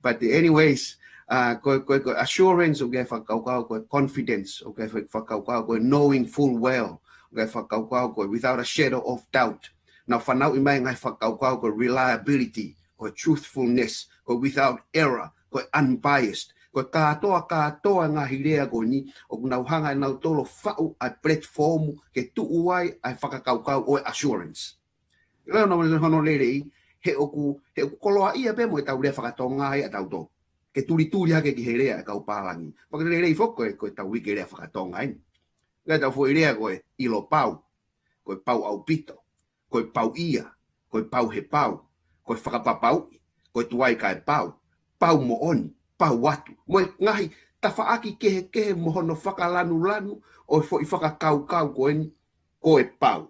But anyways, uh, ko, ko, ko e assurance ʻoku ʻi ai e fakakaukau ko e confidence, ʻoku ʻi ai e fakakaukau ko e knowing full well, ʻoku ʻi ai e fakakaukau ko e without a shadow of doubt. Naʻe fanauʻi mai e ngaahi fakakaukau ko e reliability, ko e truthfulness, ko e without error, ko e unbiased, ko e kātoa, kātoa e ngaahi lea ko eni, ʻoku nau hanga ʻe nautolu ʻo faʻu ʻa e platform ke tuʻu ai ʻa e fakakaukau ʻo e assurance. Lea hono, hono lelei, he ʻoku, he ʻoku koloaʻia pē mo e tau lea fakatonga ia ʻa tautolu. Ke tulituli hake ki he lea e kau pālangi. Pea ko e lelei foki ko e, ko e tau uike lea fakatonga eni. Lea tau foʻi lea ko e ʻilo pau, ko e pau ʻaupito, ko e pau ia, ko e pau he pau, ko e fakapapauʻi, ko e tuai kae pau, pau moʻoni, pau atu. Mo e ngaahi tafaʻaki kehekehe mo hono fakalanulanu ʻo e foʻi fakakaukau ko eni, ko e pau.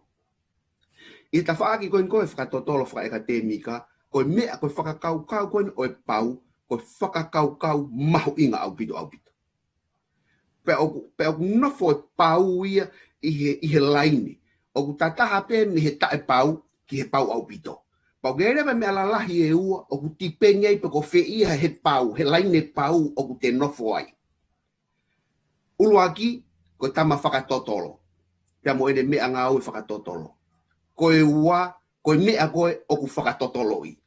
ʻI he tafaʻaki ko eni ko e fakatotolo fakaʻekatēmika, ko e meʻa ko e fakakaukau ko eni ʻo e pau, ko e fakakaukau mahuʻinga ʻaupito, ʻaupito. Pea ʻoku, pea ʻoku nofo e pau ia ʻi he, ʻi he laine. ʻOku tataha pē mei he taʻepau ki he pau ʻaupito. Pea ʻoku ʻi ai leva e meʻa lalahi ʻe ua, ʻoku tipeni ai pe ko fē ia he pau, he laine pau ʻoku te nofo ai. ʻUluaki, ko e tama fakatotolo. Pea mo ʻene meʻangāue fakatotolo. Ko e ua, ko e meʻa ko ē ʻoku fakatotoloʻi.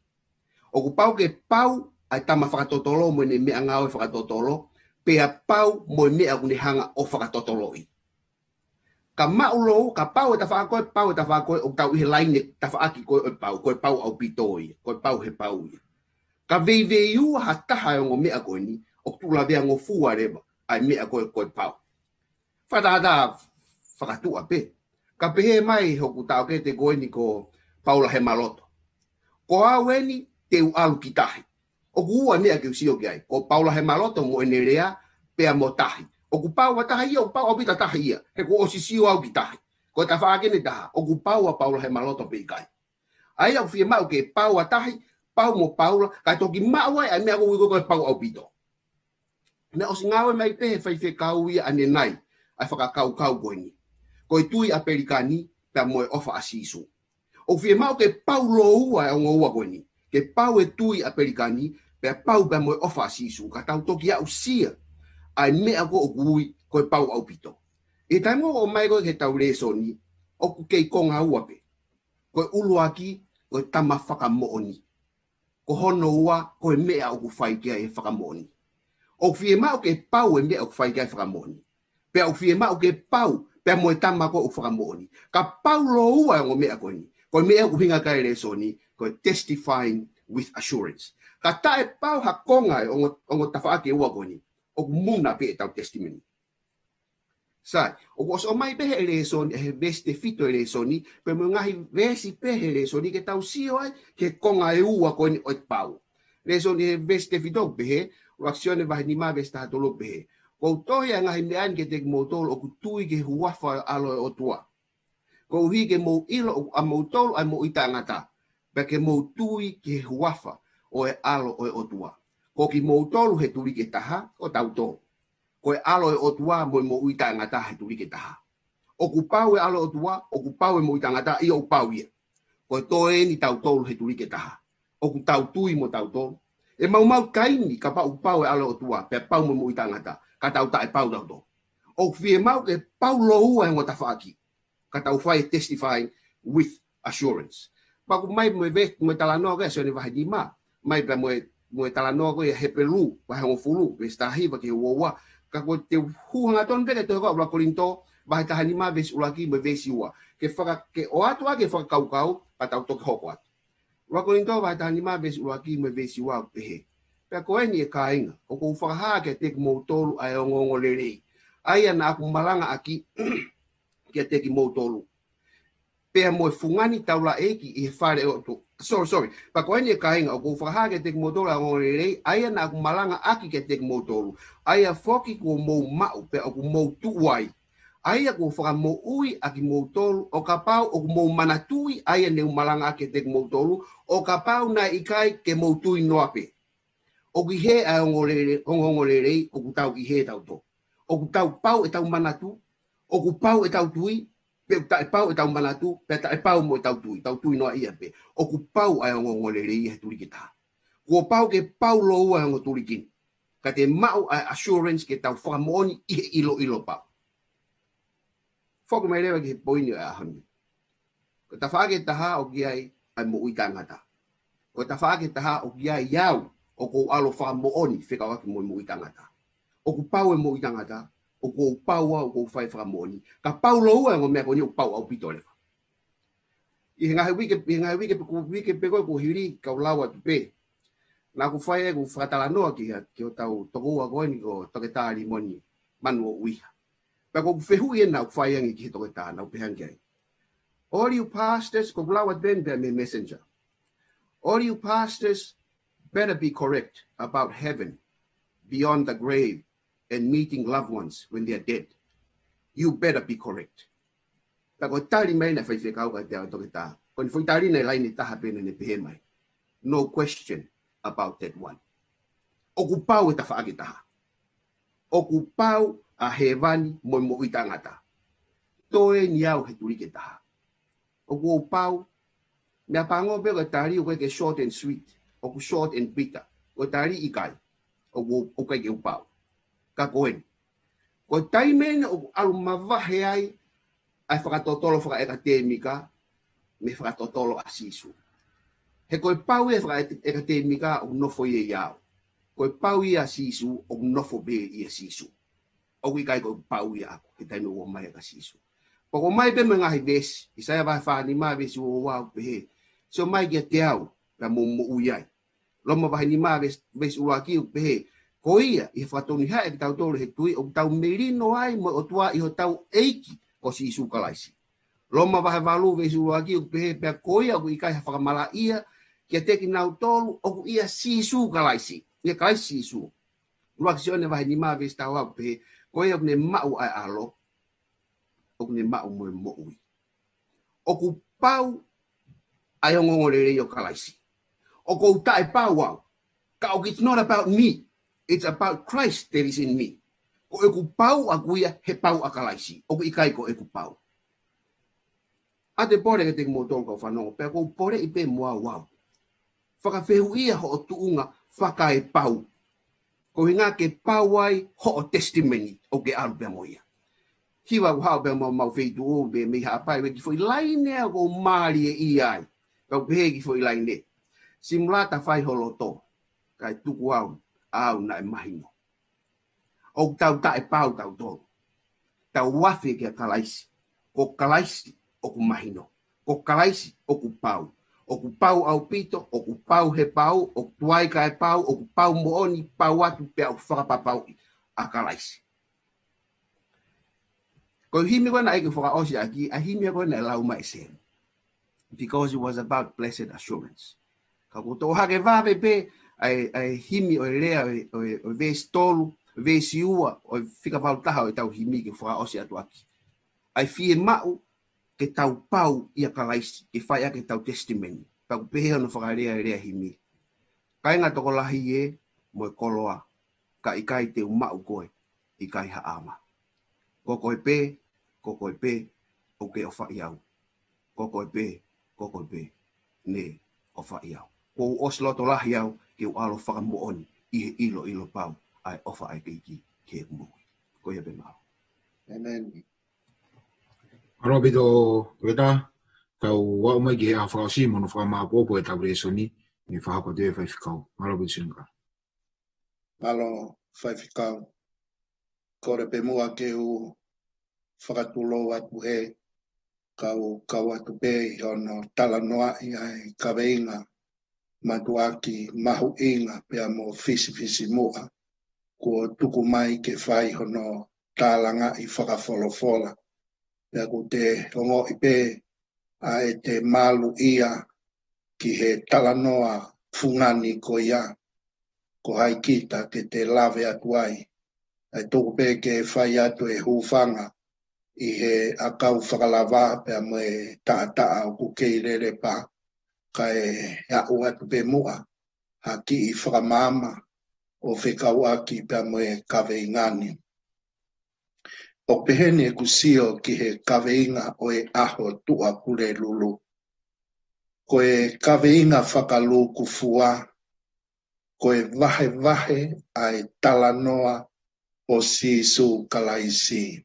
ʻOku pau ke pau ʻa e tama fakatotolo mo ʻene meʻangāue fakatotolo, pea pau mo e meʻa ʻoku ne hanga ʻo fakatotoloʻi. Ka maʻu lōua, ka pau e tafaʻaki ko ē, pau e tafaʻaki ko ē, ʻoku tau ʻi he laine tafaʻaki ko ē ʻo e pau, ko e pau ʻaupito ia, ko e pau he pau ia. Ka veiveiua ha taha e ongo meʻa ko eni, ʻoku tuʻu lavea ngofua leva ʻa e meʻa ko ē ko e pau. Fakatātā fakatuʻa pē. Ka pehē mai hoku taʻokete ko eni ko Paula Hemaloto. Ko au eni te u ʻalu ki tahi. ʻOku ua meʻa ke u sio ki ai. Ko Paula Hemaloto mo ʻene lea pea mo tahi. ʻOku pau ʻa tahi ia, ʻoku pau ʻaupito ʻa tahi ia. He kuo ʻosi sio au ki tahi. Ko e tafaʻaki eni ʻe taha. ʻOku pau ʻa Paula Hemaloto pe ʻikai. ʻA ia ʻoku fiemaʻu ke pau ʻa tahi, pau mo Paula, kae toki maʻu ai ʻa e meʻa ʻoku ui ko e pau ʻaupito. Naʻe ʻosi ngāue mai pē he faifekau ia ʻanenai, ʻa e fakakaukau ko eni. Ko e tui ʻa Pelikani, pea mo e ʻofa ʻa Sīsū. ʻOku fiemaʻu ke pau lōua e ongo ua ko eni. Ke pau e tui ʻa Pelikani, pea pau pea mo e ʻofa ʻa Sīsū. Ka tau toki aʻusia ʻa e meʻa ko ē ʻoku ui ko e pau ʻaupito. ʻI he taimi ʻoku ʻomai ko ē ki he tau lēsoni, ʻoku kei konga ua pē. Ko e ʻuluaki, ko e tama fakamoʻoni. Ko hono ua, ko e meʻa ʻoku fai ki ai e fakamoʻoni. ʻOku fiemaʻu ke pau e meʻa ʻoku fai ki ai e fakamoʻoni. Pea ʻoku fiemaʻu ke pau, pea mo e tama ko ē ʻoku fakamoʻoni. Ka pau lōua e ongo meʻa ko eni. Ko e meʻa ʻoku ʻuhinga ki ai e lēsoni, ko e testifying with assurance. Ka taʻepau ha konga e ongo, ongo tafaʻaki ʻe ua ko eni, ʻoku muna pē ʻetau testimony. Sai, ʻoku ʻosi ʻomai pē he lēsoni, he veesi tefito e lēsoni, pea mo e ngaahi veesi pē he lēsoni ke tau sio ai ki he konga ʻe ua ko eni ʻo e pau. Lēsoni he veesi tefito pehē, ʻuluaki Sione vahe nima veesi taha tolu pehē. Kuo u tohi ʻa e ngaahi meʻa ni kiate kimoutolu ʻoku tui ki he huafa ʻo e ʻAlo ʻo e ʻOtua. Koeʻuhi ke mou ʻilo ʻoku ʻamoutolu ʻa e moʻui taʻengata, pea ke mou tui ki he huafa ʻo e ʻAlo ʻo e ʻOtua. Ko kimoutolu he tuliki ʻe taha, ko tautolu. Ko e ʻAlo ʻo e ʻOtua mo e moʻui taʻengata he tuliki ʻe taha. ʻOku pau e ʻAlo ʻo e ʻOtua, ʻoku pau e moʻui taʻengata, ʻio ʻoku pau ia. Ko e toe eni tautolu he tuliki ʻe taha. ʻOku tau tui mo tautolu. ʻE maumau taimi kapau ʻoku pau e ʻAlo ʻo e ʻOtua, pea pau mo e moʻui taʻengata, ka tau taʻepau tautolu. ʻOku fiemaʻu ke pau lōua e ongo tafaʻaki. Ka tau fai e testifying with assurance. Pea ʻoku mai mo e ve-, mo e talanoa ko ē Sione vahe nima. Mai pea mo e, mo e talanoa ko ē Hepelū, vahe hongofulu, veesi taha hiva ki he ua ua. Ka ko e te u hū hangatonu pē ki he tohi ko ē ʻa ʻuluaki Kolinitō, vahe taha nima veesi ʻuluaki mo e veesi ua. Ke faka-, ke ʻoatu ʻa e fakakaukau, ka tau toki hoko atu. ʻUluaki Kolinitō vahe taha nima veesi ʻuluaki mo e veesi ua ʻoku pehē: Pea ko eni ʻe kāinga, ʻoku ou fakahā kiate kimoutolu ʻa e ongoongolelei, ʻa ia naʻa ku malangaʻaki kiate kimoutolu, pea mo e fungani taulaʻeiki ʻi he fale ʻo e ʻOtu-, sorry, sorry. Pea ko eni ʻe kāinga, ʻoku ou fakahā kiate kimoutolu ʻa e ongoongolelei, ʻa ia naʻa ku malangaʻaki kiate kimoutolu, ʻa ia foki kuo mou maʻu, pea ʻoku mou tuʻu ai, ʻa ia kuo fakamoʻui ʻa kimoutolu, ʻo kapau ʻoku mou manatuʻi ʻa ia ne u malangaʻaki kiate kimoutolu, ʻo kapau naʻe ʻikai ke mou tui noa pē. ʻOku ʻi hē ʻa e ongoongolele-, ongoongolelei, ʻoku tau ʻi hē tautolu. ʻOku tau pau ʻetau manatu, ʻoku pau ʻetau tui, pe ʻoku taʻepau ʻetau manatu, pe taʻepau mo ʻetau tui, tau tui noaʻia pē. ʻOku pau ʻa e ongoongolelei ʻi he tuliki ʻe taha. Kuo pau ke pau lōua ʻa e ongo tuliki ni, ka te maʻu ʻa e assurance ke tau fakamoʻoni ʻi he ʻiloʻilo pau. Foki mai leva ki he poini ʻo e ʻaho ni. Ko e tafaʻaki ʻe taha ʻoku ʻi ai ʻa e moʻui taʻengata. Ko e tafaʻaki ʻe taha ʻoku ʻi ai au, ʻoku ou ʻalu ʻo fakamoʻoni fekauʻaki mo e moʻui taʻengata. ʻOku pau e moʻui taʻengata, ʻoku ou pau au, ʻoku ou fai fakamoʻoni. Ka pau lōua e ongo meʻa ko eni, ʻoku pau ʻaupito leva. ʻI he ngaahi uike, ʻi he ngaahi uike pe ko, uike pe ko ē kuo hili, kau lau atu pē, naʻa ku fai ʻeku fakatalanoa ki ha, ki hotau tokoua ko eni ko Toketā Limoni Manuoʻuiha. Pea ko ʻeku fehuʻi ʻe naʻa ku fai ange ki he toketā, naʻa ku pehē ange ki ai: All you pastors, ko ʻeku lau atu pē eni pea mei he Messenger. All you pastors better be correct about heaven beyond the grave and meeting loved ones when they are dead. You better be correct. Pea ko e tali mai ʻa e faifekau kiate au, toketā, ko ʻene foʻi tali ʻi he laine ʻe taha pē naʻa ne pehē mai: No question about that one. ʻOku pau e tafaʻaki ʻe taha. ʻOku pau ʻa hēvani mo e moʻui taʻengata. Toe ni au he tuliki ʻe taha. ʻOku ou pau. Meʻapango pē ko e tali ʻoku ʻikai ke short and sweet. ʻOku short and bitter. Ko e tali ʻikai. ʻOku, ʻoku ʻikai ke u pau. Ka ko eni. Ko e taimi eni ʻoku ʻalu mavahe ai ʻa e fakatotolo fakaʻekatēmika mei he fakatotolo ʻa Sīsū. He ko e pau ia fakaʻekatēmika ʻoku nofo ia ʻia au. Ko e pau ia ʻa Sīsū ʻoku nofo pē ʻia Sīsū. ʻOku ʻikai ko e pau ia ʻaʻaku he taimi ʻoku ʻomai ai ʻa Sīsū. Pea ʻoku ʻomai pē mo e ngaahi veesi, ʻAisea vahe fā nima veesi ua ua ʻoku pehē: Sio mai kiate au, pea mou moʻui ai. Loma vahe nima veesi, veesi ʻuluaki ʻoku pehē: Ko ia, ʻi he fakatonuhiaʻi ʻa kitautolu ʻe he tui, ʻoku tau melino ai mo e ʻOtua ʻi hotau ʻEiki ko Sīsū Kalaisi. Loma vahe valu veesi ʻuluaki ʻoku pehē: Pea ko ia ʻoku ʻikai ha fakamalaʻia kiate kinautolu ʻoku ʻia Sīsū Kalaisi. ʻIa Kalaisi Sīsū. ʻUluaki Sione vahe nima veesi taha ua ʻoku pehē: Ko ia ʻoku ne maʻu ʻa e ʻAlo, ʻoku ne maʻu mo e moʻui. ʻOku pau ʻa e ongoongolelei ʻo Kalaisi. ʻOku ou taʻepau au. Ka ʻoku, it's not about me. It's about Christ that is in me. Ko ʻeku pau ʻaʻaku ia he pau ʻa Kalaisi. ʻOku ʻikai ko ʻeku pau. ʻA e pole kiate kimoutolu kau fanongo, pea ʻoku ou poleʻi pē mo au au. Fakafehuʻia hoʻo tuʻunga fakaepau. Ko e ʻuhinga ke pau ai hoʻo testimony ʻoku ke ʻalu pea mo ia. Hiva ʻoku haʻu pē mau, mau feituʻu pē mei Haʻapai, ʻoku ʻi ai e kiʻi foʻi laine ʻoku ou mālieʻia ai. Kau pehē ki he foʻi laine: Simulata fai ho loto, kae tuku au, au naʻe mahino. ʻOku tau taʻepau tautolu. Tau afe kia Kalaisi. Ko Kalaisi ʻoku mahino. Ko Kalaisi ʻoku pau. ʻOku pau ʻaupito, ʻoku pau he pau, ʻoku tuai kae pau, ʻoku pau moʻoni, pau atu pea ʻoku fakapapauʻi ʻa Kalaisi. Ko e himi ko ē naʻe ʻikai ke fakaʻosi ʻaki, ʻa e himi ko ē naʻe lau mai ʻe Sam. Because it was about blessed assurance. Ka ʻoku ou toʻo hake vave pē ʻa e, ʻa e himi ʻo e lea ʻo e, ʻo e, ʻo e veesi tolu, veesi ua, ʻo e fika valu taha ʻo ʻetau himi ke fakaʻosi atu ʻaki. ʻA e fiemaʻu ke tau pau ʻia Kalaisi, ke fai ʻaki ʻetau testimony. Pea ʻoku pehē hono fakalea e lea himi: Kāinga tokolahi ē, mo e koloa, ka ʻikai te u maʻu koe, ʻikai ha ʻama. Ko koe pē, ko koe pē, ʻoku ke ʻofaʻi au. Ko koe pē, ko koe pē, ne ʻofaʻi au. Kuo u ʻosi loto lahi au ke u ʻalu ʻo fakamoʻoni ʻi he ʻiloʻilo pau ʻa e ʻofa ʻa e ʻEiki ki heʻeku moʻui. Ko ia pē, mālō. ʻĒmeni. Mālō ʻaupito, Toketā. Tau aʻu mai ki he ʻaho fakaʻosi mo hono fakamāʻopoʻopo ʻetau lēsoni, ne fakahoko atu ʻe he faifekau. Mālō ʻaupito, Sinuka. Mālō, faifekau. Kole pē muʻa ke u fakatulou atu he kau, kau atu pē ʻi hono talanoaʻi ʻa e kaveinga mātuʻaki mahuʻinga pea mo fisifisimuʻa kuo tuku mai ke fai hono tālangaʻi fakafolofola. Pea ʻoku te ongoʻi pē ʻa ʻete maluʻia ki he talanoa fungani ko ia, ko hai kita ke te lave atu ai. ʻE tuku pē ke fai atu e hūfanga ʻi he ʻakau fakalava pea mo e taʻataʻa ʻoku kei lele pā, kae aʻu atu pē muʻa ha kiʻi fakamaama ʻo fekauʻaki pea mo e kaveinga ni. ʻOku peheni ʻeku sio ki he kaveinga ʻo e ʻaho Tuʻapulelulu. Ko e kaveinga fakalūkufua, ko e vahevahe ʻa e talanoa ʻo Sīsū Kalaisi.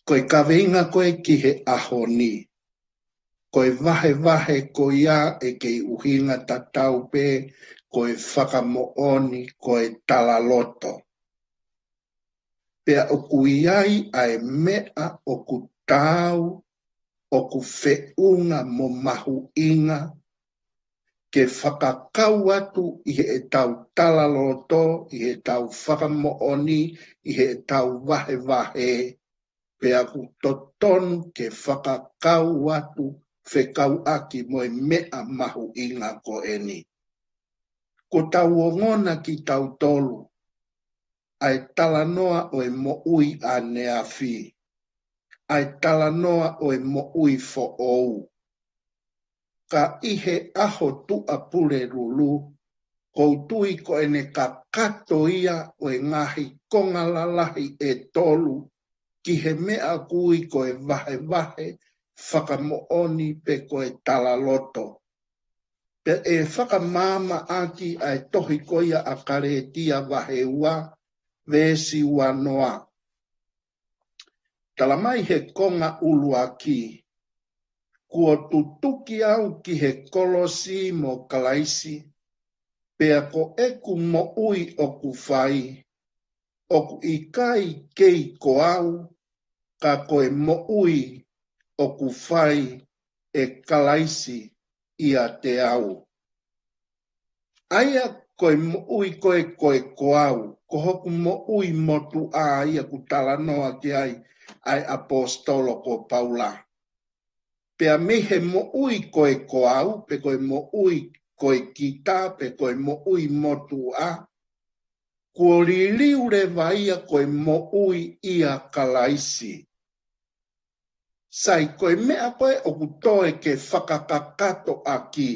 Ko e kaveinga ko ē ki he ʻaho ni, ko e vahevahe ko ia ʻe kei ʻuhinga tatau pē ko e fakamoʻoni, ko e talaloto. Pea ʻoku ʻi ai ʻa e meʻa ʻoku taau, ʻoku feʻunga mo mahuʻinga, ke fakakau atu ʻi heʻetau talaloto, ʻi heʻetau fakamoʻoni, ʻi heʻetau vahevahe, pea ʻoku totonu ke fakakau atu fekauʻaki mo e meʻa mahuʻinga ko eni. Kuo tau ongona kitautolu ʻa e talanoa ʻo e moʻui ʻaneafi, ʻa e talanoa ʻo e moʻui foʻou. Ka ʻi he ʻaho Tuʻapulelulu, ʻoku ou tui ko ʻene kakato ia ʻo e ngaahi konga lalahi ʻe tolu ki he meʻa ʻoku ui ko e vahevahe, fakamoʻoni pe ko e talaloto. Pea ʻe fakamaamaʻaki ʻa e tohi ko ia ʻa Kalētia vahe ua, veesi ua noa. Tala mai he konga ʻuluaki, kuo tutuki au ki he kolosi mo Kalaisi, pea ko ʻeku moʻui ʻoku fai, ʻoku ʻikai kei ko au, ka ko e moʻui ʻoku fai ʻe Kalaisi ʻiate au. ʻA ia ko e moʻui ko ē ko e ko au, ko hoku moʻui motuʻa ia ʻoku talanoa ki ai ʻa e ʻaposetolo ko Paula. Pea mei he moʻui ko e ko au, pe ko e moʻui ko e kita, pe ko e moʻui motuʻa, kuo liliu leva ia ko e moʻui ʻia Kalaisi. Sai, ko e meʻa ko ē ʻoku toe ke fakakakatoʻaki,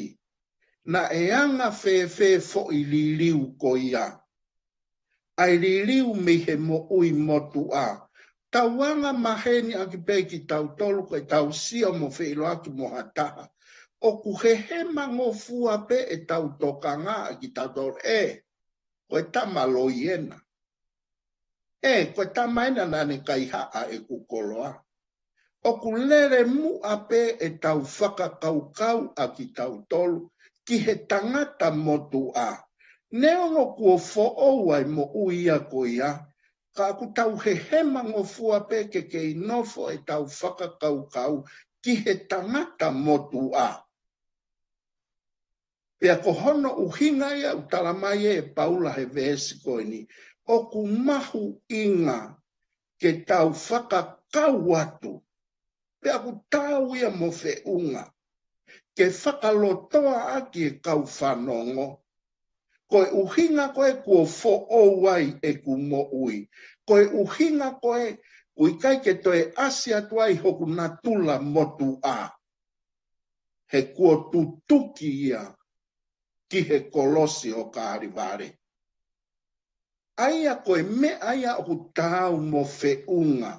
naʻe anga fēfē foʻi liliu ko ia? ʻA e liliu mei he moʻui motuʻa. Tau anga maheni ʻaki pē kitautolu ko ʻetau sio mo feʻiloaki mo ha taha, ʻoku hehemangofua pē ʻetau tokanga ʻa kitautolu, ē, ko e tama loi ena. Ē, ko e tama ena naʻa ne kaihaʻa ʻeku koloa. ʻOku lele muʻa pē ʻetau fakakaukau ʻa kitautolu ki he tangata motuʻa. Neongo kuo foʻou ʻa e moʻui ia ko ia, ka ʻoku tau hehemangofua pē ke kei nofo ʻetau fakakaukau ki he tangata motuʻa. Pea ko hono ʻuhinga ia ʻoku tala mai ʻe Paula he veesi ko eni, ʻoku mahuʻinga ke tau fakakau atu, pea ʻoku taau ia mo feʻunga, ke fakalotoa ʻaki e kau fanongo. Ko e ʻuhinga ko ē kuo foʻou ai ʻeku moʻui, ko e ʻuhinga ko ē ʻoku ʻikai ke toe ʻasi atu ai hoku natula motuʻa, he kuo tutuki ia ki he kolosi ʻo Kalevale. ʻA ia ko e meʻa ia ʻoku taau mo feʻunga,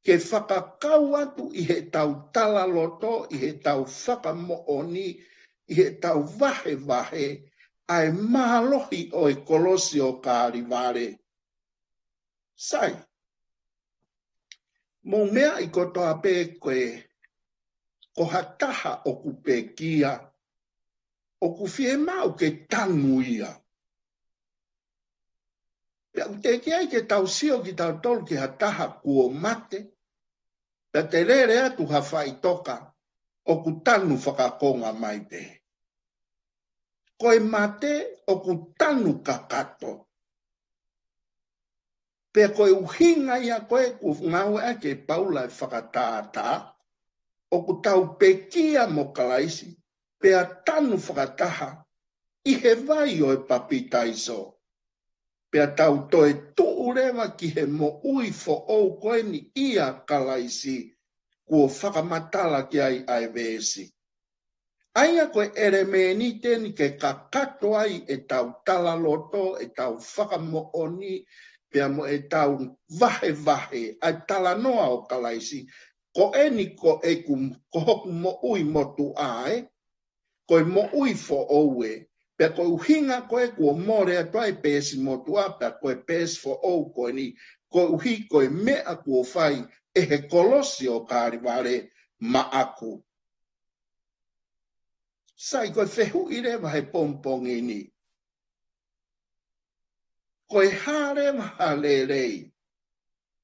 ke fakakau atu ʻi heʻetau talaloto, ʻi heʻetau fakamoʻoni, ʻi heʻetau vahevahe ʻa e mālohi ʻo e kolosi ʻo Kalevale. Sai, mou meaʻi kotoa pē ko e, ko ha taha ʻoku pekia, ʻoku fiemaʻu ke tanu ia. Pea ʻoku teʻeki ai ke tau sio kitautolu ki ha taha kuo mate, pea te lele atu ha faʻitoka, ʻoku tanu fakakonga mai pē. Ko e mate ʻoku tanu kakato. Pea ko e ʻuhinga ia ko ē ʻoku ngāueʻaki ʻe Paula e fakatātā, ʻoku tau pekia mo Kalaisi, pea tanu fakataha ʻi he vai ʻo e papitaiso. Pea tau toe tuʻu leva ki he moʻui foʻou ko eni ʻia Kalaisi, kuo fakamatala ki ai ʻa e veesi. ʻA ia ko e ʻelemēniti eni ke kakato ai ʻetau talaloto, ʻetau fakamoʻoni, pea mo ʻetau vahevahe ʻa e talanoa ʻo Kalaisi, ko eni ko ʻeku, ko hoku moʻui motuʻa ē, ko e moʻui foʻou ē, pea ko e ʻuhinga ko ē kuo mole atu ai peesi motuʻa, pea ko e peesi foʻou ko eni, koeʻuhi ko e meʻa kuo fai ʻe he kolosi ʻo Kalevale maʻaku. Sai, ko e fehuʻi leva he pongipongi ni. Ko e hā leva ha lelei,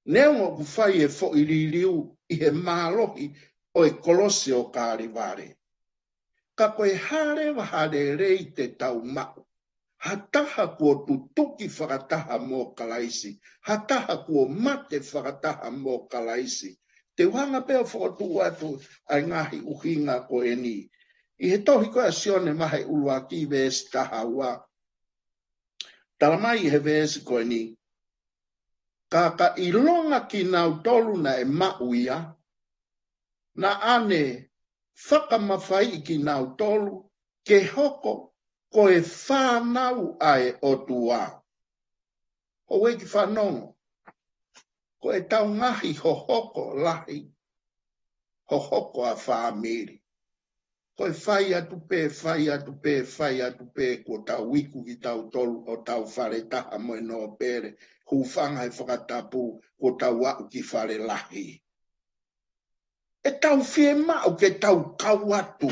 neongo ʻoku fai e foʻi liliu ʻi he mālohi ʻo e kolosi ʻo Kalevale. Ka ko e hā leva ha lelei te tau maʻu, ha taha kuo tutuki fakataha mo Kalaisi, ha taha kuo mate fakataha mo Kalaisi. Te u hanga pē ʻo fokotuʻu atu ʻa e ngaahi ʻuhinga ko eni. ʻI he tohi ko ē ʻa Sione vahe ʻuluaki veesi taha ua, tala mai he veesi ko eni, ka ka ʻilonga kinautolu naʻe maʻu ia, naʻa ne fakamafaiʻi kinautolu ke hoko ko e fānau ʻa e ʻOtua. Houʻeiki fanongo, ko ʻetau ngaahi hohoko lahi, hohoko ʻa fāmili. Ko e fai atu pē, fai atu pē, fai atu pē, kuo tau iku kitautolu ʻo tau fale taha mo e nōpele, hūfanga he fakatapu, kuo tau aʻu ki fale lahi. ʻE tau fiemaʻu ke tau kau atu,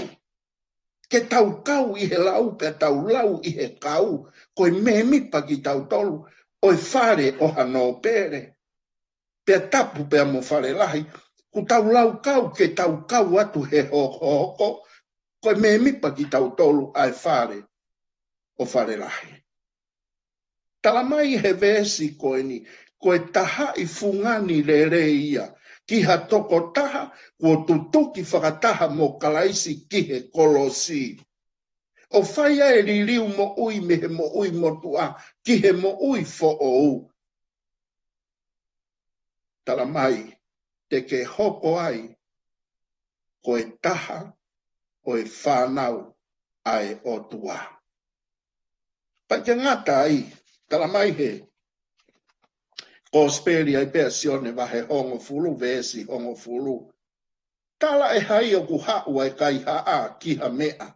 ke tau kau ʻi he lau, pea tau lau ʻi he kau, ko e mēmipa kitautolu ʻo e fale ʻo ha nōpele. Pea tapu pea mo fale lahi, kuo tau lau kau ke tau kau atu he hohoko, ko e mēmipa kitautolu ʻa e fale ʻo fale lahi. Tala mai he veesi ko eni, ko e tahaʻi fungani lelei ia ki ha tokotaha kuo tutuki fakataha mo Kalaisi ki he kolosi, ʻo fai ai e liliu moʻui mei he moʻui motuʻa ki he moʻui foʻou. Tala mai te ke hoko ai ko e taha ʻo e fānau ʻa e ʻOtua. Pea ʻikai ke ngata ai, tala mai he Kosipeli ai pē ʻa Sione vahe hongofulu, veesi hongofulu. Talaʻehai ʻoku haʻu ʻa e kaihaʻa ki ha meʻa,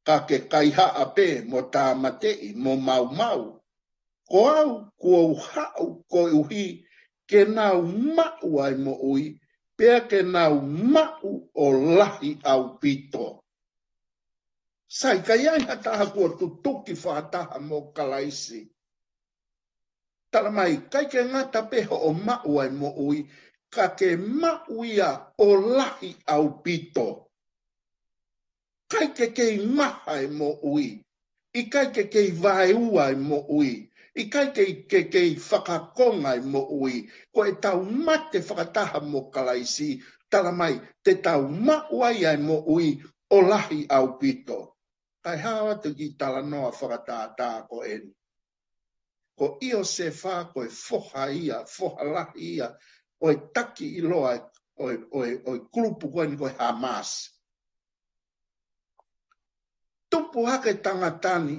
ka ke kaihaʻa pē mo tāmateʻi mo maumau. Ko au kuo u haʻu koeʻuhi ke nau maʻu ʻa e moʻui, pea ke nau maʻu ʻo lahi ʻaupito. Sai, ka ʻi ai ha taha kuo tutuki fakataha mo Kalaisi, tala mai, ʻikai ke ngata pē hoʻo maʻu ʻa e moʻui, ka ke maʻu ia ʻo lahi ʻaupito. ʻIkai ke kei maha e moʻui, ʻikai ke kei vaeua e moʻui, ʻikai ke, ke kei fakakonga e moʻui. Ko ʻetau mate fakataha mo Kalaisi, tala mai, te tau maʻu ai ʻa e moʻui ʻo lahi ʻaupito. Kae hao atu ki he talanoa fakatātā ko eni. Ko ʻIosefa ko e foha ia, foha lahi ia ʻo e taki ʻiloa ʻo e, ʻo e, ʻo e kulupu ko eni ko e Hamas. Tupu hake tangata ni,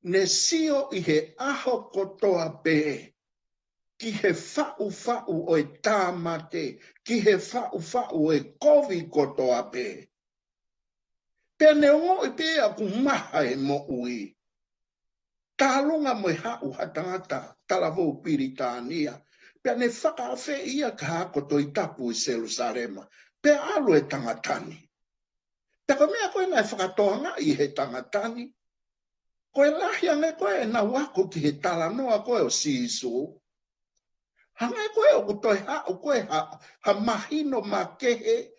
ne sio ʻi he ʻaho kotoa pē ki he faʻufaʻu ʻo e tāmate, ki he faʻufaʻu ʻo e kovi kotoa pē. Pea ne ongoʻi pē ʻoku maha e moʻui. Tālunga mo e haʻu ha tangata talavou Pilitānia. Pea ne fakaafeʻi ia ki ha ako Tohi Tapu ʻi Selusalema. Pea ʻalu e tangata ni. Pea ko e meʻa ko ē naʻe fakatokangaʻi he tangata ni, ko e lahi ange ko ē ʻenau ako ki he talanoa ko ē ʻo Sīsū. Hangē ko ē ʻoku toe haʻu ko ē ha, ha mahino makehe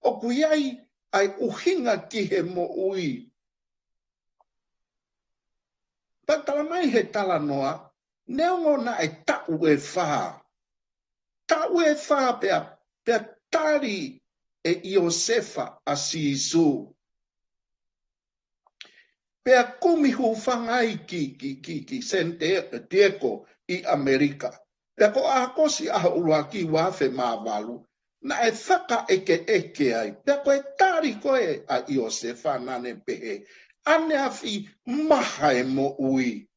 ʻoku ʻi ai ʻa e ʻuhinga ki he moʻui. Pea tala mai he talanoa, neongo naʻe taʻu ʻe fā. Taʻu ʻe fā pea, pea tali ʻe ʻIosefa ʻa Sīsū. Pea kumi hūfanga ai ki, ki, ki, ki San Diego ʻi ʻAmelika. Pea ko ʻAokosi ʻaho ʻuluaki ua afe mā valu, naʻe fakaʻekeʻeke ai. Pea ko e tali ko ē ʻa ʻIosefa naʻa ne pehē, ʻaneafi maha e moʻui.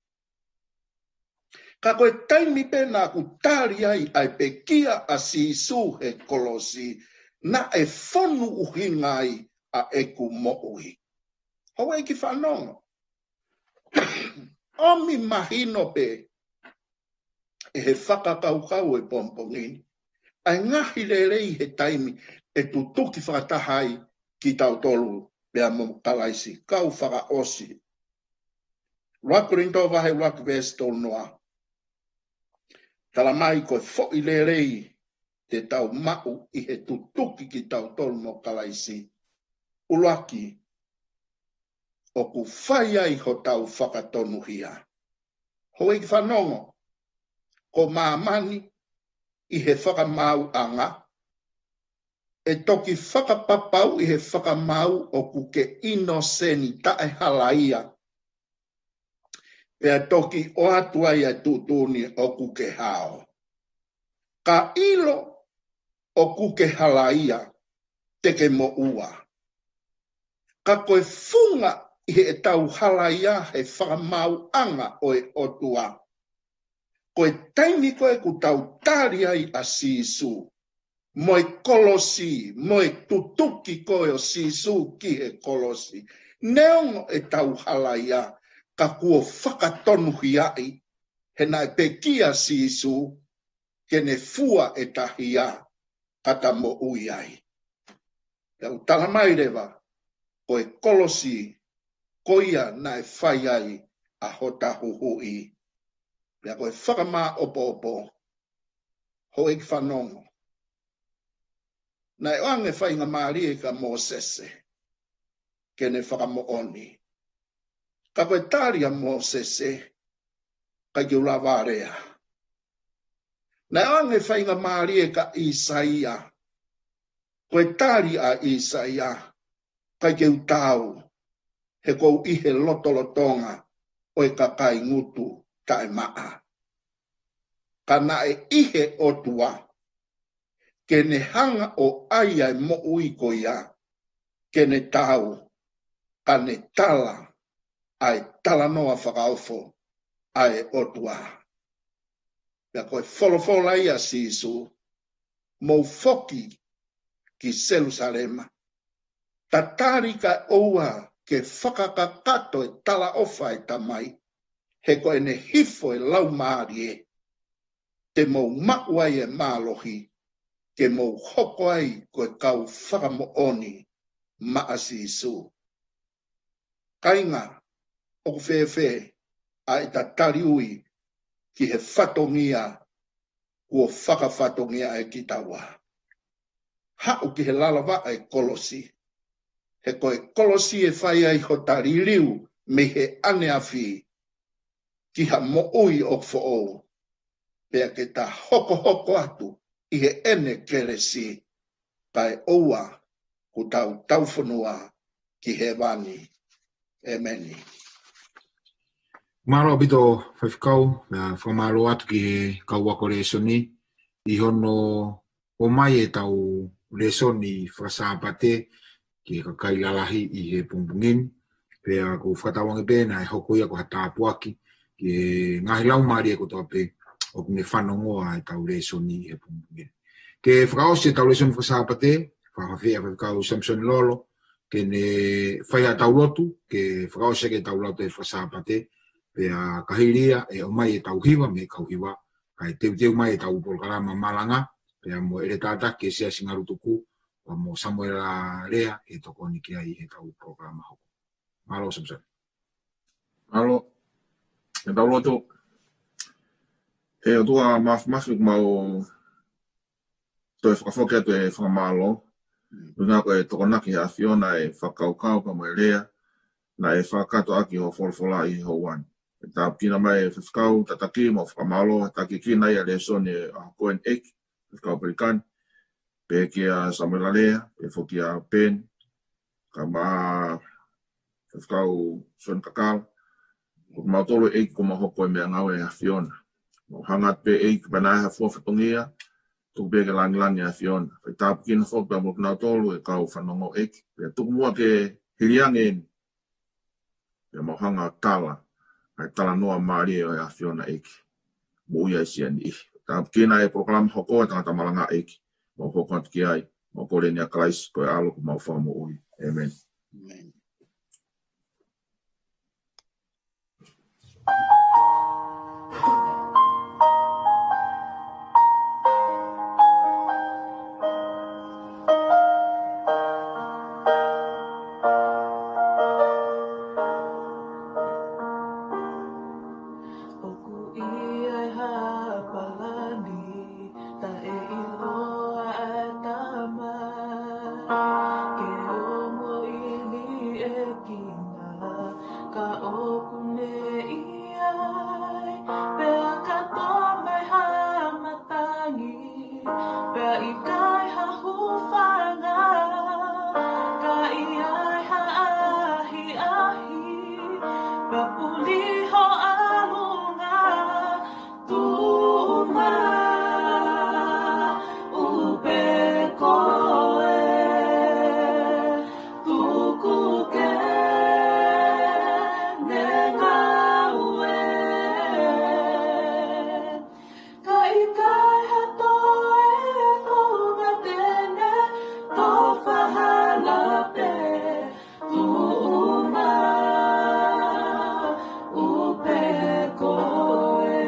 Ka ko e taimi pē naʻa ku tali ai ʻa e pekia ʻa Sīsū he kolosi, naʻe fonu ʻuhinga ai ʻa ʻeku moʻui. Houʻeiki fanongo. ʻOmi mahino pē ʻe he fakakaukau ʻo e pongipongi ni ʻa e ngaahi lelei he taimi ʻe tutuki fakataha ai kitautolu pea mo Kalaisi. Kau fakaʻosi. ʻUluaki Kolinitō vahe ʻuluaki veesi tolu noa. Tala mai ko e foʻi lelei te tau maʻu ʻi he tutuki kitautolu mo Kalaisi. ʻUluaki, ʻoku fai ai hotau fakatonuhia. Houʻeiki fanongo, ko māmani ʻi he fakamaauʻanga, ʻe toki fakapapauʻi he fakamaau ʻoku ke ʻinoseni taʻehalaia. Pea toki ʻoatu ai ʻa e tuʻutuʻuni ʻoku ke hao. Ka ʻilo ʻoku ke halaia, te ke moʻua. Ka ko e funga ʻi heʻetau halaia he fakamaauʻanga ʻo e ʻOtua, ko e taimi ko ē ʻoku tau tali ai ʻa Sīsū, mo e kolosi, mo e tutuki ko ē ʻo Sīsū ki he kolosi. Neongo ʻetau halaia, ka kuo fakatonuhiaʻi, he naʻe pekia Sīsū, ke ne fua ʻeta hia, ka ta moʻui ai. Pea ʻoku tala mai leva, ko e kolosi, ko ia naʻe fai ai ʻa hota huhuʻi. Pea ko e fakamāʻopoʻopo, houʻeiki fanongo. Naʻe ʻoange faingamālie kia Mōsese, ke ne fakamoʻoni. Ka ko e tali ʻa Mōsese, ʻikai ke u lava lea. Naʻe ʻoange faingamālie kia ʻĪsaia, ko e tali ʻa ʻĪsaia, ʻikai ke u taau, he ʻoku ou ʻi he lotolotonga ʻo e kakai ngutu taʻemaʻa. Ka naʻe ʻi he ʻOtua, ke ne hanga ʻo ʻai ʻa e moʻui ko ia, ke ne taau, ka ne tala ʻa e talanoa fakaofo ʻa e ʻOtua. Pea ko e folofola ia ʻa Sīsū, mou foki ki Selūsalema, tatali kae ʻoua ke fakakakato e talaʻofa ʻa e Tamai, he ko ʻene hifo e Laumālie, te mou maʻu ai e mālohi, ke mou hoko ai ko e kau fakamoʻoni maʻa Sīsū. Kāinga, ʻoku fēfē ʻa ʻeta tali ui ki he fatongia kuo fakafatongia ai kitaua? Haʻu ki he lalo vaʻa e kolosi. He ko e kolosi ʻe fai ai hota liliu mei he ʻaneafi ki ha moʻui ʻoku foʻou. Pea ke ta hokohoko atu ʻi heʻene kelesi, kae ʻoua kuo tau taufonua ki hēvani. ʻEmeni. Mālō ʻaupito Faifekau, pea fakamālō atu ki he kau ako lēsoni, ʻi hono ʻomai ʻetau lēsoni fakasāpate ki he kakai lalahi ʻi he pongipongi ni. Pea ʻoku ou fakatauange pē naʻe hoko ia ko ha tāpuaki ki he ngaahi laumālie kotoa pē ʻoku ne fanongoa ʻetau lēsoni ʻi he pongipongi ni. Ke fakaʻosi ʻetau lēsoni fakasāpate, fakafeʻiloaki ʻa Faifekau Samisoni Lolo, ke ne fai haʻatau lotu, ke fakaʻosi ʻaki ʻetau lotu fakasāpate, pea ka hili ia ʻe ʻomai ʻetau hiva mei he kau hiva, kae teuteu mai ʻetau polokalama malanga, pea mo ʻEletā Taki ʻo e Siasi Ngalutuku, pea mo Samuela Lea ke tokoni ki ai heʻetau polokalama hoko. Mālō Samisoni. Mālō, ʻetau lotu. ʻE ʻOtua Māfimafi, ʻoku mau toe fakafoki atu e fakamālō Ko e ʻuhinga ko e tokonaki ʻa e ʻAfiona ʻa e fakakaukau pea mo e lea naʻe fakakakato ʻaki hoʻo folofola ʻi he houa ni. Pea tāpuekina mai e faifekau tataki mo fakamālō, tataki kinaua e lēsoni ʻa e ʻaho ko eni ʻEiki, faifekau Pelikani, pehē kia Samuela Lea, pehē foki kia Peni, kae ʻumaʻā faifekau Sione Kakala, ko kimautolu ʻEiki kuo mau hoko ko e meʻangāue ʻa e ʻAfiona. Mau hanga pē ʻEiki pea naʻe ha fua fatongia, tuku pē ke langilangiʻia e ʻAfiona. Pea tāpuekina foki pea mo kinautolu e kau fanongo ʻEiki. Pea tuku muʻa ke hili ange eni. Pea mau hanga ʻo tala ʻa e talanoa mālie ʻo e ʻAfiona ʻEiki. Moʻui ai siʻa niʻihi. Tāpuekina e polokalama hoko ʻa e tangata malanga ʻEiki. Mau hoko atu ki ai. Mau kole ni ʻia Kalaisi ko e ʻAlo ko homau Fakamoʻui. ʻĒmeni. ʻĒmeni. ʻOku ʻi ai ha palani taʻeʻiloa ʻa e Tamai ke ongoʻi ni e kina, ka ʻoku ne ʻi ai, pea ka tō mai ha matangi, pea ʻikai ha hūfanga, ka ʻi ai ha ʻahiʻahi, pea puli ho ʻalunga, tuʻu maʻu pē koe, tuku ke ne ngāue. Ka ʻikai ha toe founga te ne tofa hala pē, tuʻu maʻu pē koe.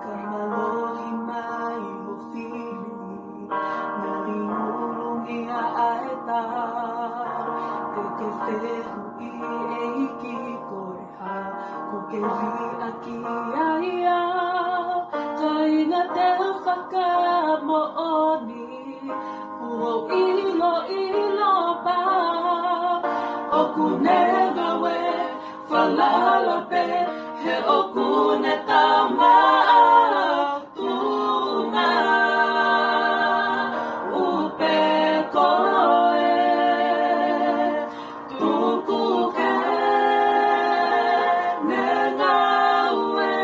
Ka mālohi mai ho fili, ngali ʻulungia ʻa e tā, te ke fehuʻi, ʻEiki, ko e hā kuo ke liʻaki ai au? Kāinga, te u fakamoʻoni, kuo u ʻiloʻilo pau, ʻoku ne ngāue falala pē, he ʻoku ne tau maʻu, tuʻu maʻu pē koe, tuku ke ne ngāue.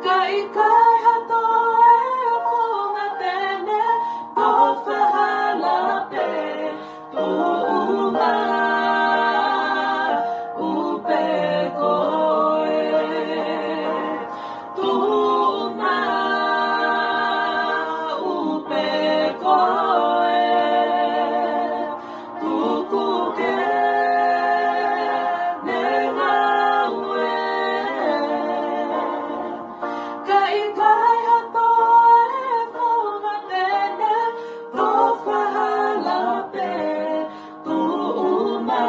Ka ʻikai ha toe founga te ne tofa hala pē, tuʻu maʻu pē koe, tuʻu maʻu pē koe, tuku ke ne ngāue. Ka ʻikai ha toe founga te ne tofa hala pē, tuʻu maʻu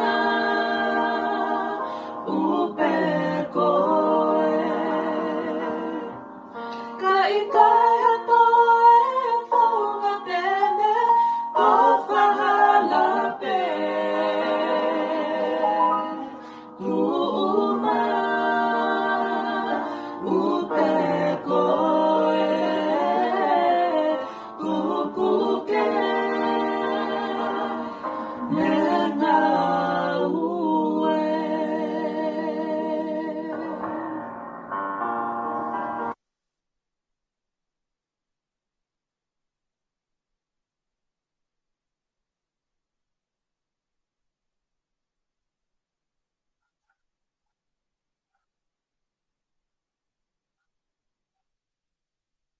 pē koe. Ka ʻikai ha toe founga te ne tofa hala pē, tuʻu maʻu pē koe, tuku ke ne ngāue.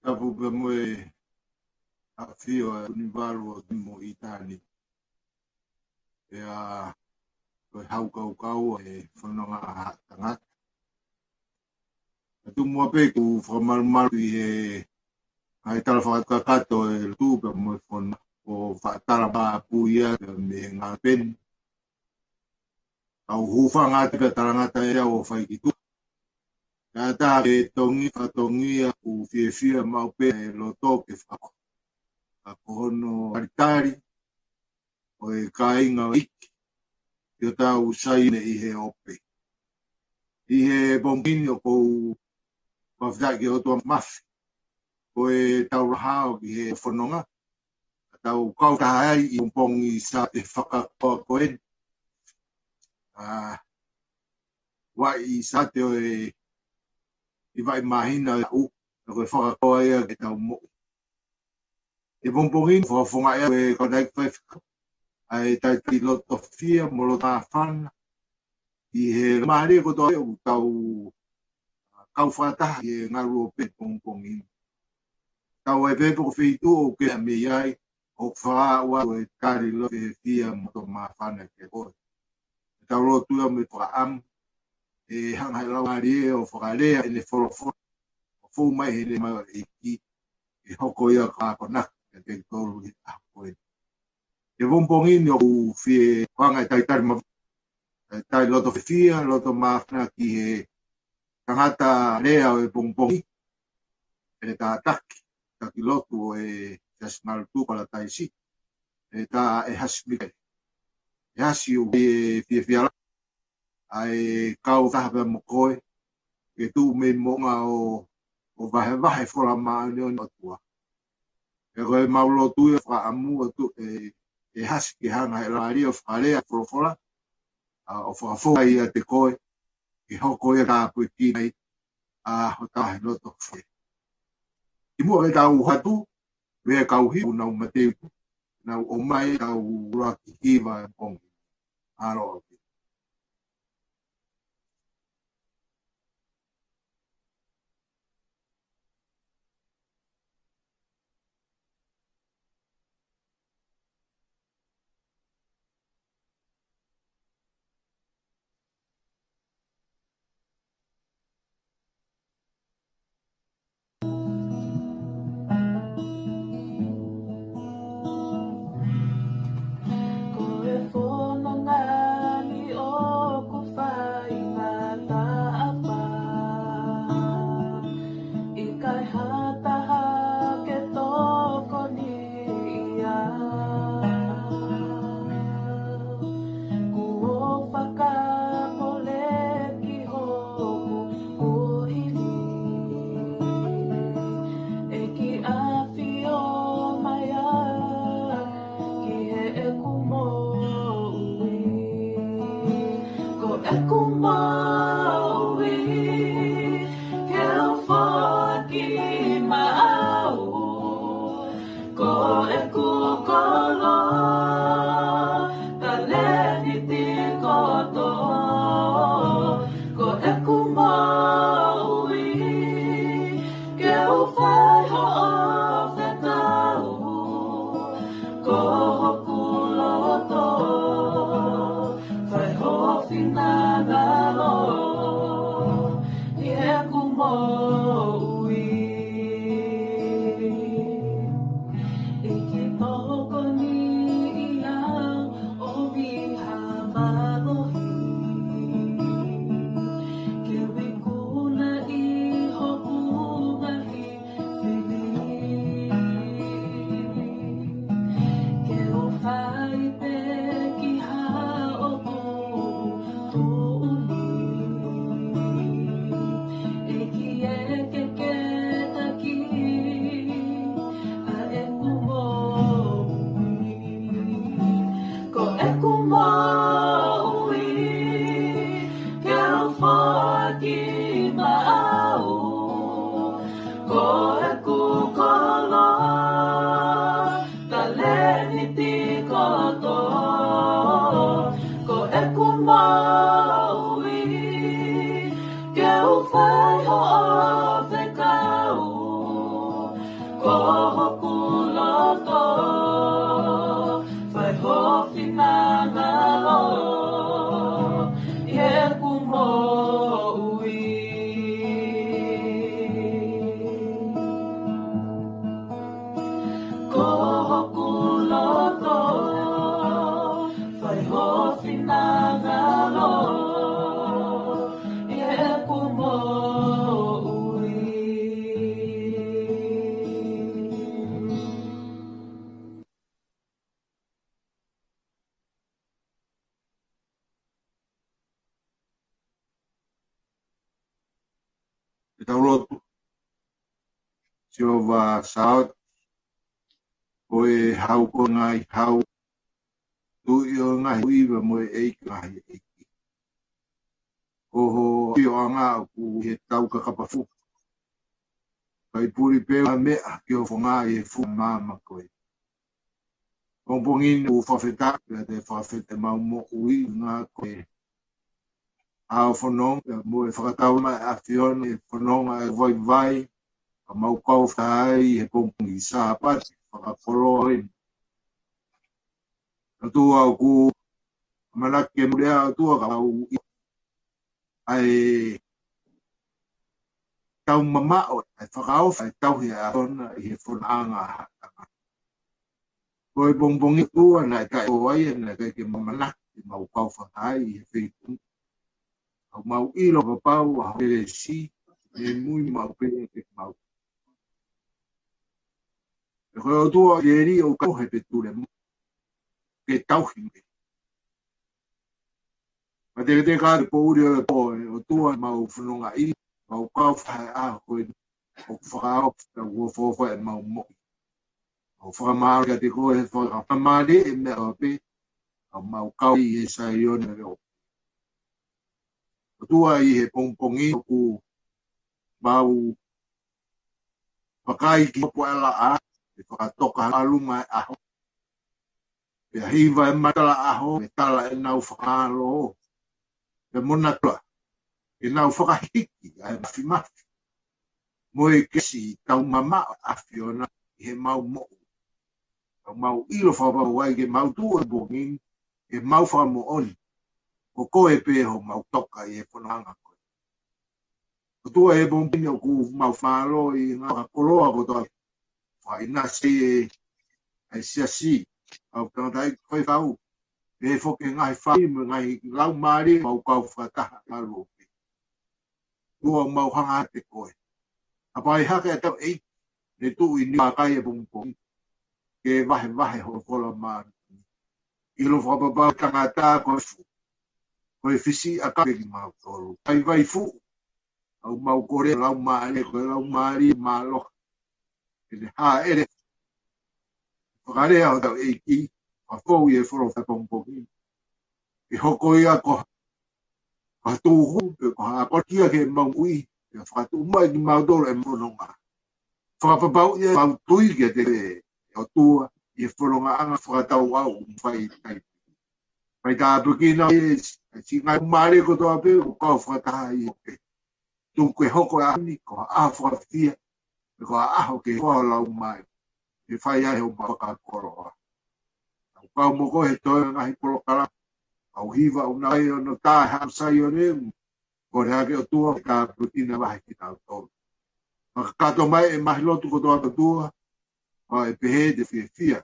Tapu pē mo e ʻafio ʻa e ʻunivalu ʻo timo ʻi tani. Pea ko e hau kaukau ʻa e fononga ʻa e tangata. Ka tuku muʻa pē ke u fakamalumalu ʻi he ngaahi tala fakakakato ʻa e lotu pea mo e fononga, ʻo fakatala pē pē ia pea mei he ngaahi peni. Ka u hūfanga atu pea talangata ʻe au ʻo fai ki tuʻa. Ka ta ke tongi, fatongia ʻoku fiefia maʻu pē e loto ke fakako. Ka ko hono talitali ʻo e kāinga ʻo e ʻEiki, ʻi hotau sai eni ʻi he ope. ʻI he pongipongi ni ʻoku ou fakafetaʻi ki he ʻOtua Māfimafi, ko ʻetau lava hao ki he fononga, ka tau kau taha ai ʻi he pongipongi Sāpate fakaako ko eni. ʻA, ʻa ia ʻi he Sāpate ʻo e ʻi he māhina ʻo e ʻaho, ka ko e fakaako ia ke tau moʻui. ʻI he pongipongi ni, fakafofongaʻi ʻe he kau tangataʻeiki faifekau ʻa e talitali loto fiefia mo loto māfana, ʻi he mālie kotoa ʻoku tau kau fakataha ʻi he ngaluope pongipongi ni. Tau ʻai pē pe ko e feituʻu ʻoku ke meʻa mei ai, ʻoku ou fakaʻau atu e tali loto fiefia mo loto māfana kiate koe. Tau lotu ia mo e fakaʻamu, ʻe hanga ʻe he Laumālie ʻo fakalea ʻene folofola, ʻo fou mai he lea mai ʻa e ʻEiki, ʻe hoko ia ko e akonaki kiate kitautolu ʻi he ʻaho ko eni. ʻI he pongipongi ni ʻoku ou fie hanga ʻe he talitali ma-, e tali loto fiefia, loto māfana ki he tangata lea ʻo e pongipongi, ʻe he tataki, taki lotu ʻo e Siasi Malu Tuʻu Palataisi, ʻe tā ʻEhasi Mikeli. ʻEhasi, ʻoku ou fiefia lahi ʻa e kau fakataha pea mo koe, ke tuʻu mei moʻunga ʻo, ʻo vahevahe e fola māʻoniʻoni ʻa e ʻOtua. Pea ko ʻemau lotu ia fakaʻamu atu ʻe, ʻEhasi ke hanga ʻe he Laumālie ʻo fakalea e folofola, ʻa, ʻo fakafou ai ʻiate koe, ke hoko ia ko e tāpuekina ʻa hotau loto fiefia. Kimuʻa ke tau ʻalu atu, ʻoku ʻi ai e kau hiva ʻoku nau mateuteu, nau ʻomai ʻetau ʻuluaki hiva ʻo e pongipongi. Mālō. Ko e fononga ni ʻoku fai mataʻafa, ʻikai ha taha ke tokoni ia. Kuo u fakamole ki hoku kuohili, ʻEiki, ʻafio mai ā ki heʻeku moʻui. Ko ʻeku moʻui ke u foaki maʻau, ko ʻeku koloa, talēniti kotoa, ko ʻeku moʻui ke u fai hoʻo fekau, ko hoku loto, fai ho finangalo ʻi heʻeku moʻui. ʻEiki, tokoni au ʻomi ha mālohi, ke u ikuna ʻi hoku ngaahi fili, ke u fai pē ki haʻoku tuʻuni. ʻEiki, ʻe ke ke taki ʻa ʻeku moʻui. Ko ʻeku moʻui ke u foaki maʻau, ko ʻeku koloa, talēniti kotoa, ko ʻeku moʻui ke u fai hoʻo fekau, ko hoku loto, fai ho finangalo ʻi heʻeku moʻui. Ko hoku loto, fai ho finangalo ʻi heʻeku moʻui. Tau lotu. Sihova Saot, ko e Hau ko e ngaahi hau, Tuʻi ʻo e ngaahi ʻiva mo e ʻEiki ʻo e ngaahi ʻeiki. Ko ho ʻafioʻanga ʻoku ʻi he tau kakapa fuʻu. Kae puli pē ʻa meʻa ki ho fonga ʻi he fuʻu māmani ko ē. Pongipongi ni ʻoku fakafetaʻi, pea te fakafetaʻi ʻemau moʻui ʻi he ngaahi ko e ʻa e fononga, mo e fakatau mai ʻa e ʻAfiona e fononga ʻa e vaivai, ka mau kau fai he pongipongi Sāpate fakakoloa eni. ʻOtua ʻoku ʻamanaki ke mou lea ʻOtua ka mau ʻi ai ʻa e tau mamaʻo, ʻa e fakaʻofa, ʻa e tauhi ʻa e ʻAfiona ʻi he fononga ʻa e tangata. Ko e pongipongi ʻOtua naʻe ʻikai ʻo ai, naʻe ʻikai ke mau ʻamanaki ke mau kau fakaʻai ʻi he feituʻu. Ka mau ʻilo fakapapau ʻa ho kelesi, ʻe muimui maʻu pē ke mau. Pea ko e ʻOtua ʻi he lī ʻoku kau he pē tule mo ke tauhi mai. Ka te te ka te poʻuli ʻo e pō ʻe ʻOtua mau fononga ʻi, mau kau fai ʻa ko e ʻoku fakaʻofa ʻoku fōfō ʻemau moʻui. ʻOku fakamālō kiate koe he fakamālō ʻi he meʻa ʻoku pē, ka mau kau ʻi he Saione ʻo ʻOtua ʻi he pongipongi ʻoku mau vakai ki hopo ʻa e laʻā, ʻe fakatoka ʻalunga ʻa e ʻaho. Pea hiva e matala ʻaho, ʻe tala ʻenau fakamālō. Pea mo natula, ʻenau fakahiki ʻa e mafimafi. Mo e kesi tau mamaʻo ʻa e ʻAfiona ʻi heʻemau moʻui. Ka mau ʻilo fakapapau ai ke mau tuʻu he pongipongi, ke mau fakamoʻoni. Ko koe pē homau toka ʻi he fononga ko ē. ʻOtua ʻi he pongipongi ni ʻoku mau fakamālō ʻi he ngaahi fakakoloa kotoa. Fakaʻinasi ʻa e siasi, ʻa e tangataʻeiki faifekau, pehē foki e ngaahi fāmili mo e ngaahi laumālie mau kau fakataha ʻalu pē. ʻOtua mau hanga atu kiate koe. Hapai hake ʻa e tau ʻEiki, ne tuʻu ʻi Niuakai he pongipongi. Ke vahevahe ho folofola māʻoniʻoni. ʻIlo fakapapau tangata ko e fuʻu. Ko e fisi ʻa kape kimautolu. Vaivai fuʻu. ʻOku mau kole laumālie, ko e laumālie mālohi. Ke ne hāʻele. Fakalea hotau ʻEiki, fakafou ʻi he folofola pongipongi. ʻE hoko ia ko ha, ko ha tūhu, pe ko ha ʻapokia ki heʻemau moʻui, ʻe fakatuʻu mai kimautolu ʻi he fononga. Fakapapauʻi ʻemau tui kiate koe ʻOtua, ʻi he fonongaʻanga fakatau ʻoku fai ʻi he taimi. Fai tāpuekina ʻa e siʻi ngaahi laumālie kotoa pē, ʻoku kau fakataha ʻi he pē. Tuku ke hoko ʻa e ʻaho ni, ko ha ʻaho fakafiefiaʻi, ko ha ʻaho ke hoko ho laumālie, ke fai ai homau fakakoloa. Tau kau mo koe he toe ngaahi polokalama, kau hiva ʻoku nau ʻai ʻo nau tā he Haʻa Saione, kole hake ʻOtua, ke tāpuekina lahi kitautolu. Fakakakato mai ʻemau lotu kotoa ʻOtua, ʻo e pehē te fiefia, ʻi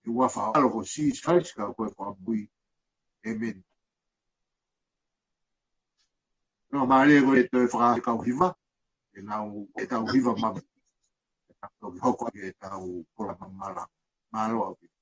he huafa ʻo ho ʻAlo ko Sīsū Kalaisi ko homau Fakamoʻui. ʻĒmeni. Nō mālie ko e toe fakakau hiva, ʻe nau, ʻe tau hiva mama. ʻE tau toki hoko ʻi heʻetau polokalama mālō. Mālō ʻaupito.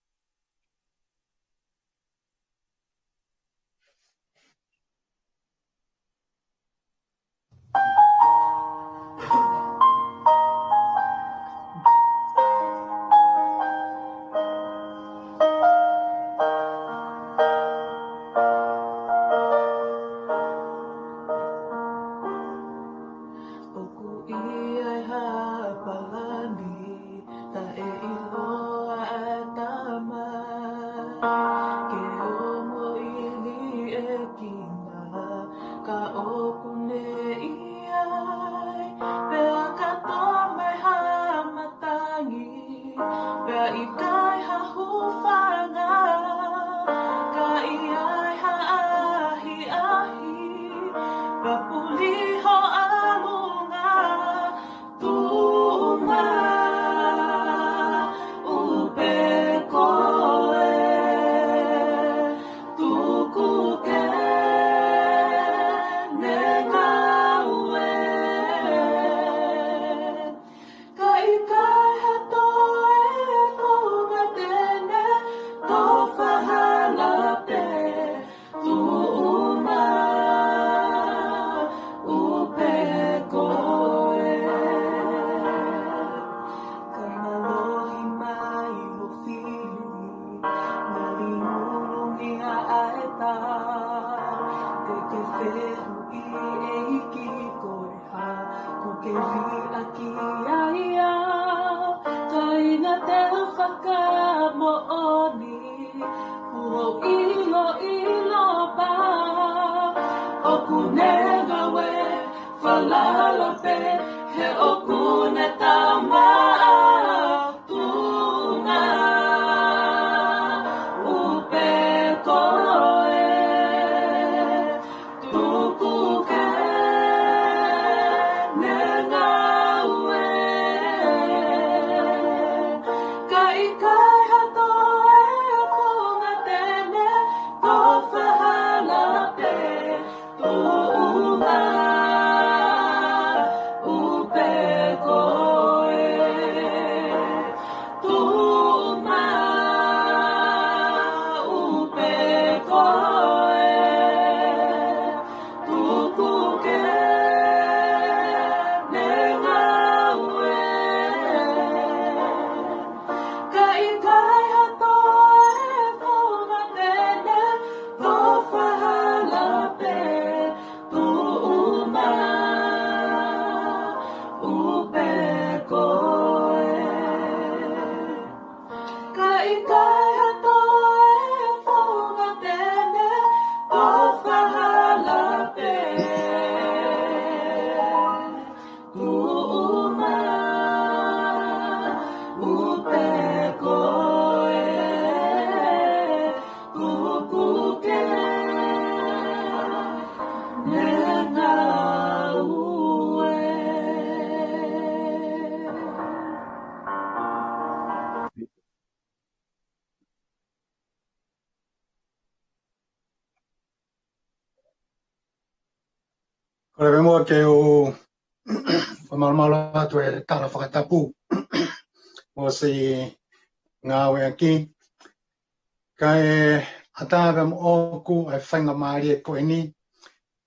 ʻOku ʻi ai ha palani, taʻeʻiloa ʻa e tau Liʻaki ai au, kāinga, te u fakamoʻoni, kuo u ʻiloʻilo pē ʻoku ne ngāue falala pē, he ʻoku ne tama tuʻunga ʻo pē koe. Tuku ke ne ngāue. Ka ʻikai ha toe founga te ne tofa hala pē tuʻunga ʻo pē koe. Tuʻunga ʻo pē koe. Tuku ke ne ngāue. Ka ʻikai ha toe founga te ne tofa hala pē tuʻunga ʻo pē koe. Ka ʻikai ha toe founga te ne tofa hala pē tuʻunga ʻo pē koe. Tuku ke ne ngāue. Kole pē muʻa ke u fakamalumalu atu e tala fakatapu ʻosi ngāueʻaki. Kae ʻatā pē moʻoku e faingamālie ko eni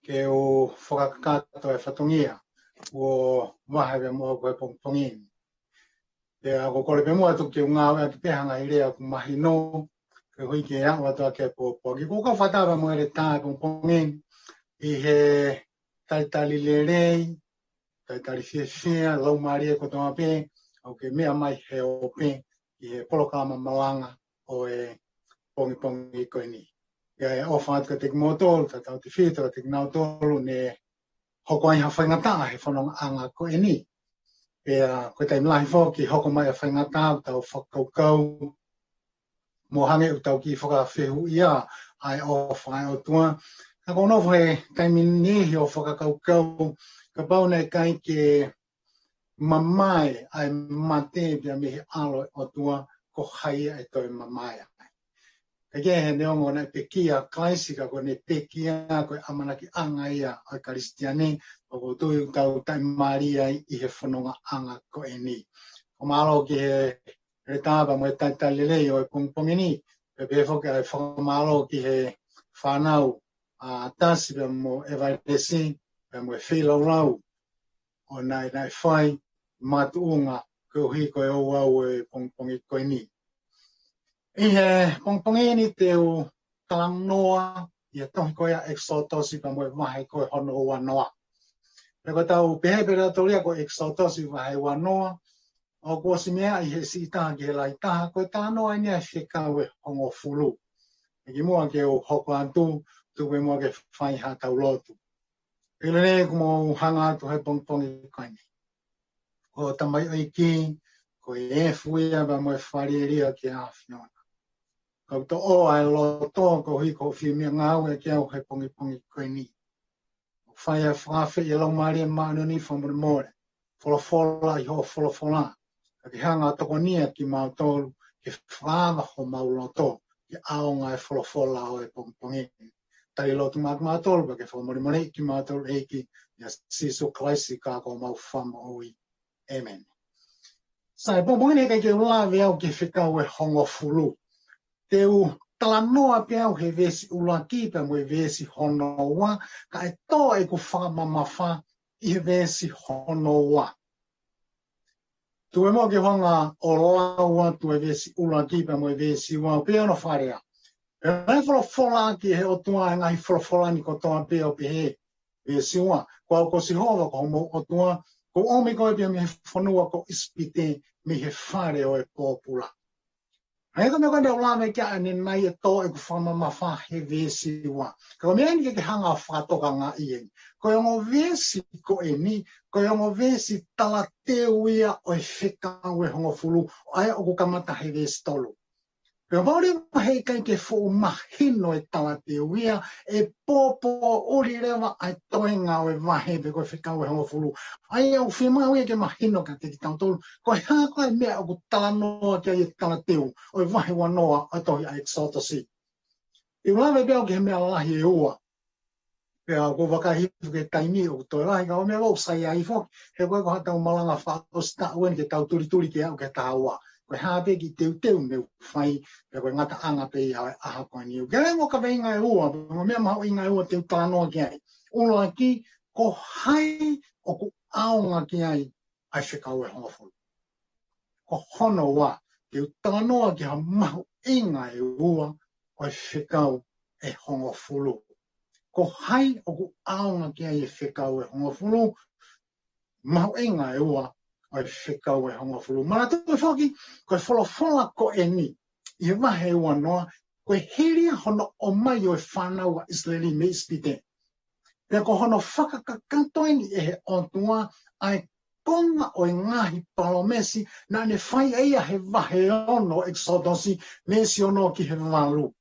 ke u fakakakato e fatongia kuo vahe pē moʻoku he pongipongi ni. Pea ʻoku ou kole pē muʻa atu ke u ngāueʻaki pē ha ngaahi lea ʻoku mahino, koeʻuhi ke aʻu atu ʻa e pōpoaki. Ko e kau fakatapu mo e lea ʻa e pongipongi ni, ʻi he talitali lelei, talitali fiefia, laumālie kotoa pē, ʻoku ke meʻa mai he ope, ʻi he polokalama malanga ʻo e pongipongi ko eni. ʻIo, ʻofa atu kiate kimoutolu, tautautefito kiate kinautolu ne hoko ai ha faingataʻa he fonongaʻanga ko eni. Pea ko e taimi lahi foki hoko mai ha faingataʻa ʻoku tau fakakaukau mo hangē ʻoku tau kiʻi fakafehuʻia ʻa e ʻofa ʻa e ʻOtua. Ka ʻoku ou nofo he taimi ni ʻo fakakaukau, kapau naʻe ʻikai ke mamae ʻa e mate pea mei he ʻAlo ʻo e ʻOtua, ko hai ʻe toe mamae ai? Ka ko e hā, neongo naʻe pekia ʻa Kalaisi, ka ko ʻene pekia ko e ʻamanakiʻanga ia ʻo e Kalisitiane, ʻoku ou tui ʻoku tau taʻimālie ai ʻi he fonongaʻanga ko eni. Fakamālō ki he lea pea mo e talitali lelei ʻo e pongipongi ni, pea pehē foki ʻa e fakamālō ki he fānau, ʻa Tasi pea mo ʻEvailesi, pea mo e feilaulau ʻo naʻe, naʻe fai makatuʻunga koeʻuhi ko e ouau ʻo e pongipongi ko eni. ʻI he pongipongi ni te u talanoa ʻi he tohi ko ia ʻEkisotosi pea mo e vahe ko hono uanoa. Pea ko ʻetau pehē pē ʻa e tohi ko ʻEkisotosi vahe uanoa, ʻoku ʻosi meaʻi he siʻi taha ki he lahi taha, ko e talanoa eni ʻa e fekau ʻe hongofulu. Kimuʻa ke u hoko atu, tuku pē muʻa ke fai haʻatau lotu. ʻEiki lelei, ʻoku mau hanga atu he pongipongi ko eni. Ko e tamaioʻeiki, ko e efu ia pea mo e fakalielia ki he ʻAfiona. Kau toʻo ʻa e loto koeʻuhi ko hoʻo fie meʻangāueʻaki au he pongipongi ko eni. ʻO fai ʻa e fakaafe ʻi he Laumālie Māʻoniʻoni, fakamolemole. Folofola ʻi hoʻo folofola. Ka ke hanga ʻo tokoniʻi kimautolu ke fakaava homau loto ki he ʻaonga ʻo e folofola ʻo e pongipongi ni. Tali lotu maʻa kimautolu, pea ke fakamolemoleʻi kimautolu ʻEiki, ʻia Sīsū Kalaisi ko homau Fakamoʻui. ʻĒmeni. Sai, pongipongi ni ʻoku ʻikai ke u lave au ki he fekau ʻe hongofulu. Te u talanoa pē au he veesi ʻuluaki pea mo e veesi hono ua, kae tō ʻeku fakamamafa ʻi he veesi hono ua. Tuku muʻa ke u hanga ʻo lau atu e veesi ʻuluaki pea mo e veesi ua, pea ʻoku fakalea: Pea naʻe folofola ʻaki ʻe he ʻOtua ʻa e ngaahi folofola ni kotoa pē ʻo pehē, veesi ua, Ko au ko Sihova ko homou ʻOtua, ko ʻomi koe pē mei he fonua ko ʻIsipite, mei he fale ʻo e pōpula. ʻA ia ko e meʻa ko ē naʻa ku lave ki ai ʻanenai ʻe tō ʻeku fakamamafa he veesi ua. Ka ko e meʻa eni ke ke hanga ʻo fakatokangaʻi eni. Ko e ongo veesi ko eni, ko e ongo veesi talateu ia ʻo e fekau ʻe hongofulu, ʻa ia ʻoku kamata he veesi tolu. Pea kapau leva he ʻikai ke fuʻu mahino e talateu ia, ʻe pōpōʻuli leva ʻa e toenga ʻo e vahe pe ko e fekau ʻe hongofulu. ʻA ia ʻoku fiemaʻu ia ke mahino kiate kitautolu, ko e hā koā e meʻa ʻoku talanoa ki ai e talateu ʻo e vahe uanoa ʻo e tohi ʻa ʻEkisotosi. ʻOku lave pē au ki he meʻa lalahi ʻe ua. Pea ʻoku ou vakai hifo ki he taimi ʻoku toe lahi, ka ʻoku ou meʻa ʻoku sai ai foki, he ko e ko haʻatau malanga fakaʻosi taʻu eni ke tau tulituli ke aʻu ki he taha ua. Ko e hā pē kiʻi teuteu ne u fai, pea ko e ngataʻanga pē ia ʻo e ʻaho ko eni. Ke lea mo e kaveinga ʻe ua, mo e meʻa mahuʻinga ʻe ua te u talanoa ki ai. ʻUluaki, ko hai ʻoku ʻaonga ki ai ʻa e fekau ʻe hongofulu. Ko hono ua, te u talanoa ki ha mahuʻinga ʻe ua ʻo e fekau ʻe hongofulu. Ko hai ʻoku ʻaonga ki ai e fekau ʻe hongofulu, mahuʻinga ʻe ua ʻo e fekau ʻe hongofulu. Manatuʻi foki, ko e folofola ko eni, ʻi he vahe uanoa, ko e hili ia hono ʻomai ʻo e fānau ʻa ʻIsileli mei ʻIsipite. Pea ko hono fakakakato eni ʻe he ʻOtua ʻa e konga ʻo e ngaahi palōmesi naʻa ne fai ʻe ia he vahe ono ʻEkisotosi, veesi ono ki he valu.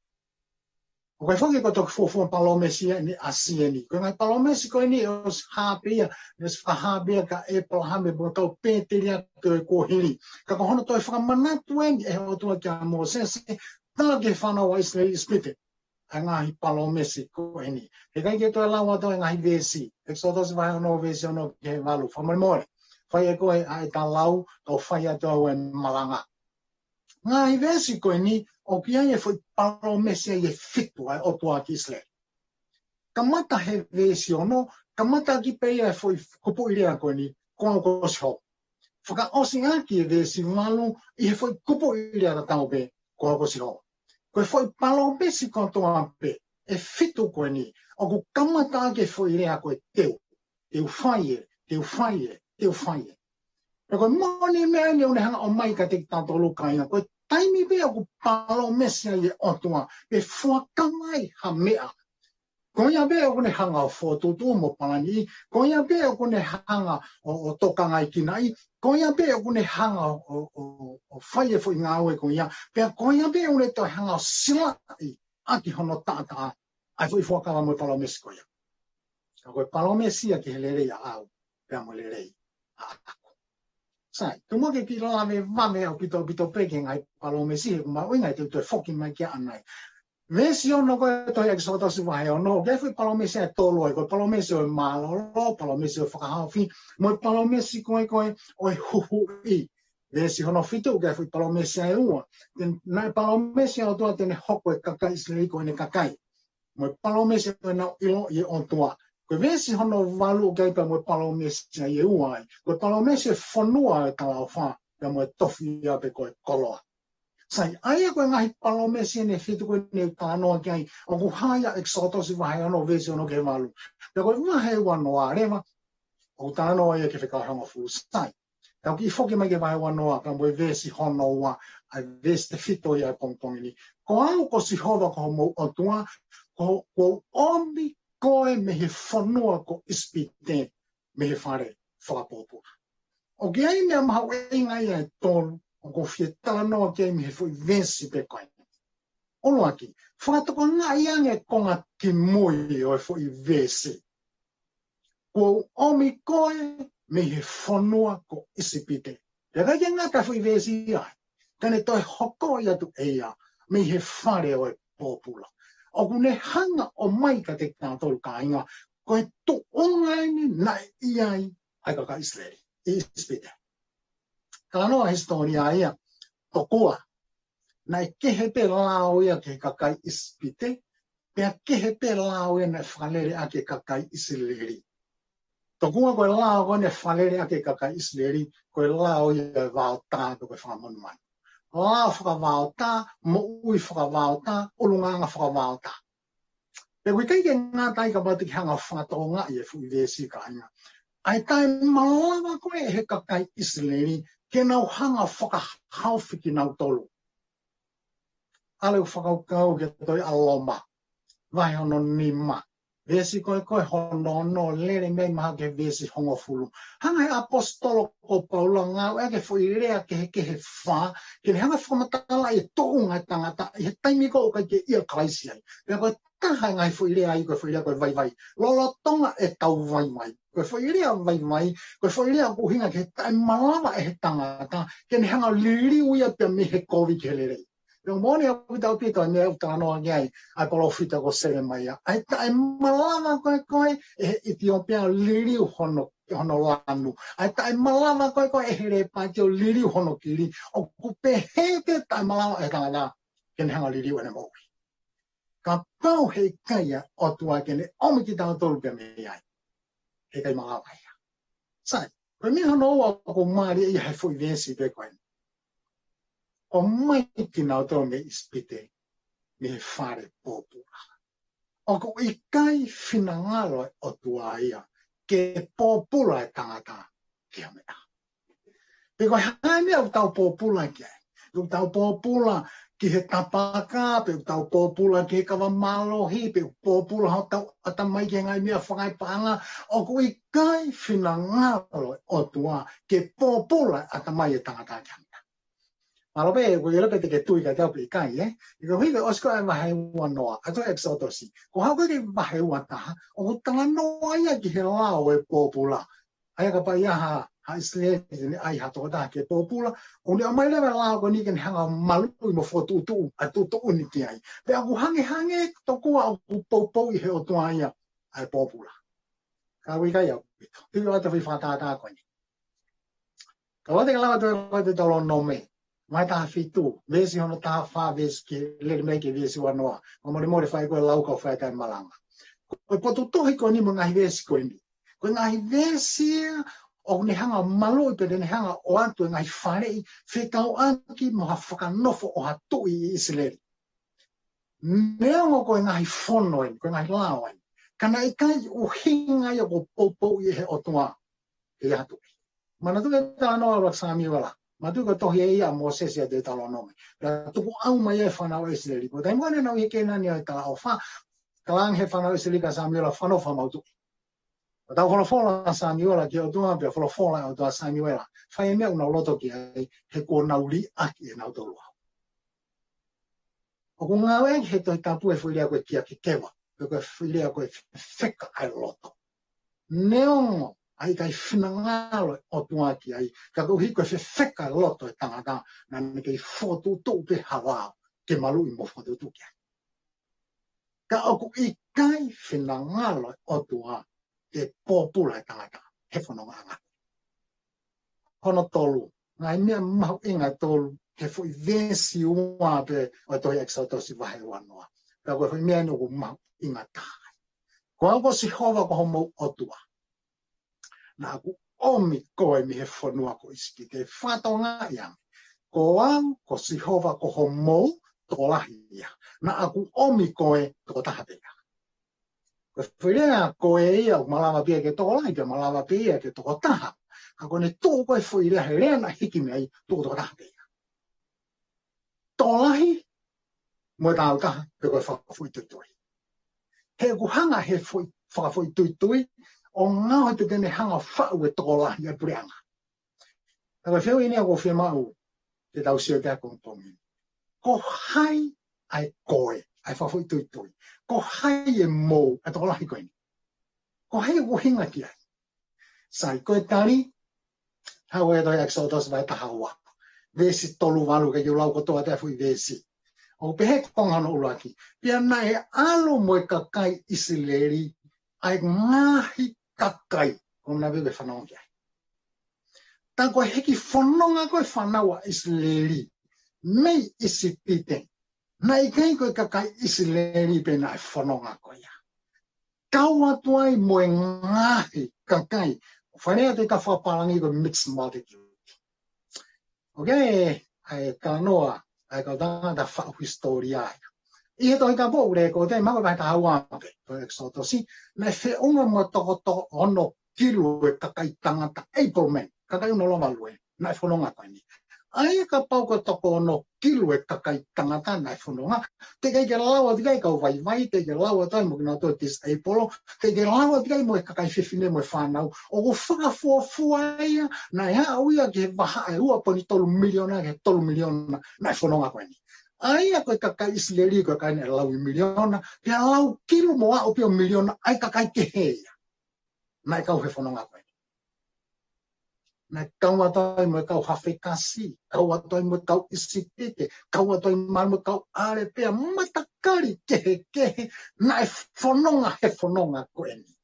ʻOku ʻikai foki ko e toki fuofua palōmesi ia ʻeni ʻasi eni. Ko e ngaahi palōmesi ko eni ʻosi hā pē ia, ʻosi fakahā pē ia kia ʻĒpalahame mo e kau pēteliake ʻo e kuohili. Ka ko hono toe fakamanatu eni ʻe he ʻOtua kia Mōsese, tā ki he fānau ʻa ʻIsileli ʻi ʻIsipite. ʻA e ngaahi palōmesi ko eni. He ʻikai ke toe lau atu e ngaahi veesi. ʻEkisotosi vahe ono veesi ono ki he valu. Fakamolemole. Fai ʻe koe ʻa e ta lau, kau fai atu au e malanga. Ngaahi veesi ko eni, ʻoku ʻi ai e foʻi palōmesi ʻe fitu ʻa e ʻOtua ki ʻIsileli. Kamata he veesi ono, kamata ʻaki pē ia e foʻi kupuʻi lea ko eni, ko au ko Sihova. Fakaʻosi ʻaki e veesi valu ʻi he foʻi kupuʻi lea tatau pē, ko au ko Sihova. Ko e foʻi palōmesi kotoa pē ʻe fitu ko eni, ʻoku kamata ʻaki e foʻi lea ko e te u. Te u fai ē, te u fai ē, te u fai ē. Pea ko e moʻoni e meʻa eni ʻoku ne hanga ʻo ʻomai kiate kitautolu kāinga. Ko e taimi pē ʻoku palōmesi ai e ʻOtua, pe fuakava ai ha meʻa, ko ia pē ʻoku ne hanga ʻo fokotuʻutuʻu mo palani, ko ia pē ʻoku ne hanga ʻo, ʻo tokangaʻi kinaʻi, ko ia pē ʻoku ne hanga ʻo, ʻo, ʻo, ʻo fai e foʻi ngāue ko ia, pea ko ia pē ʻoku ne toe hanga ʻo silaʻi ʻaki hono taʻataʻa ʻa e foʻi fuakava mo e palōmesi ko ia. Ka ko e palōmesi ia ki he lelei ʻaʻau, pea mo e lelei ʻaʻaku. Sai, tuku muʻa ke kiʻi lave vave ʻaupito ʻaupito pē ki he ngaahi palōmesi, he ʻoku mahuʻinga ʻe te u toe foki mai ki ai ʻanenai. Veesi ono ko e tohi ʻEkisotosi vahe ono, ʻoku ʻi ai e foʻi palōmesi ʻe tolu ai, ko e palōmesi ʻo e mālōlō, palōmesi ʻo e fakahaofi, mo e palōmesi ko e ko e ʻo e huhuʻi. Veesi hono fitu, ʻoku ʻi ai e foʻi palōmesi ʻe ua. Te, naʻe palōmesi ʻa e ʻOtua te ne hoko e kakai ʻIsileli ko ʻene kakai. Mo e palōmesi ʻo ʻenau ʻiloʻi e ʻOtua. Ko e veesi hono valu ʻoku ʻi ai pē mo e palōmesi ʻe ua ai. Ko e palōmesi e fonua ʻo e talaʻofa, pea mo e tofiʻa pe ko e koloa. Sai, ʻa ia ko e ngaahi palōmesi ʻe fitu ko eni ʻoku talanoa ki ai, ʻoku hā ia ʻi ʻEkisotosi vahe ono veesi ono ki he valu. Pea ko e vahe uanoa leva, ʻoku talanoa ia ki he fekau ʻe hongofulu. Sai, tau kiʻi foki mai ki he vahe uanoa, pea mo e veesi hono ua, ʻa e veesi tefito ia ʻo e pongipongi ni. Ko au ko Sihova ko homou ʻOtua, ko, kuo u ʻomi koe mei he fonua ko ʻIsipite, mei he fale fakapōpula. ʻOku ʻi ai e meʻa mahuʻinga ia ʻe tolu, ʻoku ou fie talanoa ki ai mei he foʻi veesi pē ko eni. ʻUluaki, fakatokangaʻi ange e konga kimui ʻo e foʻi veesi. Kuo u ʻomi koe mei he fonua ko ʻIsipite. Pea ʻikai ke ngata e foʻi veesi ia, ka ne toe hoko atu ʻe ia mei he fale ʻo e pōpula. ʻOku ne hanga ʻo ʻomai kiate kitautolu kāinga, ko e tuʻunga eni naʻe ʻi ai ʻa e kakai ʻIsileli ʻi ʻIsipite. Talanoa hisitōlia ia, tokua naʻe kehe pē lao ia ki he kakai ʻIsipite, pea kehe pē lao ia naʻe fakalele ʻaki e kakai ʻIsileli. Tokua ko e lao ko ē naʻe fakalele ʻaki e kakai ʻIsileli, ko e lao ia ʻo e vaotā pe ko e fakamonumanu. Lao fakavaotā, moʻui fakavaotā, ʻulungaanga fakavaotā. Pea ʻoku ʻikai ke ngata ai, kapau te ke hanga ʻo fakatokangaʻi e foʻi veesi, kāinga. ʻA e taʻemalava ko ē ʻe he kakai ʻIsileli ke nau hanga ʻo fakahaofi kinautolu. ʻAlu ʻo fakakaukau ki he tohi ʻa Loma, vahe hono nima, veesi ko ē ko ē hono ono, lele mei ai mahalo ki he veesi hongofulu. Hanga ʻe he ʻaposetolo ko Paula ʻo ngāueʻaki e foʻi lea kehekehe ʻe fā, ke ne hanga ʻo fakamatalaʻi e tuʻunga ʻo e tangata ʻi he taimi ko ē ʻoku ʻikai ke ʻia Kalaisi ai. Pea ko e taha e ngaahi foʻi lea ia ko e foʻi lea ko e vaivai. Lolotonga ʻetau vaivai, ko e foʻi lea vaivai ko e foʻi lea ʻoku ʻuhinga ki he taʻemalava ʻe he tangata ke ne hanga ʻo liliu ia pea mei he kovi ki he lelei. Pea ʻoku moʻoni ʻaupito ʻaupito e meʻa ʻoku talanoa ki ai ʻa e palōfita ko Selemaia. ʻA e taʻemalava ko ē ko ē ʻe he ʻItiopea ʻo liliu hono, hono lanu. ʻA e taʻemalava ko ē ko ē ʻe he lēpati ʻo liliu hono kili. ʻOku pehē pē taʻemalava ʻe he tangata ke ne hanga ʻo liliu ʻene moʻui. Kapau he ʻikai ʻa e ʻOtua ke ne ʻomi kitautolu pea mei ai, he ʻikai malava ia. Sai, ko e meʻa hono ua ʻoku mālie ia he foʻi veesi pē ko eni. ʻOmai kinautolu mei ʻIsipite mei he fale pōpula. ʻOku ʻikai finangalo e ʻOtua ia ke pōpula e tangata ki ha meʻa. Pe ko e hā e meʻa ʻoku tau pōpula ki ai? ʻOku tau pōpula ki he tapaka, pe ʻoku tau pōpula ki he kava mālohi, pe ʻoku pōpula hotau ʻatamai ki he ngaahi meʻa fakapaʻanga? ʻOku ʻikai finangalo e ʻOtua ke pōpula e ʻatamai e tangata ki ha meʻa. Mālō pē, ko ia pē te ke tui kiate au pe ʻikai, ē? ʻI he ʻuhinga ʻosi ko ē vahe uanoa, ʻa e tohi ʻEkisotosi. Ko e hā ko ē ki he vahe uataha, ʻoku talanoa ia ki he lao ʻo e pōpula. ʻA ia kapau ʻe ʻi ai ha, ha ʻIsileli te ne ʻai ha tokotaha ke pōpula, ʻoku ne ʻomai leva e lao ko eni ke ne hanga ʻo maluʻi mo fokotuʻutuʻu ʻa e tuʻutuʻuni ki ai. Pea ʻoku hangehangē tokua ʻoku poupouʻi ʻe he ʻOtua ia ʻa e pōpula. Ka ʻoku ʻikai ʻaupito. Tuʻu ʻo ʻata foʻi fakatātā ko eni. Ka ʻoua te ke lau atu e Teutalōnome, vahe taha fitu, veesi hono taha fā, veesi ke lele mai ki he veesi uanoa. Ka molemole fai ko e lau kau fai ʻa e malanga. Ko e potu tohi ko eni mo e ngaahi veesi ko eni, ko e ngaahi veesi ia ʻoku ne hanga ʻo maluʻi pe te ne hanga ʻo ʻoatu e ngaahi faleʻi fekauʻaki mo ha fakanofo ʻo ha tuʻi ʻi ʻIsileli. Neongo ko e ngaahi fono eni, ko e ngaahi lao eni, ka naʻe ʻikai ʻuhinga ia ʻoku poupouʻi ʻe he ʻOtua ke ʻi ai ha tuʻi. Manatuʻi e talanoa ʻa Samiuela. Manatuʻi ko e tohi ʻe ia ʻa Mōsese ʻa e Teutalōnome. Pea tukuʻau mai e fānau ʻa ʻIsileli. Ko e taimi ko ē naʻa nau ʻi Kēnani ʻo e talaʻofa, talaange ʻe he fānau ʻa ʻIsileli kia Samiuela, fanongo, fakamoutolu. Pea tau folofola ʻa Samiuela ki he ʻOtua, pea folofola ʻa e ʻOtua kia Samiuela, fai e meʻa ʻoku nau loto ki ai, he kuo nau liʻaki ʻe nautolu au. ʻOku ngāueʻaki he Tohi Tapu e foʻi lea ko e kiakekeva, pe ko e foʻi lea ko e fefeka ʻa e loto. Neongo ʻa e ʻikai finangalo e ʻOtua ki ai, ka koeʻuhi ko e fefeka e loto e tangata, naʻa ne kei fokotuʻutuʻu pē ha lao ke maluʻi mo fokotuʻutuʻu ki ai. Ka ʻoku ʻikai finangalo e ʻOtua ke pōpula e tangata he fonongaʻanga. Hono tolu, ngaahi meʻa mahuʻinga ʻe tolu he foʻi veesi ua pē ʻo e tohi ʻEkisotosi vahe uanoa. Pea ko e foʻi meʻa eni ʻoku mahuʻinga taha. Ko au ko Sihova ko homou ʻOtua, naʻa ku ʻomi koe mei he fonua ko ʻIsipite. Fakatokangaʻi ange. Ko au ko Sihova ko homou tokolahi ia. Naʻa ku ʻomi koe tokotaha pē ia. Ko e foʻi lea ko ē ia ʻoku malava pē ia ke tokolahi, pea malava pē ia ke tokotaha. Ka ko ʻene tuʻu ko ē foʻi lea he lea naʻe hiki mei ai, tuʻu tokotaha pē ia. Tokolahi mo e tāutaha, pe ko e fakafoʻituitui. He ʻoku hanga ʻe he foʻi, fakafoʻituitui ʻo ngaohi pe te ne hanga ʻo faʻu e tokolahi ʻa e puleʻanga. Ka ko e fehuʻi eni ʻoku fiemaʻu ke tau sio ki ai he pongipongi ni. Ko hai ʻa e koe, ʻa e fakafoʻituitui? Ko hai e mou ʻa e tokolahi ko eni? Ko hai ʻoku ʻuhinga ki ai? Sai, ko e tali, haʻu e tohi ʻEkisotosi vahe taha ua, veesi tolu valu, ke u lau kotoa atu e foʻi veesi. ʻOku pehē e konga hono ʻuluaki: Pea naʻe ʻalu mo e kakai ʻIsileli ʻa e ngaahi kakai. Ko e meʻa pē ʻoku fanongo ki ai. Tā ko e hiki fononga ko ē e fānau ʻa ʻIsileli mei ʻIsipite, naʻe ʻikai ko e kakai ʻIsileli pē naʻe fononga ko ia. Kau atu ai mo e ngaahi kakai. Fale atu ʻi he fakapālangi ko e mixed multitude. ʻOku ʻi ai e talanoa ʻa e kau tangata faʻu hisitōlia ia ʻi he Tohi Tapu, ʻoku lēkooti mai ko e vahe taha ua pē, ko e ʻEkisotosi, naʻe feʻunga mo e toko, toko ono kilu e kakai tangata, Abel men, kakai ʻe ono noa valu ē, naʻe fononga ko eni. ʻA ia kapau ko e toko ono kilu e kakai tangata naʻe fononga, teʻeki ke lau atu ki ai e kau vaivai, teʻeki ke lau atu ai mo kinautolu disable, teʻeki ke lau atu ki ai mo e kakai fefine mo e fānau, ʻoku fakafuofua ia, naʻe aʻu ia ki he vahaʻa ʻe ua poini tolu miliona, ki he tolu miliona, naʻe fononga ko eni. ʻA ia ko e kakai ʻIsileli, ko e kakai naʻe lau ʻi miliona, pea lau kilu mo aʻu pē ʻo miliona, ʻa e kakai kehe ia. Naʻe kau he fononga ko ē. Naʻe kau atu ai mo e kau Hafekasi, kau atu ai mo e kau ʻIsipite, kau atu ai mo e kau ʻAlepea, matakali kehekehe, naʻe fononga he fononga ko eni.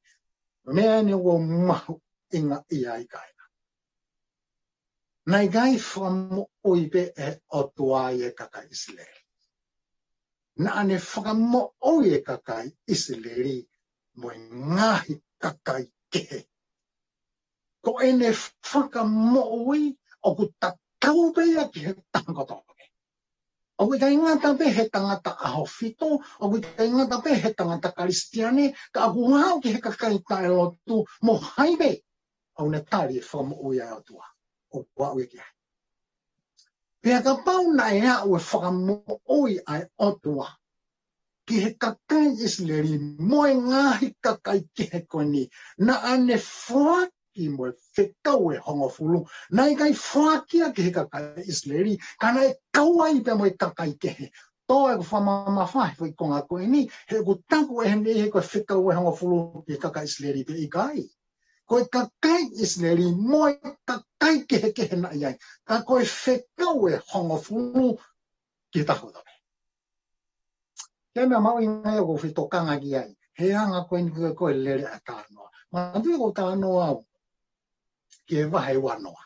Meʻa eni ʻoku mahuʻinga ia ai kāinga. Naʻe ʻikai fakamoʻui pē ʻe he ʻOtua ʻa e kakai ʻIsileli. Naʻa ne fakamoʻui e kakai ʻIsileli mo e ngaahi kakai kehe. Ko ʻene fakamoʻui ʻoku tatau pē ia ki he tangata kotoa pē. ʻOku ʻikai ngata pē he tangata ʻaho fitu, ʻoku ʻikai ngata pē he tangata Kalisitiane, ka ʻoku aʻu ki he kakai taʻelotu mo hai pē, ʻoku ne tali e fakamoʻui ʻa e ʻOtua. ʻOku aʻu ia ki ai. Pea kapau naʻe aʻu e fakamoʻui ʻa e ʻOtua ki he kakai ʻIsileli mo e ngaahi kakai kehe ko eni, naʻa ne foaki mo e fekau ʻe hongofulu, naʻe ʻikai foaki ia ki he kakai ʻIsileli, ka naʻe kau ai pē mo e kakai kehe. Toe ʻoku fakamamafa he foʻi konga ko eni, he ʻoku taku ʻe he niʻihi ko e fekau ʻe hongofulu ki he kakai ʻIsileli pē, ʻikai. Ko e kakai ʻIsileli mo e kakai kehekehe naʻe ʻi ai. Ka ko e fekau ʻe hongofulu ki he taha kotoa pē. Ko e meʻa mahuʻinga ia ʻoku ou fie tokanga ki ai. He anga ko eni ko e, ko e lele ʻa e talanoa. Manatuʻi ʻoku ou talanoa au ki he vahe ua noa.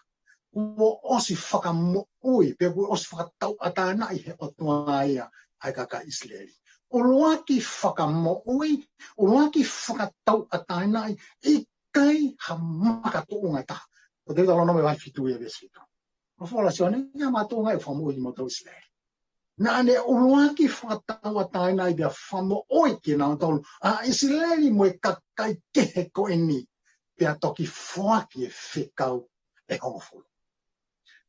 Kuo ʻosi fakamoʻui, pe kuo ʻosi fakatauʻatāinaʻi he ʻOtua ia ʻa e kakai ʻIsileli. ʻUluaki fakamoʻui, ʻuluaki fakatauʻatāinaʻi, ʻikai ha makatuʻunga ʻe taha. Ko Teutalōnome vahe fitu ia veesi fitu. Ko e folofola ʻa Sione, ʻikai ha makatuʻunga ʻe fakamoʻui kimoutolu ʻIsileli. Naʻa ne ʻuluaki fakatauʻatāinaʻi pea fakamoʻui kinautolu ʻa ʻIsileli mo e kakai kehe ko eni, pea toki foaki e fekau ʻe hongofulu.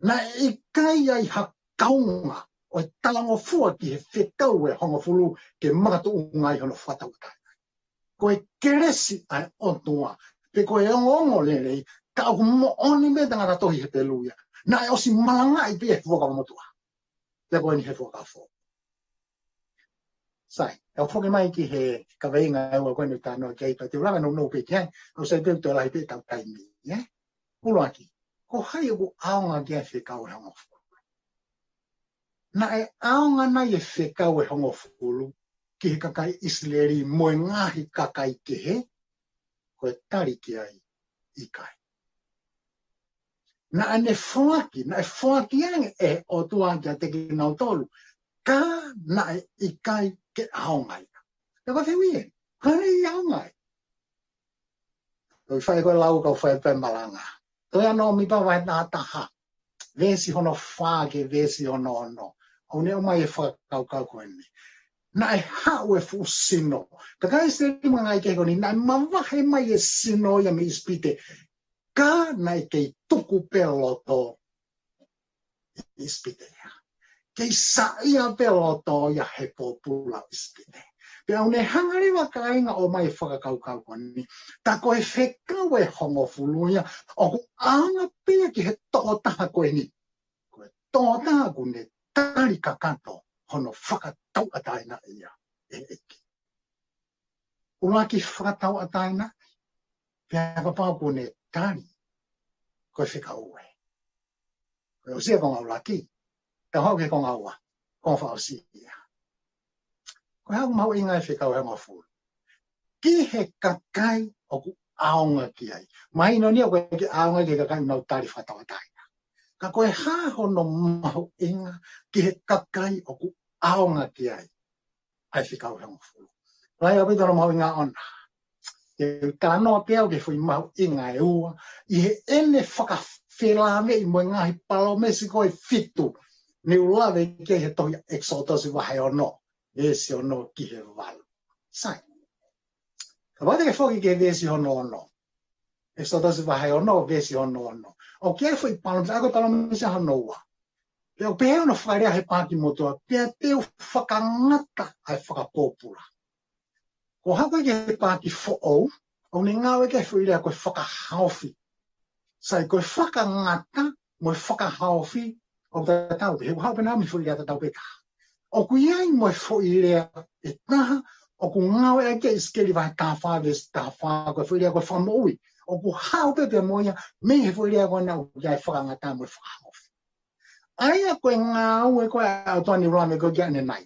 Naʻe ʻikai ai ha kaunga ʻo e talangofua ki he fekau ʻe hongofulu ke makatuʻunga ai hono fakatauʻatāinaʻi. Ko e kelesi ʻa e ʻOtua, pe ko e ongoongolelei, ka ʻoku moʻoni mei he tangata tohi Hepelū ia. Naʻe ʻosi malangaʻi pē ia he Fuakava Motuʻa. Pea ko eni he Fuakava Foʻou. Sai, ʻe foki mai ki he kaveinga ʻe ua ko eni ʻoku ou talanoa ki ai, pea te u lava nounou pē ki ai, ʻoku sai pē ʻoku toe lahi pē ʻetau taimi, ē? ʻUluaki, ko hai ʻoku ʻaonga ki ai e fekau ʻe hongofulu? Naʻe ʻaonga nai e fekau ʻe hongofulu ki he kakai ʻIsileli mo e ngaahi kakai kehe? Ko e tali ki ai, ʻikai. Naʻa ne foaki, naʻe foaki ange ʻe he ʻOtua kiate kinautolu, ka naʻe ʻikai ke ʻaonga ia. Pea ko e fehuʻi ē, ko hai naʻe ʻikai ʻaonga ai? Ko e fai ko e lau kau fai pē malanga. Teutalōnome vahe taha taha, veesi hono fā ki he veesi hono ono. ʻOku ne ʻomai e fakakaukau ko eni. Naʻe haʻu e fuʻu sino. Kakai ʻIsileli mo e ngaahi kehe ko eni, naʻe mavahe mai e sino ia mei ʻIsipite. Ka naʻe kei tuku pē loto ʻi ʻIsipite ia. Kei saiʻia pē loto ia he pōpula ʻo ʻIsipite. Pea ʻoku ne hanga leva kāinga ʻo ʻomai e fakakaukau ko eni. Tā ko e fekau ʻe hongofulu ia, ʻoku ʻaonga pē ia ki he tokotaha ko eni. Ko e tokotaha ʻoku ne tali kakato hono fakatauʻatāinaʻi ia ʻe he ʻEiki. ʻUluaki fakatauʻatāinaʻi, pea kapau ʻoku ne tali, ko e fekau ē. Ko e ʻosi ia e konga ʻuluaki, tau haʻu ki he konga ua, konga fakaʻosi ia. Ko e hā ʻoku mahuʻinga ai e fekau ʻe hongofulu? Ki he kakai ʻoku ʻaonga ki ai. Mahino eni ʻoku ʻikai ke ʻaonga ki he kakai ʻoku nau tali fakatauʻatāina. Ka ko e hā hono mahuʻinga ki he kakai ʻoku ʻaonga ki ai ʻa e fekau ʻe hongofulu? Lahi ʻaupito hono mahuʻinga ʻona. Te u talanoa pē au ki he foʻi mahuʻinga ʻe ua ʻi heʻene fakafelāveʻi mo e ngaahi palōmesi ko ē ʻe fitu naʻa ku lave ki ai he tohi ʻEkisoto vahe ono, veesi ono ki he valu. Sai. Kapau te ke foki ki he veesi hono ono. ʻEkisoto vahe ono, veesi hono ono. ʻOku ʻi ai e foʻi palōmesi, ʻa ia ko e palōmesi hono ua. Pea ʻoku pehē hono fakalea he paaki motuʻa, pea te u fakangata ʻa e fakapōpula. Ko e hā ko ē ki he paaki foʻou, ʻoku ne ngāueʻaki e foʻi lea ko e fakahaofi. Sai, ko e fakangata mo e fakahaofi, ʻoku tatau pē, he ʻoku haʻu pē ʻa e foʻi lea tatau pē taha. ʻOku ʻi ai mo e foʻi lea ʻe taha, ʻoku ngāueʻaki ʻe ʻIsikeli vahe taha fā, veesi taha fā, ko e foʻi lea ko e fakamoʻui. ʻOku haʻu pē pea mo ia, mei he foʻi lea ko ena ʻoku ʻi ai e fakangata mo e fakahaofi. ʻA ia ko e ngāue ko ē ʻa e ʻOtua ʻi he lame ko ē ki ʻanenai.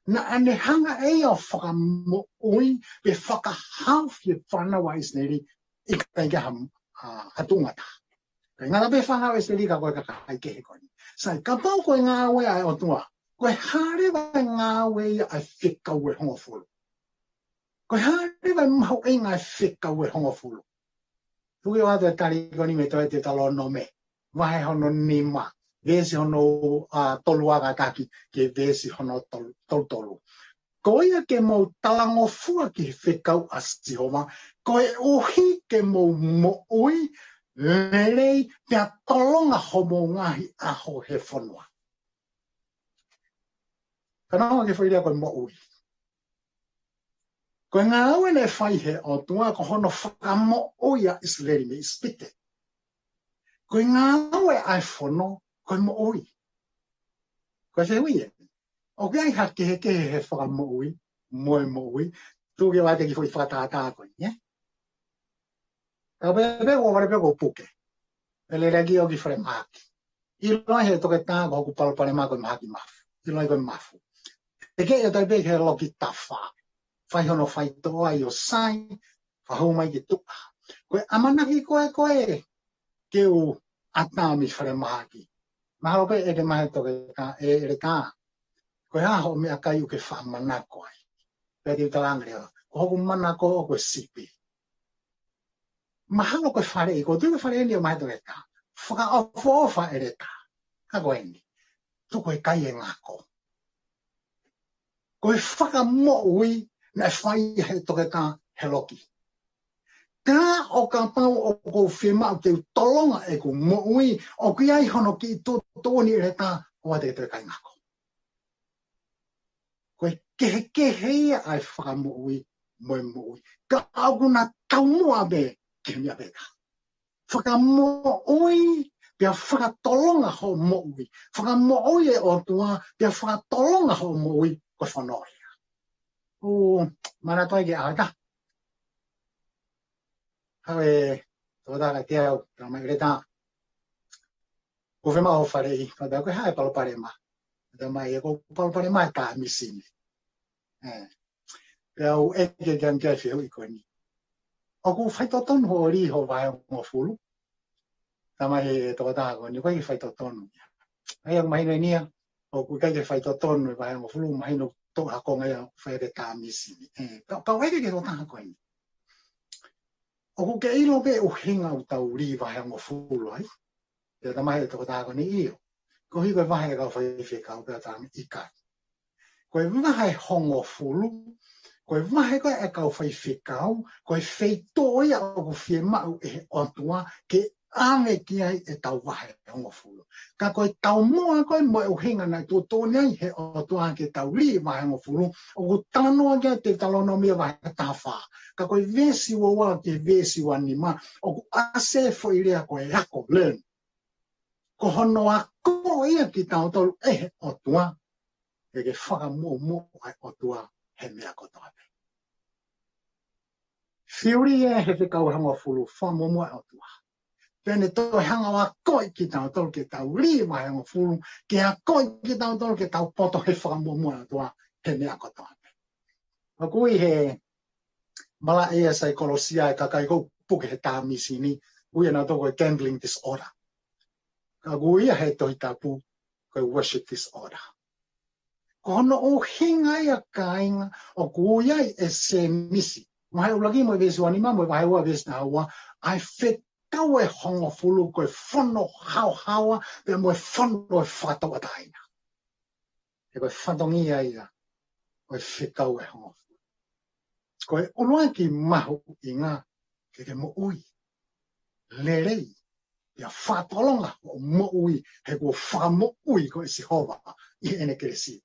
Naʻa ne hanga ʻe ia ʻo fakamoʻui pe fakahaofi e fānau ʻa ʻIsileli ʻikai ke ha, ha, ha tuʻunga taha. Kae ngata pē fānau ʻa ʻIsileli ka ko e kakai kehe ko eni. Sai, kapau ko e ngāue ʻa e ʻOtua, ko e hā leva e ngāue ia ʻa e fekau ʻe hongofulu? Ko e hā leva e mahuʻinga ʻa e fekau ʻe hongofulu? Tuku ke u ʻoatu e tali ko eni mei he tohi Teutalōnome, vahe hono nima, veesi hono, ʻa, tolu ua kātaki ki he veesi hono tolu, tolu tolu. Ko ia ke mou talangofua ki he fekau ʻa Sihova, koeʻuhi ke mou moʻui lelei pea tolonga homou ngaahi ʻaho he fonua. Fanongo ki he foʻi lea ko e moʻui. Ko e ngāue naʻe fai he ʻOtua ko hono fakamoʻui ʻa ʻIsileli mei ʻIsipite. Ko e ngāue ʻa e fono ko e moʻui. Ko e fehuʻi ē, ʻoku ʻi ai ha kehekehe he fakamoʻui mo e moʻui? Tuku ke u ʻoatu e kiʻi foʻi fakatātā ko eni, ē? Ka pehē pē ʻoku ou vale pē ʻoku ou puke. Pea lele ki ʻo ki falemahaki. ʻIloa he toketā ko hoku palopalema ko e mahaki mafu. ʻIloa ko e mafu. Tekeʻi ʻo tau pē ki he loki tafa. Fai hono faitoʻo ai ʻo sai, fakahū mai ki tuʻa. Ko e ʻamanaki ko ē ko ē ke u ʻatā mei falemahaki. Mahalo pē ʻeke mai he toketā, ʻe ʻeletā, ko e hā hoʻo meʻakai ʻoku ke faʻa manako ai? Pea te u talaange leva, ko hoku manako ʻoku ko e sipi. Mahalo ko e faleʻi, ko e tuʻu ko e faleʻi eni ʻo mai he toketā. Fakaʻofoʻofa ʻeletā. Ka ko eni, tuku e kai e ngako. Ko e fakamoʻui naʻe fai he toketā he loki. Ka ʻo kapau ʻoku ou fiemaʻu ke u tolonga ʻeku moʻui, ʻoku ʻi ai hono kiʻi tuʻutuʻuni ʻeletā, ʻoua te ke toe kai ngako. Ko e kehekehe ia ʻa e fakamoʻui mo e moʻui. Ka ʻoku na taumuʻa pē ki he meʻa pē taha. Fakamoʻui pea fakatolonga hoʻo moʻui. Fakamoʻui e ʻOtua pea fakatolonga hoʻo moʻui, ko e fono ia. ʻOku ou manatu ai ki he ʻaho ʻe taha. Haʻu e tokotaha kiate au, talamai, ʻEletā, ʻoku ou fiemaʻu hoʻo faleʻi. Ka u pehē, ko e hā e palopalema? Talamai, ʻoku ou palopalema he tā mīsini. Ē. Pea u ʻeke ki ai e fehuʻi ko eni. ʻOku faitotonu hoʻo lī hoʻo vahehongofulu? Talamai he tokotaha ko eni, ʻoku ʻikai faitotonu ia. ʻA ia ʻoku mahino eni ia, ʻoku ʻikai ke faitotonu e vahehongofulu, mahino ʻoku toʻo ha konga ia ʻo fai ki he tā mīsini. Ē, ka, ka u ʻeke ki he tokotaha ko eni, ʻoku ke ʻilo pē ʻuhinga ʻoku tau lī vahehongofulu ai? Pea talamai he tokotaha ko eni, ʻio. Koeʻuhi ko e vahe ʻa e kau faifekau. Pea u talaange, ʻikai. Ko e vahehongofulu, ko e vahe ko ē ʻa e kau faifekau, ko e feituʻu ia ʻoku fiemaʻu ʻe he ʻOtua ke ʻave ki ai ʻetau vahehongofulu. Ka ko e taumuʻa ko ē mo e ʻuhinga naʻe tuʻutuʻuni ai he ʻOtua ke tau lī vahehongofulu, ʻoku talanoa ki ai Teutalōnome vahe taha fā. Ka ko e veesi ua ua ki he veesi ua nima, ʻoku ʻasi e foʻi lea ko e ako, learn. Ko hono akoʻi ia kitautolu ʻe he ʻOtua, ke ke fakamuʻomuʻa e ʻOtua he meʻa kotoa pē. Fiu lī ē he fekau ʻe hongofulu, fakamuʻomuʻa e ʻOtua. Pea ne toe hanga ʻo akoʻi kitautolu ke tau lī vahehongofulu, ke akoʻi kitautolu ke tau poto he fakamuʻomuʻa e ʻOtua he meʻa kotoa pē. ʻOku ʻi he malaʻe ʻa e saikolosia e kakai ʻoku puke he tā mīsini, ui ʻe nautolu ko e gambling disorder. Ka ʻoku ui ia he Tohi Tapu ko e worship disorder. Ko hono ʻuhinga ia, kāinga, ʻoku ui ai ʻe Sēmisi, vahe ʻuluaki mo e veesi ua nima mo e vahe ua veesi taha ua, ʻa e fekau ʻe hongofulu ko e fono haohaoa pea mo e fono ʻo e fakatauʻatāina. He ko e fatongia ia ʻo e fekau ʻe hongofulu. Ko e ʻuluaki mahuʻinga ke ke moʻui. lelei, pea fakatolonga hoʻo moʻui, he kuo fakamoʻui koe ʻe Sihova ʻi heʻene kelesi.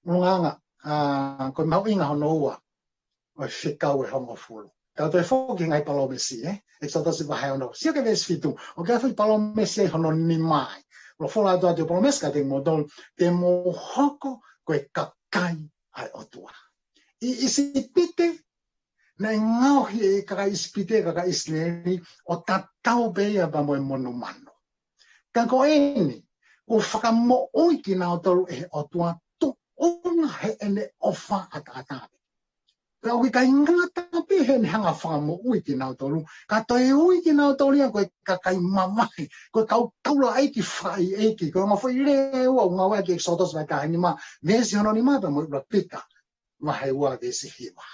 ʻUlungaanga, ʻa, ko e mahuʻinga hono ua ʻo e fekau ʻe hongofulu. Tau toe foki ki he ngaahi palōmesi, ē? ʻEkisoto vahe ono. Sio ki he veesi fitu. ʻOku ʻi ai e foʻi palōmesi ʻi hono nima ai. Folofola atu atu e palōmesi kiate kimoutolu, te mou hoko ko e kakai ʻa e ʻOtua. ʻI ʻIsipite, naʻe ngaohi e kakai ʻIsipite, kakai ʻIsileli, ʻo tatau pē ia pea mo e monumanu. Ka ko eni, kuo fakamoʻui kinautolu ʻe he ʻOtua tuʻunga heʻene ʻofa ʻataʻatā. Pea ʻoku ʻikai ngata pē heʻene hanga ʻo fakamoʻui kinautolu, ka toe ui kinautolu ia ko e kakai mavahe, ko e kau taulaʻeiki fakaʻeiʻeiki, ko e ongo foʻi lea ʻe ua ʻoku ngāueʻaki ʻi ʻEkisoto vahe taha nima, veesi hono nima pea mo e ʻuluaki Pita vahe ua veesi hiva.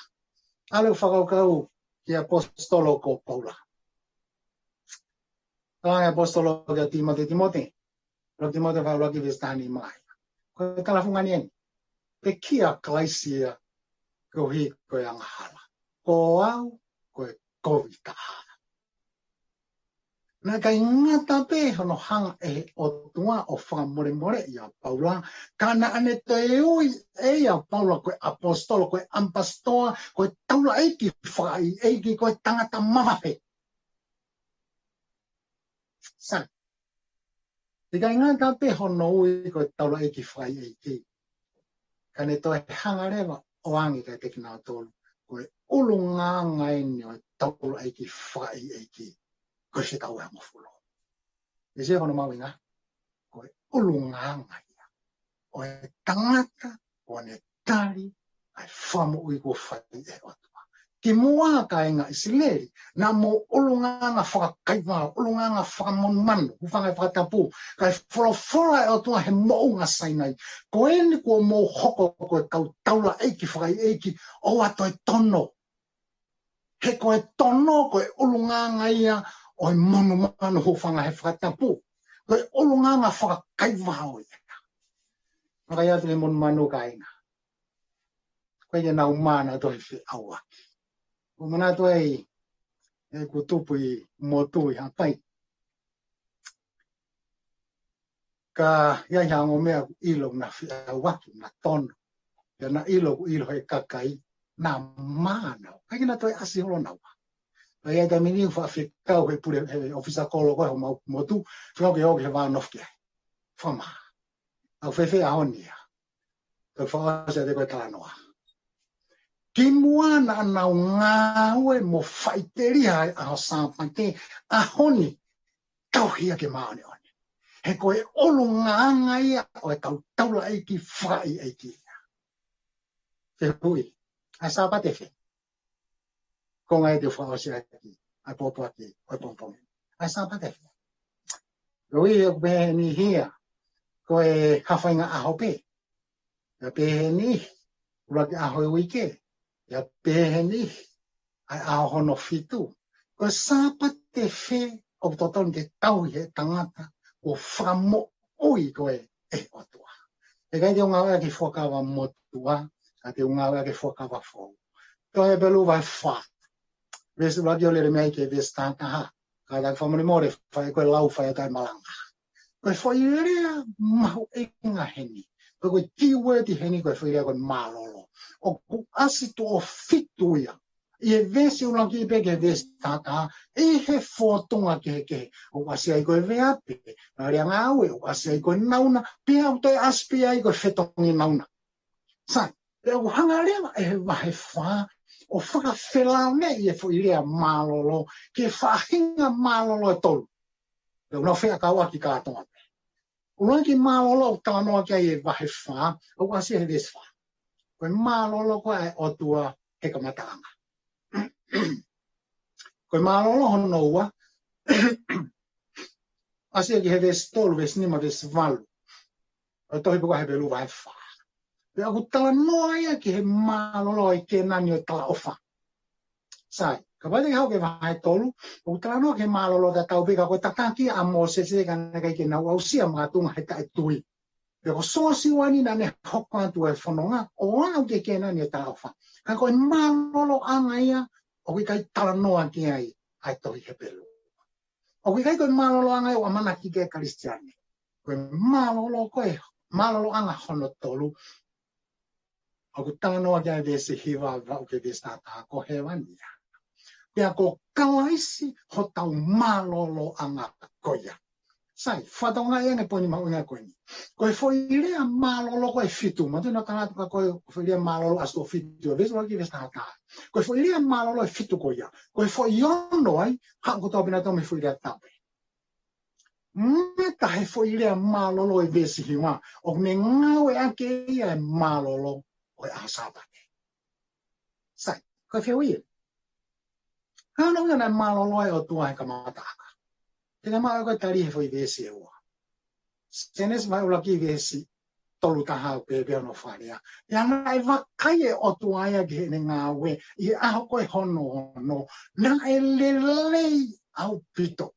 ʻAlu e fakakaukau ki he ʻaposetolo ko Paula. Tala ʻe he ʻaposetolo kia Tīmote, Tīmote, ʻuluaki Tīmote vahe ʻuluaki veesi taha nima ia. Ko e tala fungani eni. Pekia ʻa Kalaisi ia koeʻuhi ko e angahala. Ko au, ko e kovi taha. Naʻe ʻikai ngata pē hono hanga ʻe he ʻOtua ʻo fakamolemoleʻi ʻa Paula, ka naʻa ne toe ui ʻe ia ʻa Paula ko e ʻaposetolo, ko e ʻamipasitoa, ko e taulaʻeiki fakaʻeiʻeiki, ko e tangata mavahe. Sai. ʻIkai ngata pē hono ui ko e taulaʻeiki fakaʻeiʻeiki, ka ne toe hanga leva ʻo ʻoange kiate kinautolu ko e ʻulungaanga eni ʻo e taulaʻeiki fakaʻeiʻeiki, ko e fekau ʻe hongofulu. ʻE sio hono mahuʻinga, ko e ʻulungaanga ia ʻo e tangata kuo ne tali ʻa e fakamoʻui kuo fai ʻe he ʻOtua. Kimuʻa, kāinga ʻIsileli, naʻa mou ʻulungaanga fakakaivao, ʻulungaanga fakamonumanu, hūfanga he fakatapu, kae folofola e ʻOtua he moʻunga Sainai, ko eni kuo mou hoko ko e kau taulaʻeiki fakaʻeiʻeiki, ʻoua toe tono. He ko e tono, ko e ʻulungaanga ia ʻo e monumanu, hūfanga he fakatapu. Ko e ʻulungaanga fakakaivao ia. Maka ia te le monumanu, kāinga. Ko ia naʻa nau mā nautolu he feʻauaki. ʻOku ou manatu ai, ʻeku tupu ʻi motu ʻi Haʻapai. Ka ʻi ai ha ongo meʻa ʻoku ʻilo naʻa feʻauaki, naʻa tono. Pea naʻa ʻilo, ʻoku ʻilo he kakai, naʻa mā naua. ʻIkai ke na toe ʻasi holo naua. Pea ʻi ai e taimi ni ʻoku faʻa fekau he pule, he ʻōfisa kolo ko ē homau motu, fekau ke ō ki he vā ʻo nofo ki ai. Fakamā. ʻOku fēfē ʻaho ni ia? Ko e fakaʻosi ʻa e ko e talanoa. Kimuʻa naʻa nau ngāue mo faʻiteliha ʻi he ʻaho Sāpate, ʻaho ni, tauhi ia ke māʻoniʻoni. He ko e ʻulungaanga ia ʻo e kau taulaʻeiki fakaʻeiʻeiki ia. Fehuʻi, ʻa e Sāpate fē? Ko e ngaahi te fakaʻosi ʻaki ʻa e pōpoaki ʻo e pongipongi. ʻA e Sāpate fē? Ko ia ʻoku pehē ni ia, ko e hafainga ʻaho pē. ʻA e pehē ni, ʻuluaki ʻaho e uike. ʻA e pehē ni, ʻa e ʻaho hono fitu. Ko e Sāpate fē ʻoku totonu ke tauhi ʻe he tangata kuo fakamoʻui ko ē ʻe he ʻOtua? ʻIkai te u ngāueʻaki e fuakava motuʻa, ka te u ngāueʻaki e fuakava foʻou. Tohi Hepelū vahe fā. Veesi ʻuluaki ʻo lele mei ai ki he veesi taha taha. Kātaki fakamolemole, fai ko e lau, fai ʻo taʻemalanga. Ko e foʻi lea mahuʻinga heni, ko e, ko e kiueti heni, ko e foʻi lea ko e mālōlō. ʻOku ʻasi tuʻo fitu ia. ʻI he veesi ʻuluaki pē ki he veesi taha taha, ʻi he fōtunga kehekehe, ʻoku ʻasi ai ko e veape, ʻa e lea ngāue, ʻoku ʻasi ai ko e nauna, pea ʻoku toe ʻasi pē ai ko e fetongi nauna. Sai, pea ʻoku hanga leva ʻe he vahe fā ʻo fakafelāveʻi e foʻi lea mālōlō ki he faʻahinga mālōlō ʻe tolu. Pea ʻoku nau feʻauaki kātoa pē. ʻUluaki mālōlō ʻoku talanoa ki ai e vahe fā, ʻoku ʻasi he veesi fā. Ko e mālōlō ko ē ʻa e ʻOtua he kamataʻanga. Ko e mālōlō hono ua, ʻasi ia ki he veesi tolu, veesi nima, veesi valu ʻo e tohi pē ko ē Hepelū vahe fā. Pea ʻoku talanoa ia ki he mālōlō ʻi Kēnani ʻo e talaʻofa. Sai, kapau te ke haʻu ki he vahe tolu, ʻoku talanoa ki he mālōlō tatau pē ka ko e tataki ʻa Mōsese ka naʻe ʻikai ke nau aʻusia makatuʻunga he taʻetui. Pea ko Siosiua ni naʻa ne hoko atu e fononga ʻo aʻu ki Kēnani ʻo e talaʻofa. Ka ko e mālōlōʻanga ia ʻoku ʻikai talanoa ki ai ʻa e tohi Hepelū. ʻOku ʻikai ko e mālōlōʻanga ia ʻoku ʻamanaki ki ai e Kalisitiane. Ko e mālōlō ko e mālōlōʻanga hono tolu. ʻOku talanoa ki ai e veesi hiva ʻo aʻu ki he veesi taha taha, ko hēvani ia. Pea ko Kalaisi hotau mālōlōʻanga ko ia. Sai, fakatokangaʻi ange e poini mahuʻinga ko eni. Ko e foʻi lea mālōlō ko e fitu, manatuʻi naʻa ku talanoa atu kia koe, ko e foʻi lea mālōlō ʻasi ʻo fitu, veesi ua ki he veesi taha taha. Ko e foʻi lea mālōlō ʻe fitu ko ia. Ko e foʻi ono ai, haʻu kotoa pē nautolu mei he foʻi lea tape. Mata he foʻi lea mālōlō ʻi he veesi hiva, ʻoku ne ngāueʻaki ia e mālōlō ʻo e ʻaho Sāpate. Sai, ko e fehuʻi ia. Ko e hā hono ʻuhinga naʻe mālōlō ai e ʻOtua he kamataʻanga? Te ke maʻu ko e tali he foʻi veesi ʻe ua. Sēnesi vahe ʻuluaki veesi tolu taha ʻoku pehē pē hono fakalea. Pea naʻe vakai e ʻOtua ia ki heʻene ngāue ʻi he ʻaho ko ē hono ono. Naʻe lelei ʻaupito.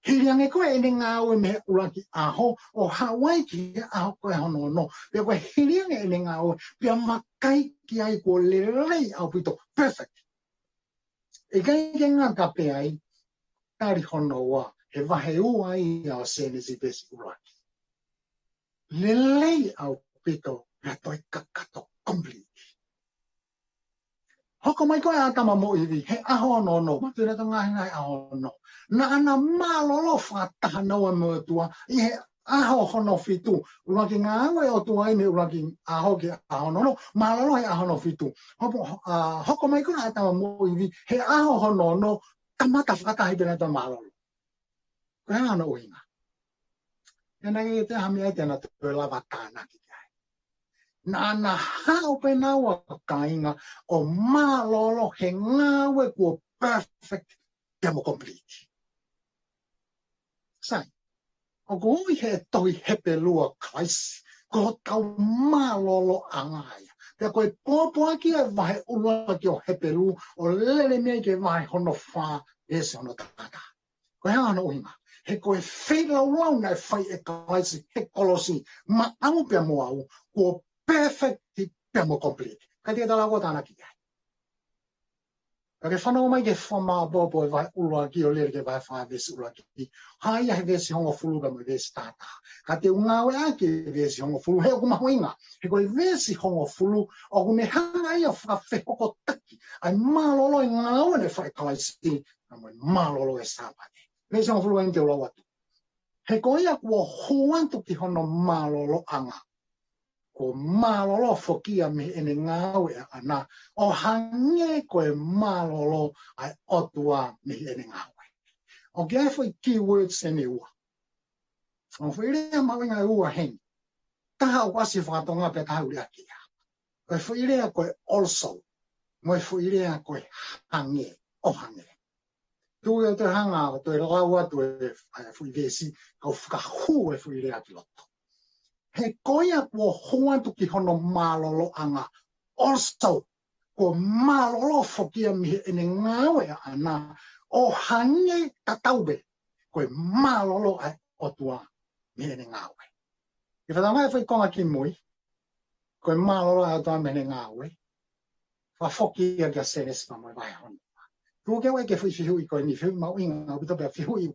Hili ange ko ē ʻene ngāue mei he ʻuluaki ʻaho ʻo haʻu ai ki he ʻaho ko ē hono ono. Pea ko e hili ange ʻene ngāue, pea vakai ki ai kuo lelei ʻaupito. Perfect. ʻIkai ke ngata pē ai, tali hono ua, he vahe ua ia ʻo Sēnesi veesi ʻuluaki. Lelei ʻaupito, pea toe kakato, complete. Hoko mai ko ē ʻa ʻĀtama mo ʻIvi, he ʻaho hono ono, manatuʻi naʻa tau ngaahi ngaahi ʻaho ono. Naʻa na mālōlō fakataha naua mo e ʻOtua, ʻi he ʻaho hono fitu, ʻuluaki ngāue e ʻOtua ai mei he ʻuluaki ʻaho ki he ʻaho hono ono, mālōlō he ʻaho hono fitu. Hopo, ʻa, hoko mai ko ē ʻa ʻĀtama mo ʻIvi, he ʻaho hono ono, kamata fakataha ai pē nautolu mālōlō. Ko e hā hono ʻuhinga? Pea naʻe ʻikai ke toe ʻi ai ha meʻa ia te na toe lava tānaki ki ai. Naʻa na haʻu pē naua kāinga ʻo mālōlō he ngāue kuo perfect pea mo complete. Sai, ʻoku ui he tohi Hepelū ʻa Kalaisi ko hotau mālōlōʻanga ia. Pea ko e pōpoaki ʻa e vahe ʻuluaki ʻo Hepelū ʻo lele mei ai ki he vahe hono fā veesi hono taha taha. Ko e hā hono ʻuhinga? He ko e feilaulau naʻe fai ʻe Kalaisi he kolosi maʻau pea mo au, kuo perfect pea mo complete. Ka te ke tala ko tānaki ai. Ka ke fanongo mai ki he fakamaʻopoʻopo ʻo e vahe ʻuluaki ʻo lele ki he vahe fā veesi ʻuluaki. Hā ia he veesi hongofulu pea mo e veesi taha taha. Ka te u ngāueʻaki e veesi hongofulu, he ʻoku mahuʻinga. He ko e veesi hongofulu, ʻoku ne hanga ia ʻo fakafehokotaki ʻa e mālōlō e ngāue naʻe fai ʻe Kalaisi, pea mo e mālōlō e Sāpate. Veesi hongofulu eni te u lau atu. He ko ia kuo hū atu ki hono mālōlōʻanga, kuo mālōlō foki ia mei heʻene ngāue ʻaʻana, ʻo hangē ko e mālōlō ʻa e ʻOtua mei heʻene ngāue. ʻOku ʻi ai e foʻi key words ʻe ua. Ko e foʻi lea mahuʻinga ʻe ua heni. Taha ʻoku ʻasi fakatonga pea taha ʻoku liʻaki ia. Ko e foʻi lea ko e also, mo e foʻi lea ko e hangē, ʻo hangē. Tuku ke u toe hanga ʻo toe lau atu e, e foʻi veesi, kau fakahū e foʻi lea ki loto. He ko ia kuo hū atu ki hono mālōlōʻanga, also, kuo mālōlō foki ia mei heʻene ngāue ʻaʻana, ʻo hangē tatau pē ko e mālōlō ʻa e ʻOtua mei heʻene ngāue. ʻI he fakatātā e foʻi konga kimui, ko e mālōlō ʻa e ʻOtua mei heʻene ngāue, fakafoki ia kia Sēnesi pea mo e vahe hono ua. Tuku ke u ʻeke e foʻi fehuʻi ko eni, fehuʻi mahuʻinga ʻaupito pea fehuʻi,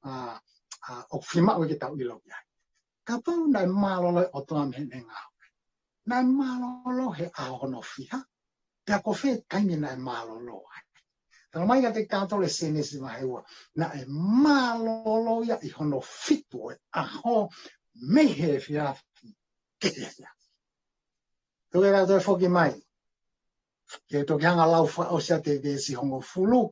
ʻa, ʻa, ʻoku fiemaʻu ke tau ʻilo ki ai. Kapau naʻe mālōlō e ʻOtua mei heʻene ngāue, naʻe mālōlō he ʻaho hono fiha, pea ko fē taimi naʻe mālōlō ai? Talamai kiate kitautolu ʻe Sēnesi vahe ua, naʻe mālōlō ia ʻi hono fitu ʻo e ʻaho mei he efiafi ki he efiafi. Tuku ke tau toe foki mai. Ke toki hanga lau fakaʻosi atu e veesi hongofulu,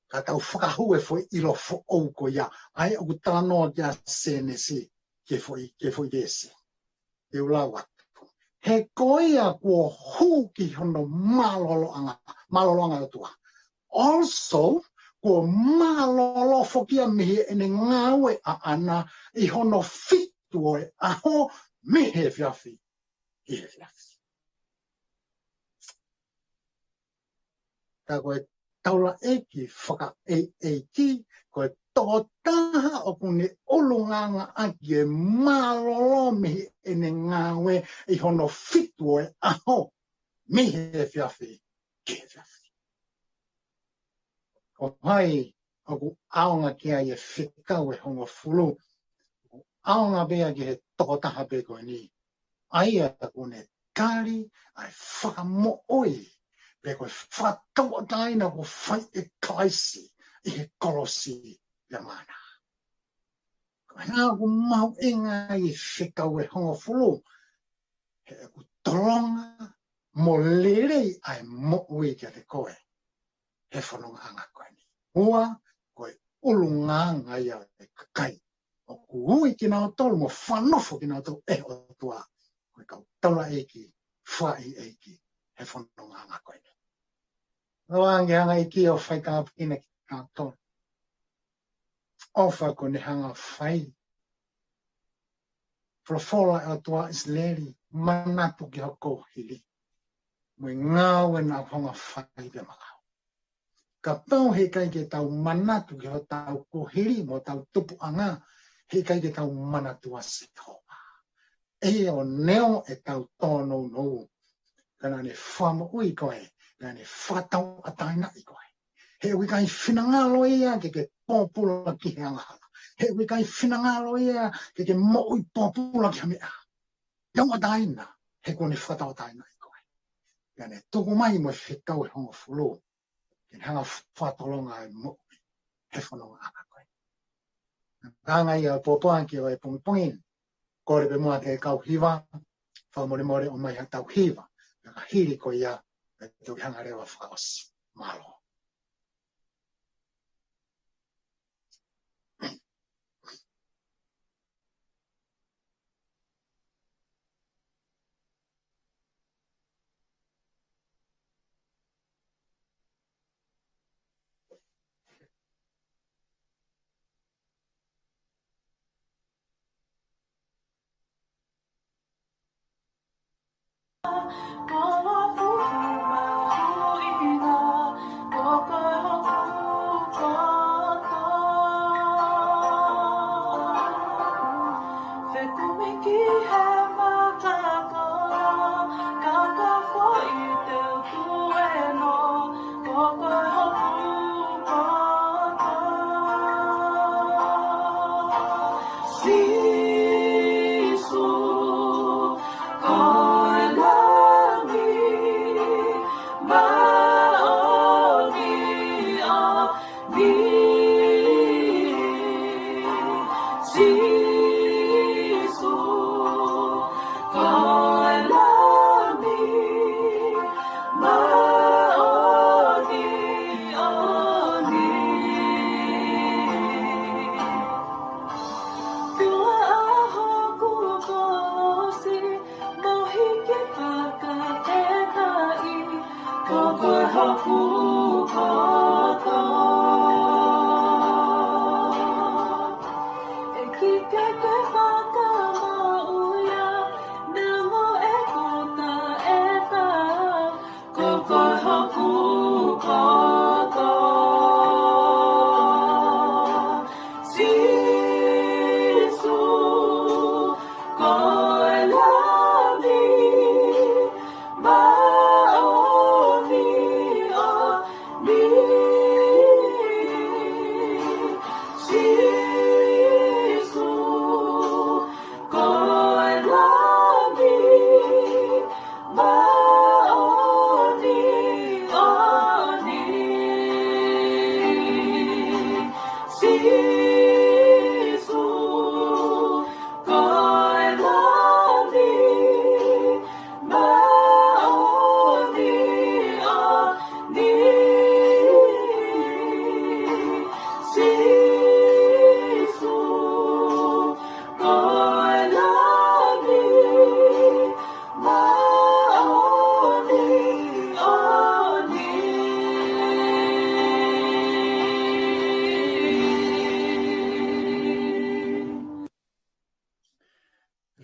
ka tau fakahū e foʻi ʻilo foʻou ko ia, ʻa ia ʻoku talanoa ki ai ʻa Sēnesi ki he foʻi, ki he foʻi veesi. Te u lau atu. He ko ia kuo hū ki hono mālōlōʻanga, mālōlōʻanga ʻo e ʻOtua. Also, kuo mālōlō foki ia mei heʻene ngāue ʻaʻana ʻi hono fitu ʻo e ʻaho mei he efiafi ki he efiafi. Ka ko e taulaʻeiki fakaʻeiʻeiki, ko e tokotaha ʻoku ne ʻulungaangaʻaki e mālōlō mei heʻene ngāue ʻi hono fitu ʻo e ʻaho mei he efiafi ki he efiafi. Ko hai ʻoku ʻaonga ki ai e fekau ʻe hongofulu? ʻOku ʻaonga pē ia ki he tokotaha pē ko eni. ʻA ia ʻoku ne tali ʻa e fakamoʻui, pe ko e fakatauʻatāina kuo fai ʻe Kalaisi ʻi he kolosi pea maʻana. Ko e hā ʻoku mahuʻinga ai e fekau ʻe hongofulu? He ʻoku tolonga mo lelei ʻa e moʻui kiate koe he fonongaʻanga ko eni. Ua, ko e ʻulungaanga ia ʻo e kakai ʻoku ui kinautolu mo fakanofo kinautolu ʻe he ʻOtua ko e kau taulaʻeiki fakaʻeiʻeiki he fonongaʻanga ko eni. Loa ange hanga ʻEiki ʻo fai tāpuekina kinautolu. ʻOfa kuo ne hanga fai. Folofola ʻa e ʻOtua ʻIsileli, manatu ki ho kuohili mo e ngāue naʻa ku hanga fai pea maʻau. Kapau heʻikai ke tau manatu ki hotau kuohili mo hotau tupuʻanga, heʻikai ke tau manatua Sihova. ʻE ʻo neongo ʻetau tōnounou, ka naʻa ne fakamoʻui koe, naʻa ne fakatauʻatāinaʻi koe. He ʻoku ʻikai finangalo ia ke ke pōpula ki he angahala. He ʻoku ʻikai finangalo ia ke ke moʻui pōpula ki ha meʻa. Tauʻatāina, he kuo ne fakatauʻatāinaʻi koe. Naʻa ne tuku mai mo e fekau ʻe hongofulu ke ne hanga fakatolonga e moʻui he fonongaʻanga ko eni. Ka hanga ia ʻo pōpoaki ʻo e pongipongi ni, kole pē muʻa ki he kau hiva, fakamolemole ʻomai haʻatau hiva, pea ka hili ko ia, pea toki hanga leva ʻo fakaʻosi. Mālō.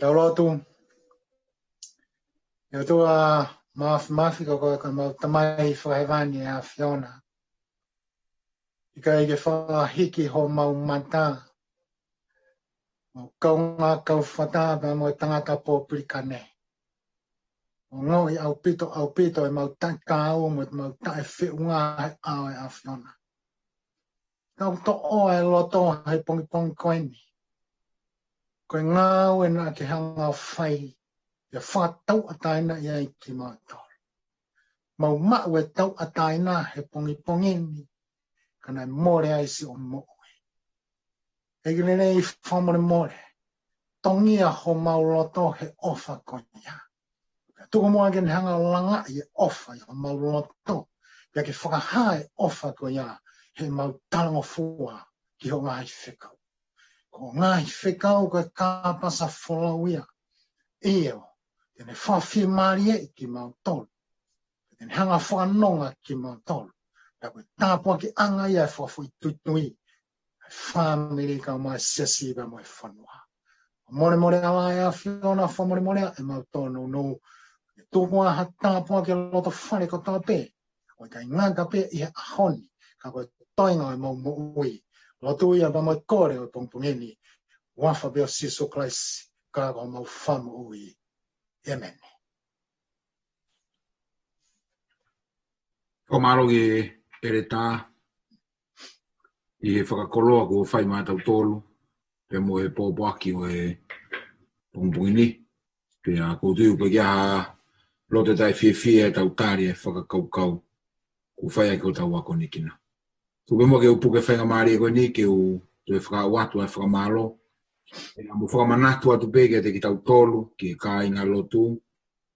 Tau lotu. ʻE ʻOtua Māfimafi, ko koe ko ʻemau Tamai Fakahēvani ʻa e ʻAfiona. ʻIkai ke fakahiki homau mata, mau kaungā kau fata pea mo e tangata pōpilikane. ʻOku ongoʻi ʻaupito, ʻaupito ʻemau taʻekau mo ʻemau taʻefeʻunga he ʻao ʻo e ʻAfiona. Tau toʻo e loto he pongipongi ko eni. Ko e ngāue naʻa ke hanga ʻo fai, ʻe fakatauʻatāina ai kimautolu. Mau maʻu e tauʻatāina he pongipongi ni, ka naʻe mole ai siʻo moʻui. ʻEiki lelei, fakamolemole. Tongia homau loto he ʻofa ko ia. Pea tuku muʻa ke ne hanga ʻo langaʻi e ʻofa ʻi homau loto. Pea ke fakahā e ʻofa ko ia heʻemau talangofua ki hoʻo ngaahi fekau. Ko hoʻo ngaahi fekau ko e kāpasa folau ia. ʻIo, te ne fakafiemālieʻi kimautolu. Te ne hanga ʻo fakanonga kimautolu. Pea ko e tāpuakiʻanga ia e fakafoʻituitui. E fāmili kae ʻumaʻā e siasi pea mo e fonua. Molemole ʻa e ʻAfiona, fakamolemole ʻemau tōnounou. Ke tuku ʻa e tāpuaki ki he loto fale kotoa pē. ʻOku ʻikai ngata pē ʻi he ʻaho ni, ka ko e toenga ʻo ʻemau moʻui. Lotu ia pea mo e kole ʻo e pongipongi ni. Huafa pē ʻo Sīsū Kalaisi, ka ko homau Fakamoʻui. ʻĒmeni. Fakamālō ki he ʻeletā ʻi he fakakoloa kuo fai maʻatautolu, pea mo e pōpoaki ʻo e pongipongi ni. Pea ʻoku ou tui ʻoku ʻikai ha loto taʻefiefia ʻetau tali e fakakaukau kuo fai ʻaki hotau akonekina. Tuku pē muʻa ke u puke faingamālie ko eni ke u toe fakaaʻu atu ʻa e fakamālō. Pea mo fakamanatu atu pē kiate kitautolu, ki he kāingalotu,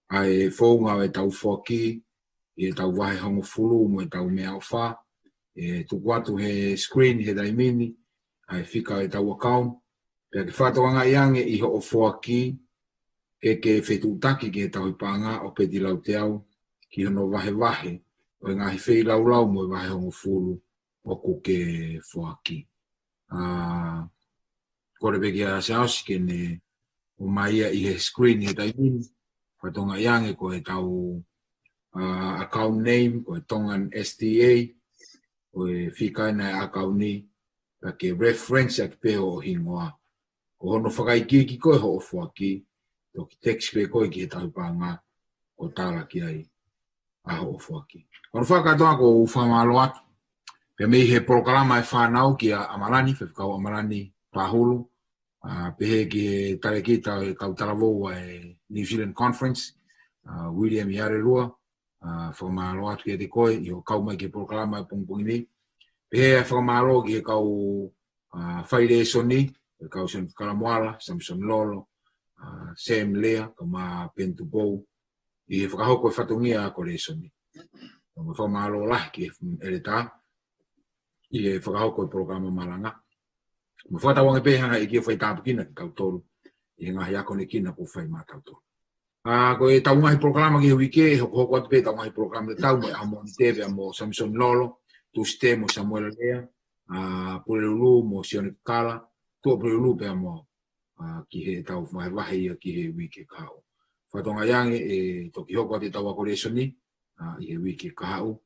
ʻa e founga ʻo ʻetau foaki, ʻi heʻetau vahe hongofulu mo ʻetau meʻaʻofa, ʻe tuku atu he screen he taimi ni, ʻa e fika ʻo ʻetau account, pea ke fakatokangaʻi ange ʻi hoʻo foaki, ke ke fetuʻutaki ki he tauhi paʻanga ʻo Peti Lauteau, ki hono vahevahe, ʻo e ngaahi feilaulau mo e vahe hongofulu, ʻoku ke foaki. ʻA, kole pē kia Siaosi ke ne ʻomai ia ʻi he screen he taimi ni, fakatokangaʻi ange ko ʻetau, ʻa, account name, ko e Tongan S T A, ko e fika ena e account ni, ka ke reference ʻaki pē hoʻo hingoa. Ko hono fakaikiiki ko ē hoʻo foaki, toki text pē koe ki he tauhi paʻanga, ʻo tala ki ai ʻa hoʻo foaki. Ko hono fakakātoa ʻoku ou fakamālō atu. Pea mei he polokalama e fānau kia ʻAmalani, Faifekau ʻAmalani Pahulu, ʻa, pehē ki he talēkita ʻo e kau talavou ʻa e New Zealand Conference, ʻa, William Iarelua, ʻa, fakamālō atu kiate koe ʻi hoʻo kau mai ki he polokalama e pongipongi ni. Pehē ʻa e fakamālō ki he kau, ʻa, fai lēsoni, e kau Sione Kalamoala, Samson Lolo, ʻa, Sam Lea, kae ʻumaʻā Peni Tupou, ʻi he fakahoko e fatongia ko e lēsoni. Mo e fakamālō lahi ki he ʻeletā, ʻi he fakahoko e polokalama malanga. Mo fakatauange pē hanga ʻe he ʻEiki ʻo faitāpuekina kitautolu, ʻi he ngaahi akonekina kuo fai maʻatautolu. ʻA, ko ʻetau ngaahi polokalama ki he uike, ʻe hokohoko atu pē ʻetau ngaahi polokalama tatau mo e ʻaho Mōnite pea mo Samson Lolo, Tūsite mo Samuela Lea, ʻa, Pulelulu mo Sione Kakala, Tuʻapulelulu pea mo, ʻa, ki heʻetau vahevahe ia ki he uike kahaʻu. Fakatokangaʻi ange ʻe toki hoko atu ʻetau ako lēsoni, ʻa, ʻi he uike kahaʻu,